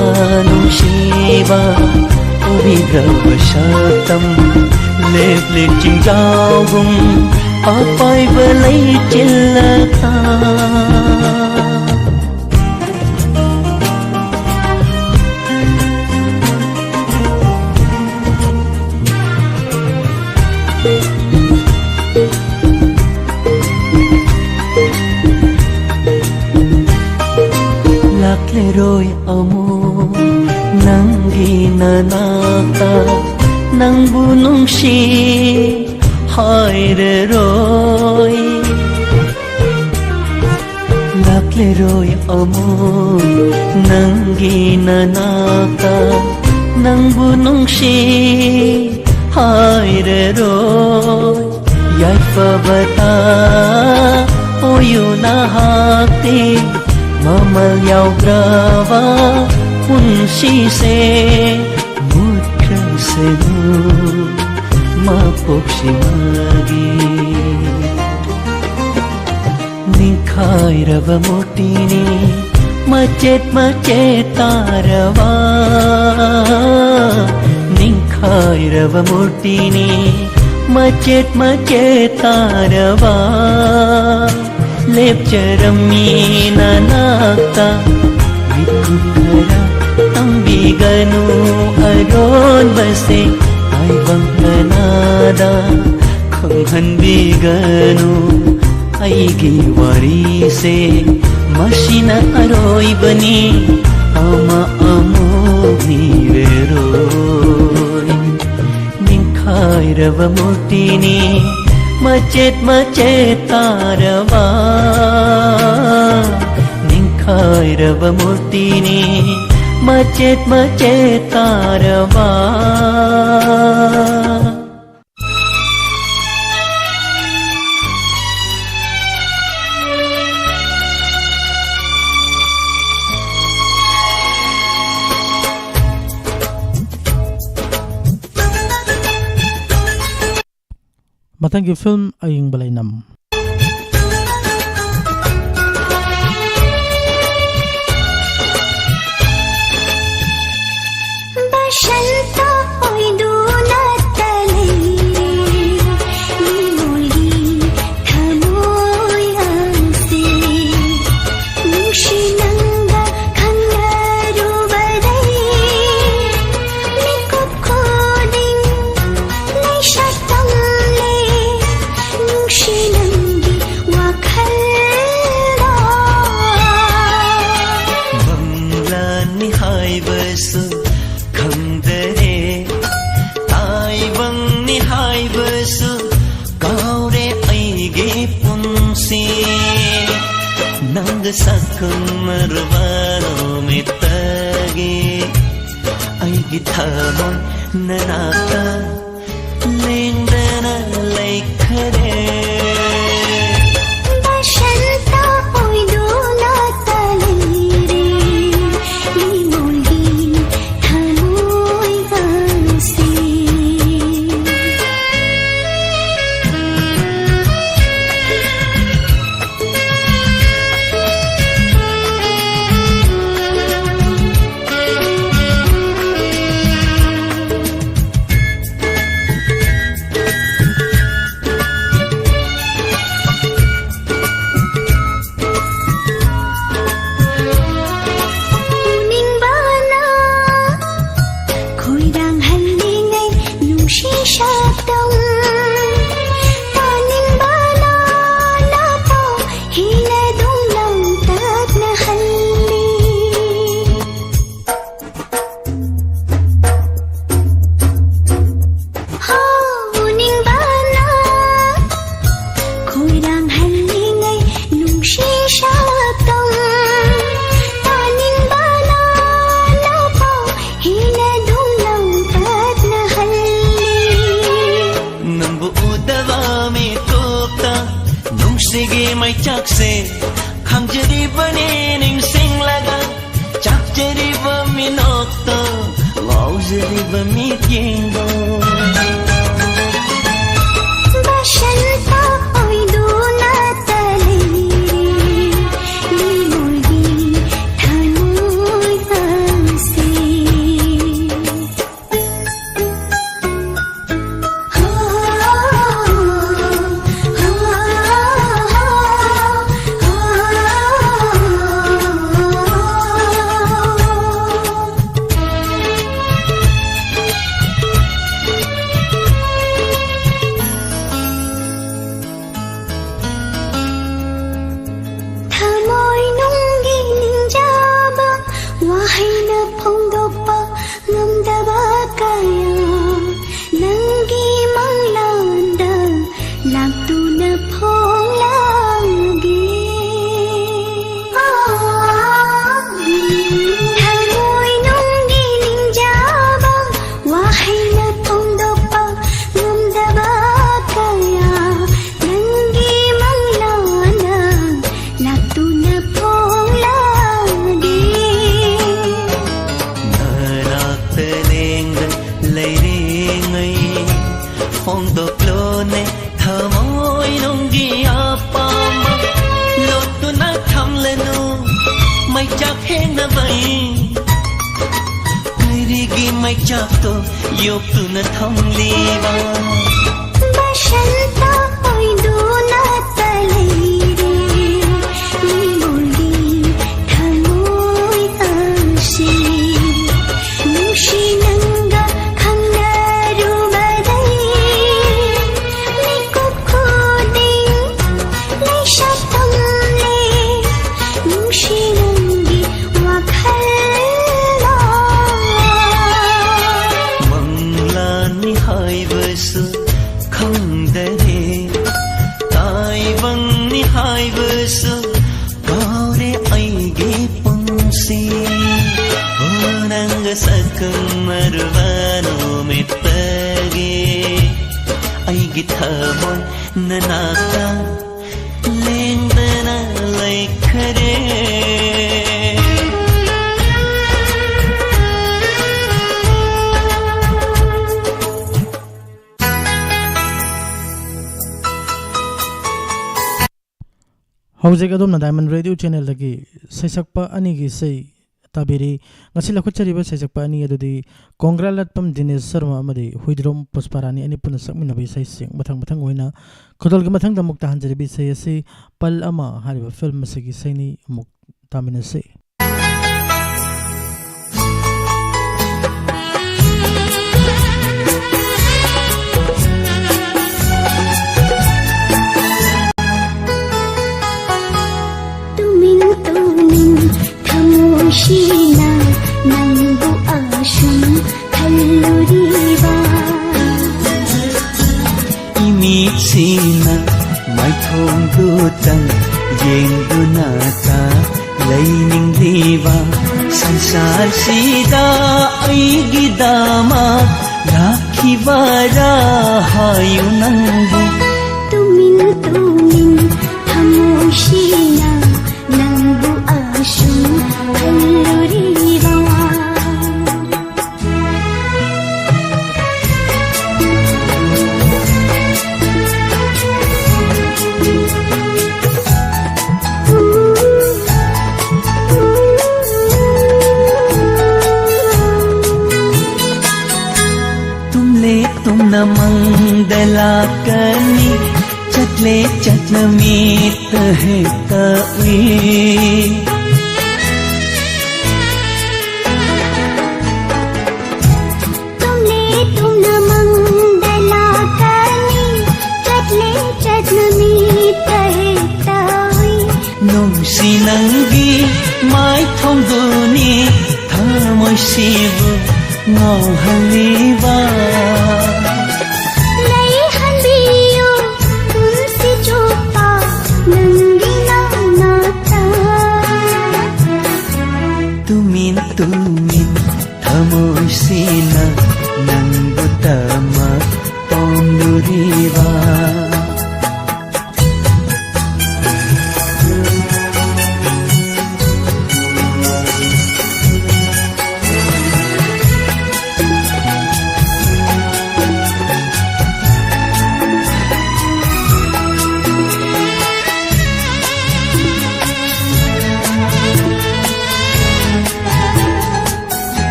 ꯅꯨꯡꯁꯤꯕ, ꯎꯕꯤꯗ꯭ꯔꯕ ꯁꯛꯇꯝ, ꯂꯦꯞꯂꯦ ꯆꯤꯡꯖꯥꯎꯒꯨꯝ ꯑꯄꯥꯏꯕ ꯂꯩꯆꯤꯜꯂꯛꯇ꯫ ꯂꯥꯛꯂꯔꯣꯏ ꯑꯃꯨꯛ ꯅꯪꯒꯤ ꯅꯅꯥꯛꯇ ꯅꯪꯕꯨ ꯅꯨꯡꯁꯤ ꯍꯥꯏꯔꯔꯣꯏ꯫ ꯂꯥꯛꯂꯔꯣꯏ ꯑꯃꯨꯛ ꯅꯪꯒꯤ ꯅꯅꯥꯛꯇ ꯅꯪꯕꯨ ꯅꯨꯡꯁꯤ ꯍꯥꯏꯔꯔꯣꯏ꯫ ꯌꯥꯏꯐꯕꯇ ꯑꯣꯏꯌꯨ ꯅꯍꯥꯛꯇꯤ, ꯃꯃꯜ ꯌꯥꯎꯗ꯭ꯔꯕ ꯄꯨꯟꯁꯤꯁꯦ ꯃꯨꯠꯈ꯭ꯔꯁꯅꯨ ꯃꯄꯣꯛꯁꯤꯃꯒꯤ꯫ ꯅꯤꯡꯈꯥꯏꯔꯕ ꯃꯨꯔꯇꯤꯅꯤ, ꯃꯆꯦꯠ ꯃꯆꯦꯠ ꯇꯥꯔꯕ꯫ ꯅꯤꯡꯈꯥꯏꯔꯕ ꯃꯨꯔꯇꯤꯅꯤ, ꯃꯆꯦꯠ ꯃꯆꯦꯠ ꯇꯥꯔꯕ꯫ ꯂꯦꯞꯆꯔꯝꯃꯤ ꯅꯅꯥꯛꯇ, ꯃꯤꯠꯀꯨꯞ ꯈꯔ ꯇꯝꯕꯤꯒꯅꯨ꯫ ꯑꯔꯣꯟꯕꯁꯦ ꯇꯥꯏꯕꯪ ꯀꯅꯥꯗ ꯈꯪꯍꯟꯕꯤꯒꯅꯨ꯫ ꯑꯩꯒꯤ ꯋꯥꯔꯤꯁꯦ ꯃꯁꯤꯅ ꯑꯔꯣꯏꯕꯅꯤ, ꯑꯃ ꯑꯃꯨꯛ ꯅꯤꯔꯔꯣꯏ꯫ ꯅꯤꯡꯈꯥꯏꯔꯕ ꯃꯨꯔꯇꯤꯅꯤ, ꯃꯆꯦꯠ ꯃꯆꯦꯠ ꯇꯥꯔꯕ꯫ ꯅꯤꯡꯈꯥꯏꯔꯕ ꯃꯨꯔꯇꯤꯅꯤ, ꯃꯆꯦꯠ ꯃꯆꯦꯠ ꯇꯥꯔꯕ꯫ ꯃꯊꯪꯒꯤ ꯐꯤꯂꯝ ꯑꯌꯤꯡꯕ ꯂꯩꯅꯝ꯫ ꯕꯁꯟꯇ ꯑꯣꯏꯗꯨꯅ ꯇꯂꯩꯔꯦ, ꯃꯤꯃꯣꯜꯒꯤ ꯊꯃꯣꯏ ꯑꯁꯦ꯫ ꯅꯨꯡꯁꯤ ꯅꯪꯒ ꯈꯪꯅꯔꯨꯕꯗꯩ, ꯃꯤꯀꯨꯞ ꯈꯨꯗꯤꯡ ꯂꯩꯁꯥ ꯇꯝꯂꯦ꯫ ꯅꯨꯡꯁꯤ ꯅꯪ ꯅꯪꯒ ꯁꯛꯈꯪꯅꯔꯕ ꯅꯨꯃꯤꯠꯇꯒꯤ ꯑꯩꯒꯤ ꯊꯃꯣꯏ ꯅꯅꯥꯛꯇ ꯂꯦꯡꯗꯅ ꯂꯩꯈꯔꯦ꯫ ꯕꯁꯟꯇ ꯑꯣꯏꯗꯨꯅ ꯇꯥꯂꯤꯔꯦ ꯃꯤꯃꯣꯜꯒꯤ ꯊꯃꯣꯏꯒꯁꯦ꯫ ꯎꯅꯤꯡꯕꯅ ꯈꯣꯏꯔꯥꯡꯍꯜꯂꯤꯉꯩ ꯅꯨꯡꯁꯤ ꯁꯛꯇꯝ꯫ ꯇꯥꯅꯤꯡꯕꯅ ꯅꯄꯥꯎ ꯍꯤꯅꯗꯨꯝ ꯂꯪꯇꯛꯅꯍꯜꯂꯤ꯫ ꯍꯧꯅꯤꯡꯕꯅ ꯈꯣꯏꯔꯥꯡꯍꯜꯂꯤꯉꯩ ꯅꯨꯡꯁꯤ ꯁꯛꯇꯝ꯫ ꯇꯥꯅꯤꯡꯕꯅ ꯅꯄꯥꯎ ꯍꯤꯅꯗꯨꯝ ꯂꯪꯇꯛꯅꯍꯜꯂꯤ꯫ ꯅꯪꯕꯨ ꯎꯗꯕ ꯃꯤꯀꯨꯞꯇ ꯅꯨꯡꯁꯤꯒꯤ ꯃꯩꯆꯥꯛꯁꯦ ꯈꯪꯖꯔꯤꯕꯅꯤ ꯅꯤꯡꯁꯤꯡꯂꯒ ꯆꯥꯛꯆꯔꯤꯕ ꯃꯤꯅꯣꯛꯇꯣ ꯉꯥꯎꯖꯔꯤꯕ ꯃꯤꯠꯌꯦꯡꯗꯣ꯫ ꯕꯁꯟꯇ ꯑꯣꯏꯗꯨꯅ ꯇꯥꯂꯤꯔꯦ ꯃꯤꯃꯣꯜꯒꯤ ꯊꯃꯣꯏꯒꯁꯦ꯫ ꯊꯃꯣꯏꯅꯨꯡꯒꯤ ꯑꯄꯥꯝꯕ ꯂꯣꯠꯇꯨꯅ ꯊꯝꯂꯅꯨ, ꯃꯩꯆꯥꯛ ꯍꯦꯟꯅꯕꯩ ꯀꯔꯤꯒꯤ ꯃꯩꯆꯥꯛꯇꯣ ꯌꯣꯛꯇꯨꯅ ꯊꯝꯂꯤꯕ? ꯕꯁꯟꯇ ꯑꯣꯏꯗꯨꯅ ꯆꯠꯂꯤꯔꯦ ꯏꯃꯣꯜꯒꯤ ꯊꯃꯣꯏ ꯑꯁꯤ꯫ ꯅꯨꯡꯁꯤ ꯅꯪꯒ ꯈꯪꯅꯔꯨꯕꯗꯩ ꯃꯤꯀꯨꯞ ꯈꯨꯗꯤꯡ ꯂꯩꯁꯥ ꯊꯝꯂꯦ ꯅꯨꯡꯁꯤ ꯅꯪꯒꯤ ꯋꯥꯈꯜꯅ꯫ ꯃꯪꯂꯥꯟꯅꯤ ꯍꯥꯏꯕꯁꯨ ꯈꯪꯗꯔꯦ, ꯇꯥꯏꯕꯪꯅꯤ ꯍꯥꯏꯕꯁꯨ ꯀꯥꯎꯔꯦ ꯑꯩꯒꯤ ꯄꯨꯟꯁꯤ꯫ ꯍꯣ, ꯅꯪꯒ ꯁꯛꯈꯪꯅꯔꯨꯕ ꯅꯨꯃꯤꯠꯇꯒꯤ ꯑꯩꯒꯤ ꯊꯃꯣꯏ ꯅꯅꯥꯛꯇ ꯂꯦꯡꯗꯅ ꯂꯩꯈꯔꯦ꯫ ꯍꯧꯖꯤꯛ ꯑꯗꯣꯝꯅ ꯗꯥꯏꯃꯟ ꯔꯦꯗꯤꯑꯣ ꯆꯦꯅꯦꯜꯗꯒꯤ ꯁꯩꯁꯛꯄ ꯑꯅꯤꯒꯤ ꯏꯁꯩ ꯇꯥꯕꯤꯔꯤ꯫ ꯉꯁꯤ ꯂꯧꯈꯠꯆꯔꯤꯕ ꯁꯩꯁꯛꯄ ꯑꯅꯤ ꯑꯗꯨꯗꯤ ꯀꯣꯡꯒ꯭ꯔꯥꯂꯠꯄꯝ ꯗꯤꯅꯦꯁ ꯁꯔꯃ ꯑꯃꯗꯤ ꯍꯨꯏꯗ꯭ꯔꯣꯝ ꯄꯨꯁꯄꯥꯔꯥꯅꯤ ꯑꯅꯤ ꯄꯨꯟꯅ ꯁꯛꯃꯤꯟꯅꯕ ꯏꯁꯩꯁꯤꯡ ꯃꯊꯪ ꯃꯊꯪ ꯑꯣꯏꯅ ꯈꯨꯗꯣꯜꯒꯤ ꯃꯊꯪꯗ ꯑꯃꯨꯛ ꯇꯥꯍꯟꯖꯔꯤꯕ ꯏꯁꯩ ꯑꯁꯤ ꯄꯜ ꯑꯃ ꯍꯥꯏꯔꯤꯕ ꯐꯤꯂꯝ ꯑꯁꯤꯒꯤ ꯏꯁꯩꯅꯤ꯫ ꯑꯃꯨꯛ ꯇꯥꯃꯤꯟꯅꯁꯤ꯫ ꯇꯨꯃꯤꯟ ꯇꯨꯃꯤꯟ ꯊꯃꯣꯏꯁꯤꯅ ꯅꯪꯕꯨ ꯑꯁꯨꯝ ꯈꯜꯂꯨꯔꯤꯕ꯫ ꯏꯃꯤꯠꯁꯤꯅ ꯃꯥꯏꯊꯣꯡꯗꯨꯇꯪ ꯌꯦꯡꯗꯨꯅ ꯂꯩꯅꯤꯡꯂꯤꯕ ꯁꯪꯁꯥꯔꯁꯤꯗ ꯑꯩꯒꯤꯗꯃꯛ ꯂꯥꯛꯈꯤꯕꯔꯥ ꯍꯥꯏꯌꯨ ꯅꯪꯕꯨ꯫ ꯇꯨꯃꯤꯟ ꯇꯨꯃꯤꯟ ꯊꯃꯣꯏꯁꯤꯅ ꯅꯪꯕꯨ ꯑꯁꯨꯝ ꯈꯜꯂꯨꯔꯤꯕ꯫ ꯃꯪꯗ ꯂꯥꯛꯀꯅꯤ, ꯆꯠꯂꯦ ꯆꯠꯅ ꯃꯤꯠꯇ ꯍꯦꯛꯇ ꯎꯏ꯫ ꯇꯨꯝꯂꯦ ꯇꯨꯝꯅ ꯃꯪꯗ ꯂꯥꯛꯀꯅꯤ, ꯆꯠꯂꯦ ꯆꯠꯅ ꯃꯤꯠꯇ ꯍꯦꯛꯇ ꯎꯏ꯫ ꯅꯨꯡꯁꯤ ꯅꯪꯒꯤ ꯃꯥꯏꯊꯣꯡꯗꯨꯅꯤ ꯊꯃꯣꯏꯁꯤꯕꯨ ꯉꯥꯎꯍꯜꯂꯤꯕ꯫ ꯂꯩꯍꯟꯕꯤꯌꯨ ꯄꯨꯟꯁꯤ ꯆꯨꯞꯄ ꯅꯪꯒꯤ ꯅꯥꯛꯇ꯫ ꯇꯨꯃꯤꯟ ꯇꯨꯃꯤꯟ ꯊꯃꯣꯏꯁꯤꯅ ꯅꯪꯕꯨ ꯇꯃ ꯄꯣꯝꯂꯨꯔꯤꯕ꯫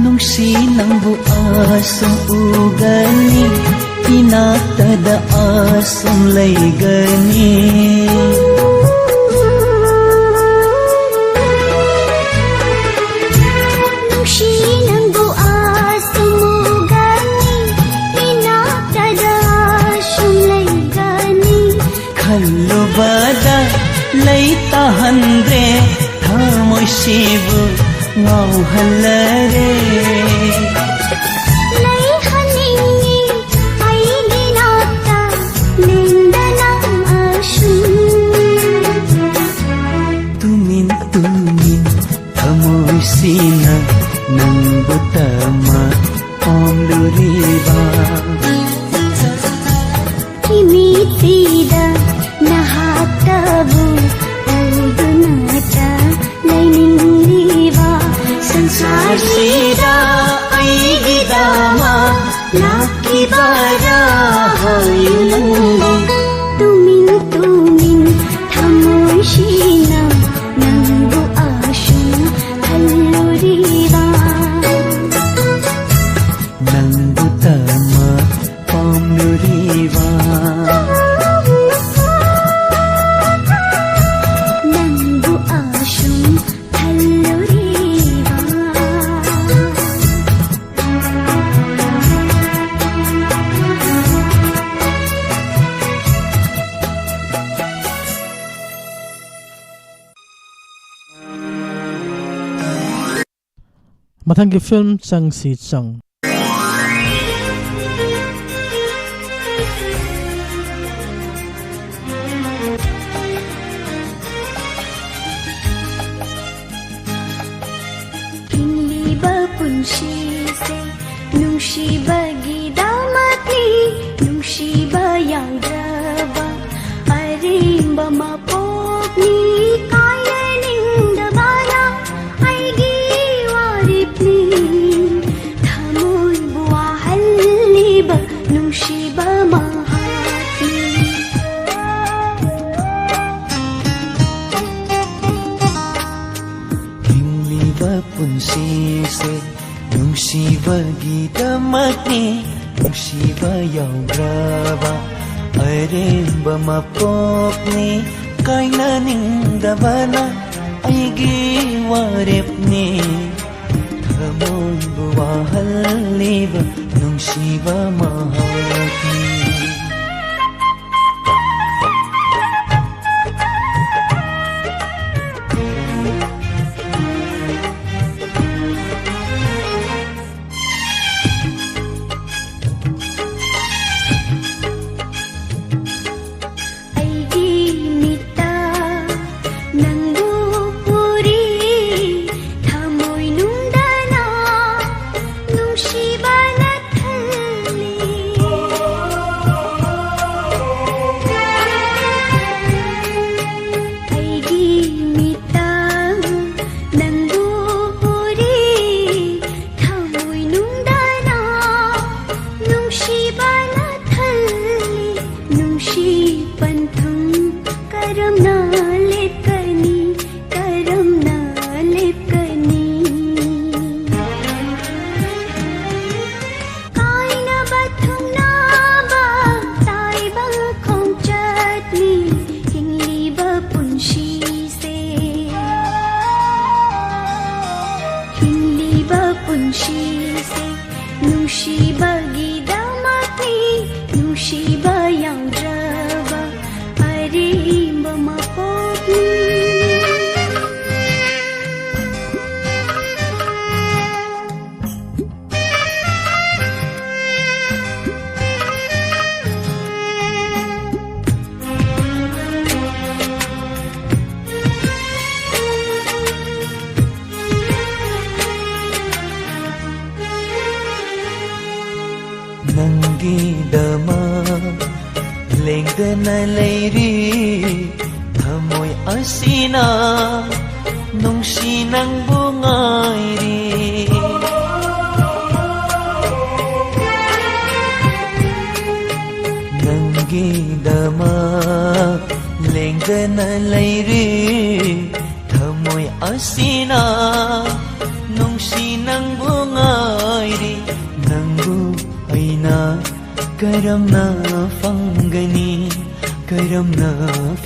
ꯅꯨꯡꯁꯤ ꯅꯪꯕꯨ ꯑꯁꯨꯝ ꯎꯒꯅꯤ, ꯏꯅꯥꯛꯇꯗ ꯑꯁꯨꯝ ꯂꯩꯒꯅꯤ꯫ ꯅꯨꯡꯁꯤ ꯅꯪꯕꯨ ꯑꯁꯨꯝ ꯎꯒꯅꯤ, ꯏꯅꯥꯛꯇꯗ ꯑꯁꯨꯝ ꯂꯩꯒꯅꯤ꯫ ꯈꯜꯂꯨꯕꯗ ꯂꯩ ꯇꯥꯍꯟꯗ꯭ꯔꯦ, ꯊꯃꯣꯏꯁꯤꯕꯨ ꯉꯥꯎꯍꯜꯂꯔꯦ꯫ ꯂꯩꯍꯟꯅꯤꯡꯉꯤ ꯑꯩꯒꯤ ꯅꯥꯛꯇ ꯂꯦꯡꯗꯅ ꯑꯁꯨꯝ꯫ ꯇꯨꯃꯤꯟ ꯇꯨꯃꯤꯟ ꯊꯃꯣꯏꯁꯤꯅ ꯅꯪꯕꯨ ꯇꯃ ꯄꯣꯝꯂꯨꯔꯤꯕ꯫ ꯏꯃꯤꯠꯁꯤꯗ ꯅꯍꯥꯛꯇꯕꯨ ꯎꯗꯨꯅꯇ ꯂꯩꯅꯤꯡꯂꯤꯕ꯫ ꯁꯪꯁꯥꯔꯁꯤꯗ ꯑꯩꯒꯤꯗꯃꯛ ꯂꯥꯛꯈꯤꯕꯔꯥ ꯍꯥꯏꯌꯨ ꯅꯪꯕꯨ꯫ ꯇꯨꯃꯤꯟ ꯇꯨꯃꯤꯟ ꯊꯃꯣꯏꯁꯤꯅ ꯅꯪꯕꯨ ꯑꯁꯨꯝ ꯈꯜꯂꯨꯔꯤꯕ꯫ ꯅꯪꯕꯨ ꯇꯃ ꯃꯊꯪꯒꯤ ꯐꯤꯂꯝ ꯆꯪꯁꯤ ꯆꯪ꯫ ꯍꯤꯡꯂꯤꯕ ꯄꯨꯟꯁꯤꯁꯦ ꯅꯨꯡꯁꯤꯕꯒꯤꯗꯃꯛꯅꯤ, ꯅꯨꯡꯁꯤꯕ ꯌꯥꯎꯗ꯭ꯔꯕ ꯑꯔꯦꯝꯕ ꯃꯄꯣꯛꯅꯤ꯫ ꯀꯥꯏꯅꯅꯤꯡꯗꯕꯅ ꯑꯩꯒꯤ ꯋꯥꯔꯦꯞꯅꯤ, ꯊꯃꯣꯏꯕꯨ ꯋꯥꯍꯜꯂꯤꯕ ꯅꯨꯡꯁꯤꯕ ꯃꯍꯥꯛꯅꯤ꯫ ꯍꯤꯡꯂꯤꯕ ꯄꯨꯟꯁꯤꯁꯦ ꯅꯨꯡꯁꯤꯕꯒꯤꯗꯃꯛꯅꯤ, ꯅꯨꯡꯁꯤꯕ ꯌꯥꯎꯗ꯭ꯔꯕ ꯑꯔꯦꯝꯕ ꯃꯄꯣꯛꯅꯤ꯫ ꯀꯥꯏꯅꯅꯤꯡꯗꯕꯅ ꯑꯩꯒꯤ ꯋꯥꯔꯦꯞꯅꯤ, ꯊꯃꯣꯏꯕꯨ ꯋꯥꯍꯜꯂꯤꯕ ꯅꯨꯡꯁꯤꯕ ꯃꯍꯥꯛꯅꯤ꯫ ꯑꯩꯒꯤ ꯃꯤꯠꯇ ꯅꯪꯕꯨ ꯎꯔꯤ, ꯊꯃꯣꯏ ꯅꯨꯡꯗꯅ ꯅꯨꯡꯁꯤꯕꯅ ꯊꯜꯂꯤ꯫ ꯑꯩꯒꯤ ꯃꯤꯠꯇ ꯅꯪꯕꯨ ꯎꯔꯤ, ꯊꯃꯣꯏ ꯅꯨꯡꯗꯅ ꯅꯨꯡꯁꯤꯕꯅ ꯊꯜꯂꯤ꯫ ꯅꯨꯡꯁꯤ ꯄꯟꯊꯨꯡ ꯀꯔꯝꯅ ꯂꯦꯞꯀꯅꯤ, ꯀꯔꯝꯅ ꯂꯦꯞꯀꯅꯤ? ꯀꯥꯏꯅꯕ ꯊꯨꯡꯅꯕ ꯇꯥꯏꯕꯪ ꯈꯣꯡꯆꯠꯅꯤ ꯍꯤꯡꯂꯤꯕ ꯄꯨꯟꯁꯤꯁꯦ꯫ ꯍꯤꯡꯂꯤꯕ ꯄꯨꯟꯁꯤꯁꯦ ꯅꯨꯡꯁꯤꯕꯒꯤꯗꯃꯛꯅꯤ, ꯅꯨꯡꯁꯤꯕ ꯌꯥꯎꯗ꯭ꯔꯕ ꯅ ꯂꯩꯔꯤ ꯊꯃꯣꯏ ꯑꯁꯤꯅ ꯅꯨꯡꯁꯤ ꯅꯪꯕꯨ ꯉꯥꯏꯔꯤ꯫ ꯅꯪꯒꯤꯗꯃꯛ ꯂꯦꯡꯗꯅ ꯂꯩꯔꯤ ꯊꯃꯣꯏ ꯑꯁꯤꯅ ꯅꯨꯡꯁꯤ ꯅꯪꯕꯨ ꯉꯥꯏꯔꯤ꯫ ꯅꯪꯕꯨ ꯑꯩꯅ ꯀꯔꯝꯅ ꯐꯪꯒꯅꯤ? ꯀꯔꯝꯅ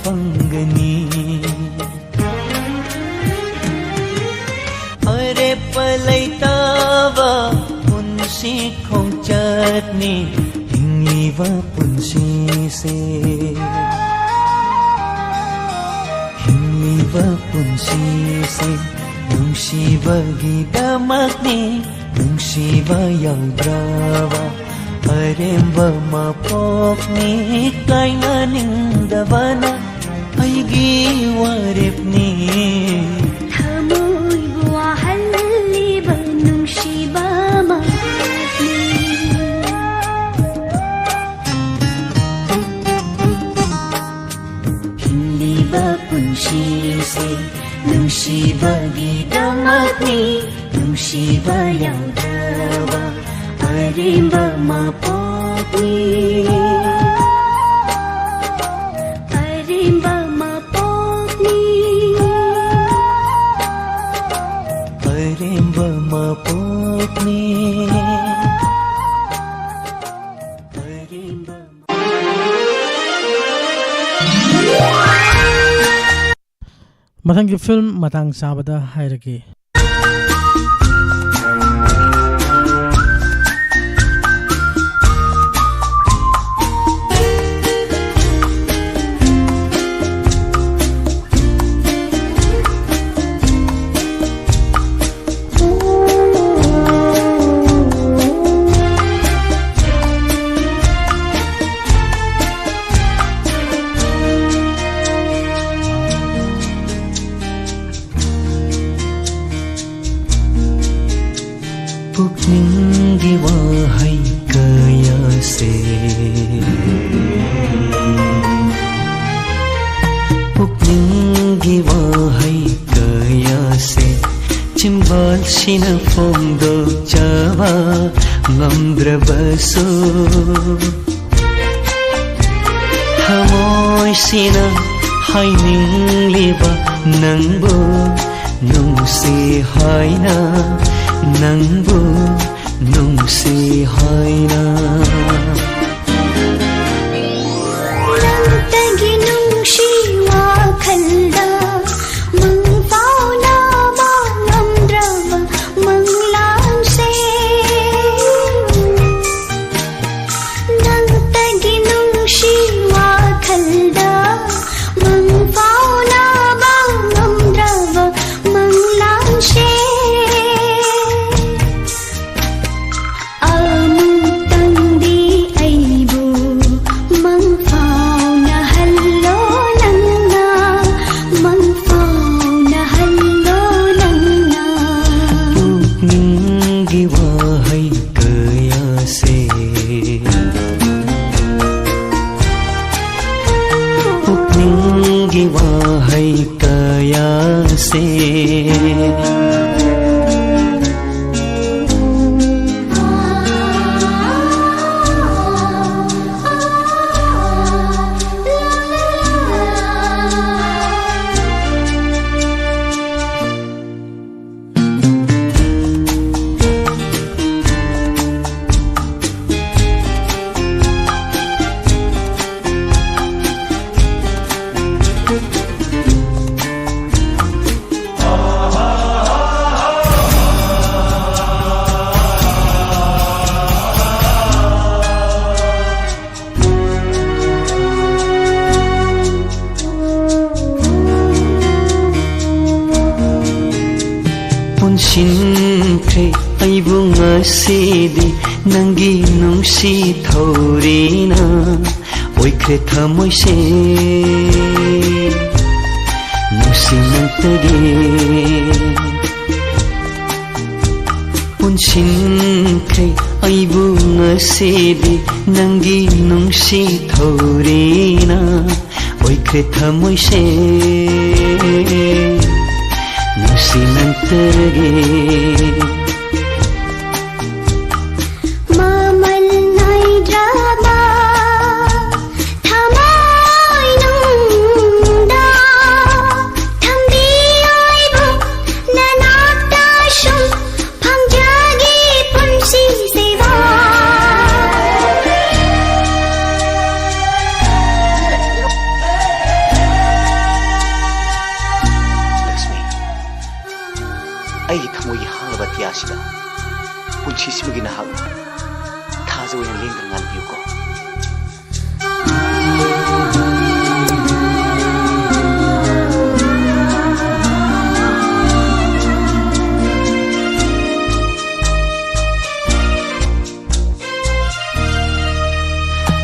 ꯐꯪꯒꯅꯤ? ꯑꯔꯦꯞꯄ ꯂꯩꯇꯕ ꯄꯨꯟꯁꯤ ꯈꯣꯡꯆꯠꯅꯤ ꯍꯤꯡꯂꯤꯕ ꯄꯨꯟꯁꯤꯁꯦ꯫ ꯍꯤꯡꯂꯤꯕ ꯄꯨꯟꯁꯤꯁꯦ ꯅꯨꯡꯁꯤꯕꯒꯤꯗꯃꯛꯅꯤ꯫ ꯅꯨꯡꯁꯤꯕ ꯌꯥꯎꯗ꯭ꯔꯕ ꯑꯔꯦꯝꯕ ꯃꯄꯣꯛꯅꯤ꯫ ꯀꯥꯏꯅꯅꯤꯡꯗꯕꯅ ꯑꯩꯒꯤ ꯋꯥꯔꯦꯞꯅꯤ꯫ ꯊꯃꯣꯏꯕꯨ ꯋꯥꯍꯜꯂꯤꯕ ꯅꯨꯡꯁꯤꯕ ꯃꯄꯣꯛꯅꯤ꯫ ꯍꯤꯡꯂꯤꯕ ꯄꯨꯟꯁꯤꯁꯦ ꯅꯨꯡꯁꯤꯕꯒꯤꯗꯃꯛꯅꯤ꯫ ꯅꯨꯡꯁꯤꯕ ꯌꯥꯎꯗ꯭ꯔꯕ ꯑꯔꯦꯝꯕ ꯃꯄꯣꯛꯅꯤ꯫ ꯑꯔꯦꯝꯕ ꯃꯄꯣꯛꯅꯤ꯫ ꯑꯔꯦꯝꯕ ꯃꯄꯣꯛꯅꯤ꯫ ꯑꯔꯦꯝꯕ ꯃꯊꯪꯒꯤ ꯐꯤꯂꯝ ꯃꯇꯥꯡ ꯆꯥꯕꯗ ꯍꯥꯏꯔꯒꯦ꯫ ꯁꯤꯅ ꯐꯣꯡꯗꯣꯛꯆꯕ ꯉꯝꯗ꯭ꯔꯕꯁꯨ, ꯊꯃꯣꯏꯁꯤꯅ ꯍꯥꯏꯅꯤꯡꯂꯤꯕ ꯅꯪꯕꯨ ꯅꯨꯡꯁꯤ ꯍꯥꯏꯅ, ꯅꯪꯕꯨ ꯅꯨꯡꯁꯤ ꯍꯥꯏꯅ꯫ ꯅꯪꯇꯒꯤ ꯅꯨꯡꯁꯤ ꯋꯥꯈꯜꯗ ꯃꯪ ꯐꯥꯎꯅꯕ ꯉꯝꯗ꯭ꯔꯕ ꯃꯪꯂꯥꯟꯁꯦ꯫ ꯅꯪꯇꯒꯤ ꯅꯨꯡꯁꯤ ꯋꯥꯈꯜꯗ ꯃꯪ ꯐꯥꯎꯅꯕ ꯉꯝꯗ꯭ꯔꯕ ꯃꯪꯂꯥꯟꯁꯦ꯫ ꯑꯃꯨꯛꯇꯪꯗꯤ ꯑꯩꯕꯨ ꯃꯪ ꯐꯥꯎꯅꯍꯜꯂꯣ ꯅꯪꯅ, ꯃꯪ ꯐꯥꯎꯅꯍꯜꯂꯣ ꯅꯪꯅ꯫ ꯄꯨꯛꯅꯤꯡꯒꯤ ꯋꯥꯍꯩ ꯀꯌꯥꯁꯦ, ꯄꯨꯛꯅꯤꯡꯒꯤ ꯋꯥꯍꯩ ꯀꯌꯥꯁꯦ꯫ ꯄꯨꯟꯁꯤꯟꯈ꯭ꯔꯦ ꯑꯩꯕꯨ ꯉꯁꯤꯗꯤ ꯅꯪꯒꯤ ꯅꯨꯡꯁꯤ ꯊꯧꯔꯤꯅ, ꯑꯣꯏꯈ꯭ꯔꯦ ꯊꯃꯣꯏꯁꯦ ꯅꯨꯡꯁꯤ ꯅꯪꯇꯒꯤ꯫ ꯄꯨꯟꯁꯤꯟꯈ꯭ꯔꯦ ꯑꯩꯕꯨ ꯉꯁꯤꯗꯤ ꯅꯪꯒꯤ ꯅꯨꯡꯁꯤ ꯊꯧꯔꯤꯅ, ꯑꯣꯏꯈ꯭ꯔꯦ ꯊꯃꯣꯏꯁꯦ ꯅꯨꯡꯁꯤ ꯅꯪꯇꯒꯤ ꯃꯃꯜ ꯅꯥꯏꯗ꯭ꯔꯕ ꯊꯃꯣꯏꯅꯨꯡꯗ ꯊꯝꯕꯤꯌꯨ ꯑꯩꯕꯨ ꯅꯅꯥꯛꯇ ꯁꯨꯝ ꯐꯪꯖꯒꯦ ꯄꯨꯟꯁꯤꯁꯤꯕꯨ꯫ ꯂꯛꯁꯃꯤ, ꯑꯩꯒꯤ ꯊꯃꯣꯏꯒꯤ ꯍꯥꯡꯂꯕ ꯑꯇꯤꯌꯥꯁꯤꯗ ꯄꯨꯟꯁꯤꯁꯤꯃꯒꯤ ꯅꯍꯥꯛꯅ ꯊꯥꯖ ꯑꯣꯏꯅ ꯂꯦꯡꯗꯅ ꯉꯥꯟꯕꯤꯌꯨꯀꯣ꯫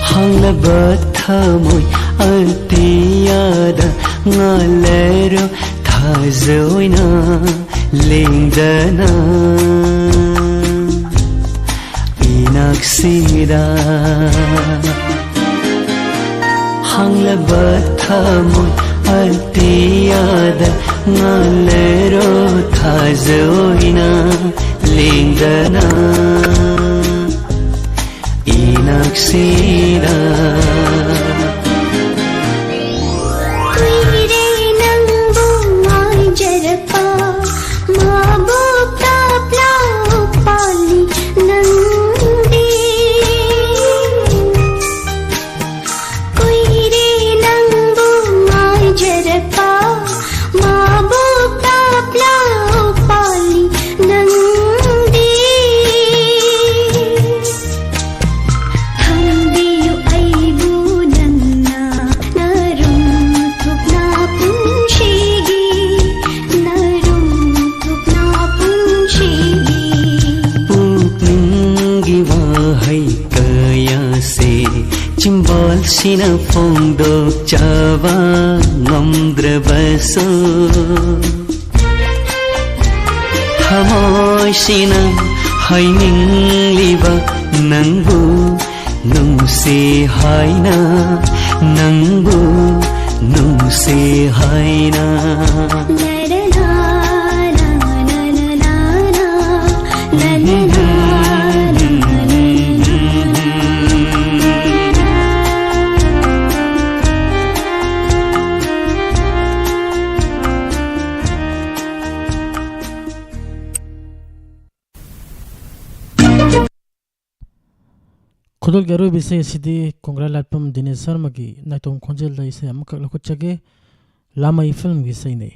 ꯍꯥꯡꯂꯕ ꯊꯃꯣꯏ ꯑꯇꯤꯌꯥꯗ ꯉꯥꯜꯂꯔꯣ ꯊꯥꯖ ꯑꯣꯏꯅ ꯂꯦꯡꯗꯅ ꯏꯅꯥꯛꯁꯤꯗ꯫ ꯍꯥꯡꯂꯕ ꯊꯃꯣꯏ ꯑꯇꯤꯌꯥꯗ ꯉꯥꯜꯂꯔꯣ ꯊꯥꯖ ꯑꯣꯏꯅ ꯂꯦꯡꯗꯅ ꯏꯅꯥꯛꯁꯤꯗ꯫ ꯀꯨꯏꯔꯦ ꯅꯪꯕꯨ ꯉꯥꯏꯖꯔꯛꯄ, ꯃꯥꯕꯨ ꯀꯞꯂꯥꯎ ꯄꯥꯜꯂꯤ ꯅꯪꯗꯤ꯫ ꯀꯨꯏꯔꯦ ꯅꯪꯕꯨ ꯉꯥꯏꯖꯔꯛꯄ, ꯃꯥꯕꯨ ꯀꯞꯂꯥꯎ ꯄꯥꯜꯂꯤ ꯅꯪꯗꯤ꯫ ꯊꯝꯕꯤꯌꯨ ꯑꯩꯕꯨ ꯅꯪꯅ ꯅꯔꯨꯝ ꯊꯨꯞꯅ ꯄꯨꯟꯁꯤꯒꯤ, ꯅꯔꯨꯝ ꯊꯨꯞꯅ ꯄꯨꯟꯁꯤꯒꯤ꯫ ꯄꯨꯛꯅꯤꯡꯒꯤ ꯋꯥꯍꯩ ꯀꯌꯥꯁꯦ ꯆꯤꯝꯕꯥꯜꯁꯤꯅ ꯐꯣꯡꯗꯣꯛꯆꯕ ꯉꯝꯗ꯭ꯔꯕꯁꯨ, ꯊꯃꯣꯏꯁꯤꯅ ꯍꯥꯏꯅꯤꯡꯂꯤꯕ ꯅꯪꯕꯨ ꯅꯨꯡꯁꯤ ꯍꯥꯏꯅ, ꯅꯪꯕꯨ ꯅꯨꯡꯁꯤ ꯍꯥꯏꯅ꯫ ꯈꯨꯗꯣꯜꯒꯤ ꯑꯔꯣꯏꯕ ꯏꯁꯩ ꯑꯁꯤꯗꯤ ꯀꯣꯡꯒ꯭ꯔꯥꯏ ꯂꯥꯠꯄꯝ ꯗꯤꯅꯦꯁ ꯁꯔꯃꯒꯤ ꯅꯥꯏꯇꯣꯝ ꯈꯣꯟꯖꯦꯜꯗ ꯏꯁꯩ ꯑꯃꯈꯛ ꯂꯧꯈꯠꯆꯒꯦ꯫ ꯂꯥꯃꯩ ꯐꯤꯂꯝꯒꯤ ꯏꯁꯩꯅꯤ꯫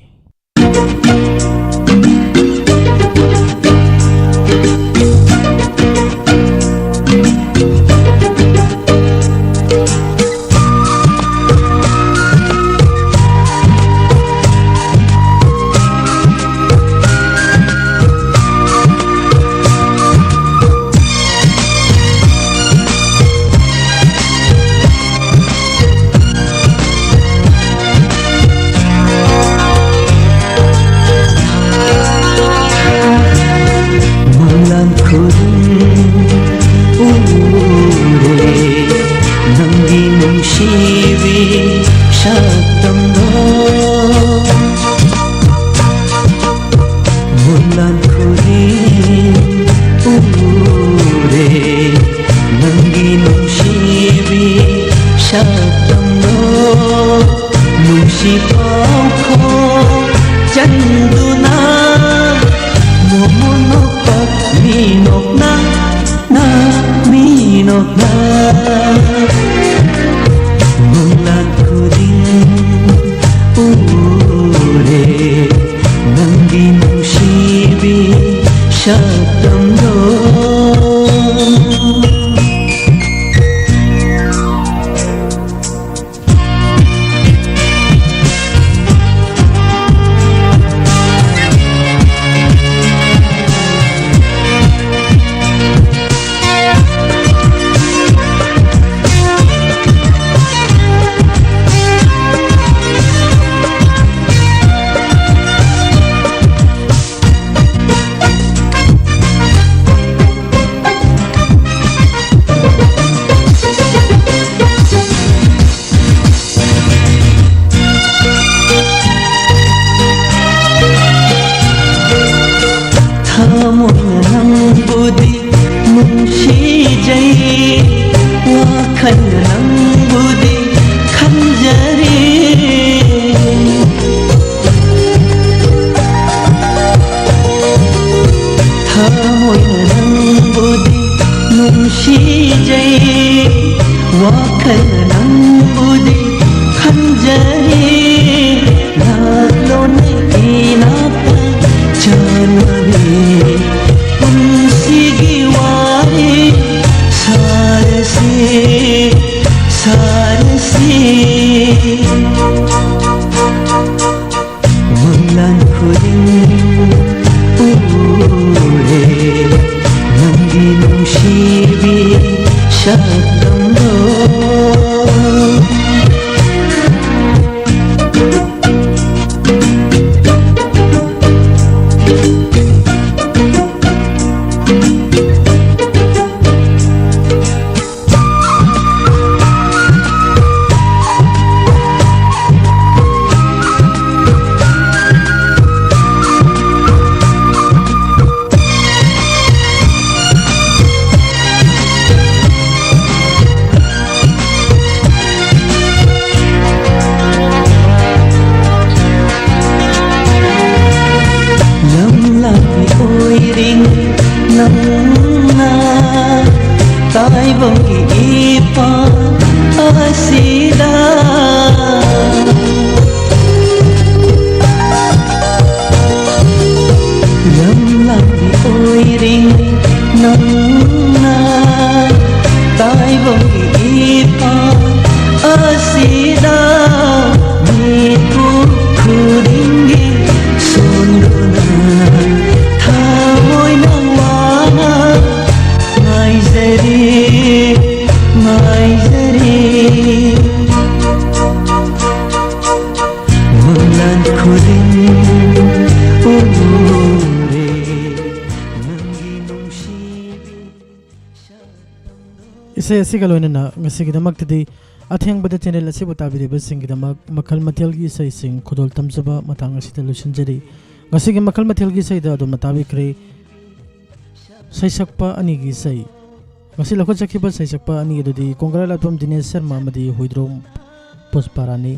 ꯃꯪꯂꯥꯟ ꯈꯨꯗꯤꯡ ꯎꯔꯦ ꯅꯪꯒꯤ ꯅꯨꯡꯁꯤꯕꯤ ꯁꯛꯇꯝꯗꯣ꯫ ꯃꯪꯂꯥꯟ ꯈꯨꯗꯤꯡ ꯎꯔꯦ ꯅꯪꯒꯤ ꯅꯨꯡꯁꯤꯕꯤ ꯁꯛꯇꯝꯗꯣ꯫ ꯅꯨꯡꯁꯤ ꯄꯥꯎꯈꯣꯡ ꯆꯟꯗꯨꯅ ꯃꯣꯃꯣꯟ ꯅꯣꯛꯄ ꯃꯤ ꯅꯣꯛꯅ ꯅ ꯃꯤ ꯅꯣꯛꯅ꯫ ꯃꯪꯂꯥꯟ ꯈꯨꯗꯤꯡ ꯎꯔꯦ ꯅꯪꯒꯤ ꯅꯨꯡꯁꯤꯕꯤ ꯁꯛꯇꯝꯗꯣ꯫ ꯃꯪꯂꯥꯟ ꯈꯨꯗꯤꯡ ꯎꯔꯦ ꯅꯪꯒꯤ ꯅꯨꯡꯁꯤꯕꯤ ꯁꯛꯇꯝꯗꯣ꯫ ꯂꯝꯂꯥꯟꯕꯤ ꯑꯣꯏꯔꯤꯉꯩ ꯅꯪꯅ ꯇꯥꯏꯕꯪꯒꯤ ꯏꯄꯥ ꯑꯁꯤꯗ ꯂꯝꯂꯥꯟꯕꯤ ꯑꯣꯏꯔꯤꯉꯩ ꯅꯪꯅ ꯇꯥꯏꯕꯪꯒꯤ ꯏꯄꯥ ꯑꯁꯤꯗ ꯃꯤꯄꯨꯝ ꯈꯨꯗꯤꯡꯒꯤ ꯁꯣꯟꯗꯨꯅ ꯊꯃꯣꯏꯅ ꯋꯥꯅ ꯉꯥꯏꯖꯔꯤ, ꯉꯥꯏꯖꯔꯤ꯫ ꯃꯪꯂꯥꯟ ꯈꯨꯗꯤꯡ ꯎꯔꯦ ꯅꯪꯒꯤ ꯅꯨꯡꯁꯤꯕꯤ ꯏꯁꯩ ꯑꯁꯤꯒ ꯂꯣꯏꯅꯅ ꯉꯁꯤꯒꯤꯗꯃꯛꯇꯗꯤ ꯑꯊꯦꯡꯕꯗ ꯆꯦꯅꯦꯜ ꯑꯁꯤꯕꯨ ꯇꯥꯕꯤꯔꯤꯕꯁꯤꯡꯒꯤꯗꯃꯛ ꯃꯈꯜ ꯃꯊꯦꯜꯒꯤ ꯏꯁꯩꯁꯤꯡ ꯈꯨꯗꯣꯜ ꯇꯝꯖꯕ ꯃꯇꯥꯡ ꯑꯁꯤꯗ ꯂꯣꯏꯁꯤꯟꯖꯔꯤ꯫ ꯉꯁꯤꯒꯤ ꯃꯈꯜ ꯃꯊꯦꯜꯒꯤ ꯏꯁꯩꯗ ꯑꯗꯣꯝꯅ ꯇꯥꯕꯤꯈ꯭ꯔꯦ ꯁꯩꯁꯛꯄ ꯑꯅꯤꯒꯤ ꯏꯁꯩ꯫ ꯉꯁꯤ ꯂꯧꯈꯠꯆꯈꯤꯕ ꯁꯩꯁꯛꯄ ꯑꯅꯤ ꯑꯗꯨꯗꯤ ꯀꯣꯡꯒ꯭ꯔꯥꯂꯥꯛꯄꯝ ꯗꯤꯅꯦꯁ ꯁꯔꯃ ꯑꯃꯗꯤ ꯍꯨꯏꯗ꯭ꯔꯣꯝ ꯄꯨꯁꯄꯥꯔꯥꯅꯤ꯫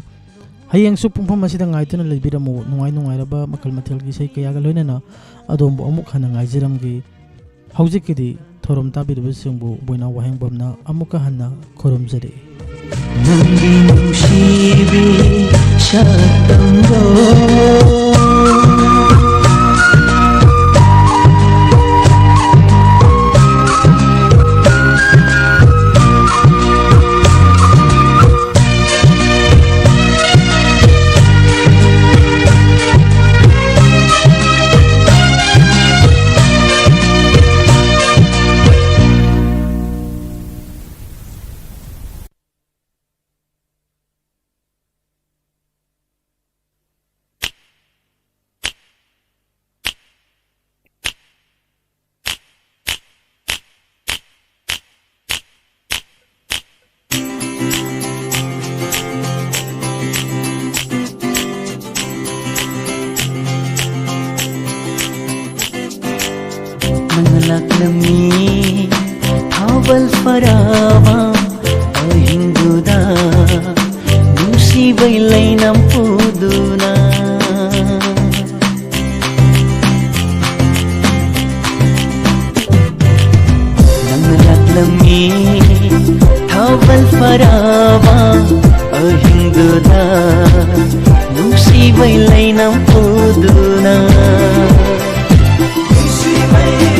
ꯍꯌꯦꯡꯁꯨ ꯄꯨꯡꯐꯝ ꯑꯁꯤꯗ ꯉꯥꯏꯗꯨꯅ ꯂꯩꯕꯤꯔꯝꯃꯨ꯫ ꯅꯨꯡꯉꯥꯏ ꯅꯨꯡꯉꯥꯏꯔꯕ ꯃꯈꯜ ꯃꯊꯦꯜꯒꯤ ꯏꯁꯩ ꯀꯌꯥꯒ ꯂꯣꯏꯅꯅ ꯑꯗꯣꯝꯕꯨ ꯑꯃꯨꯛ ꯍꯟꯅ ꯉꯥꯏꯖꯔꯝꯒꯦ꯫ ꯍꯧꯖꯤꯛꯀꯤꯗꯤ ꯊꯧꯔꯝ ꯇꯥꯕꯤꯔꯤꯕꯁꯤꯡꯕꯨ ꯕꯣꯏꯅꯥꯎ ꯋꯥꯍꯦꯡꯕꯝꯅ ꯑꯃꯨꯛꯀ ꯍꯟꯅ ꯈꯨꯔꯨꯝꯖꯔꯤ꯫ ꯅꯪꯒꯤ ꯅꯨꯡꯁꯤꯕꯤ ꯁꯛꯇꯝꯗꯣ꯫ ꯃꯤ ꯊꯥꯕꯜ ꯐꯔꯕ ꯑꯍꯤꯡꯗꯨꯗ ꯅꯨꯡꯁꯤꯕꯩ ꯂꯩꯅꯝ ꯄꯨꯗꯨꯅ꯫ ꯅꯪꯅ ꯂꯥꯛꯂꯝꯃꯤ ꯊꯥꯕꯜ ꯐꯔꯕ ꯑꯍꯤꯡꯗꯨꯗ ꯅꯨꯡꯁꯤꯕꯩ ꯂꯩꯅꯝ ꯄꯨꯗꯨꯅ꯫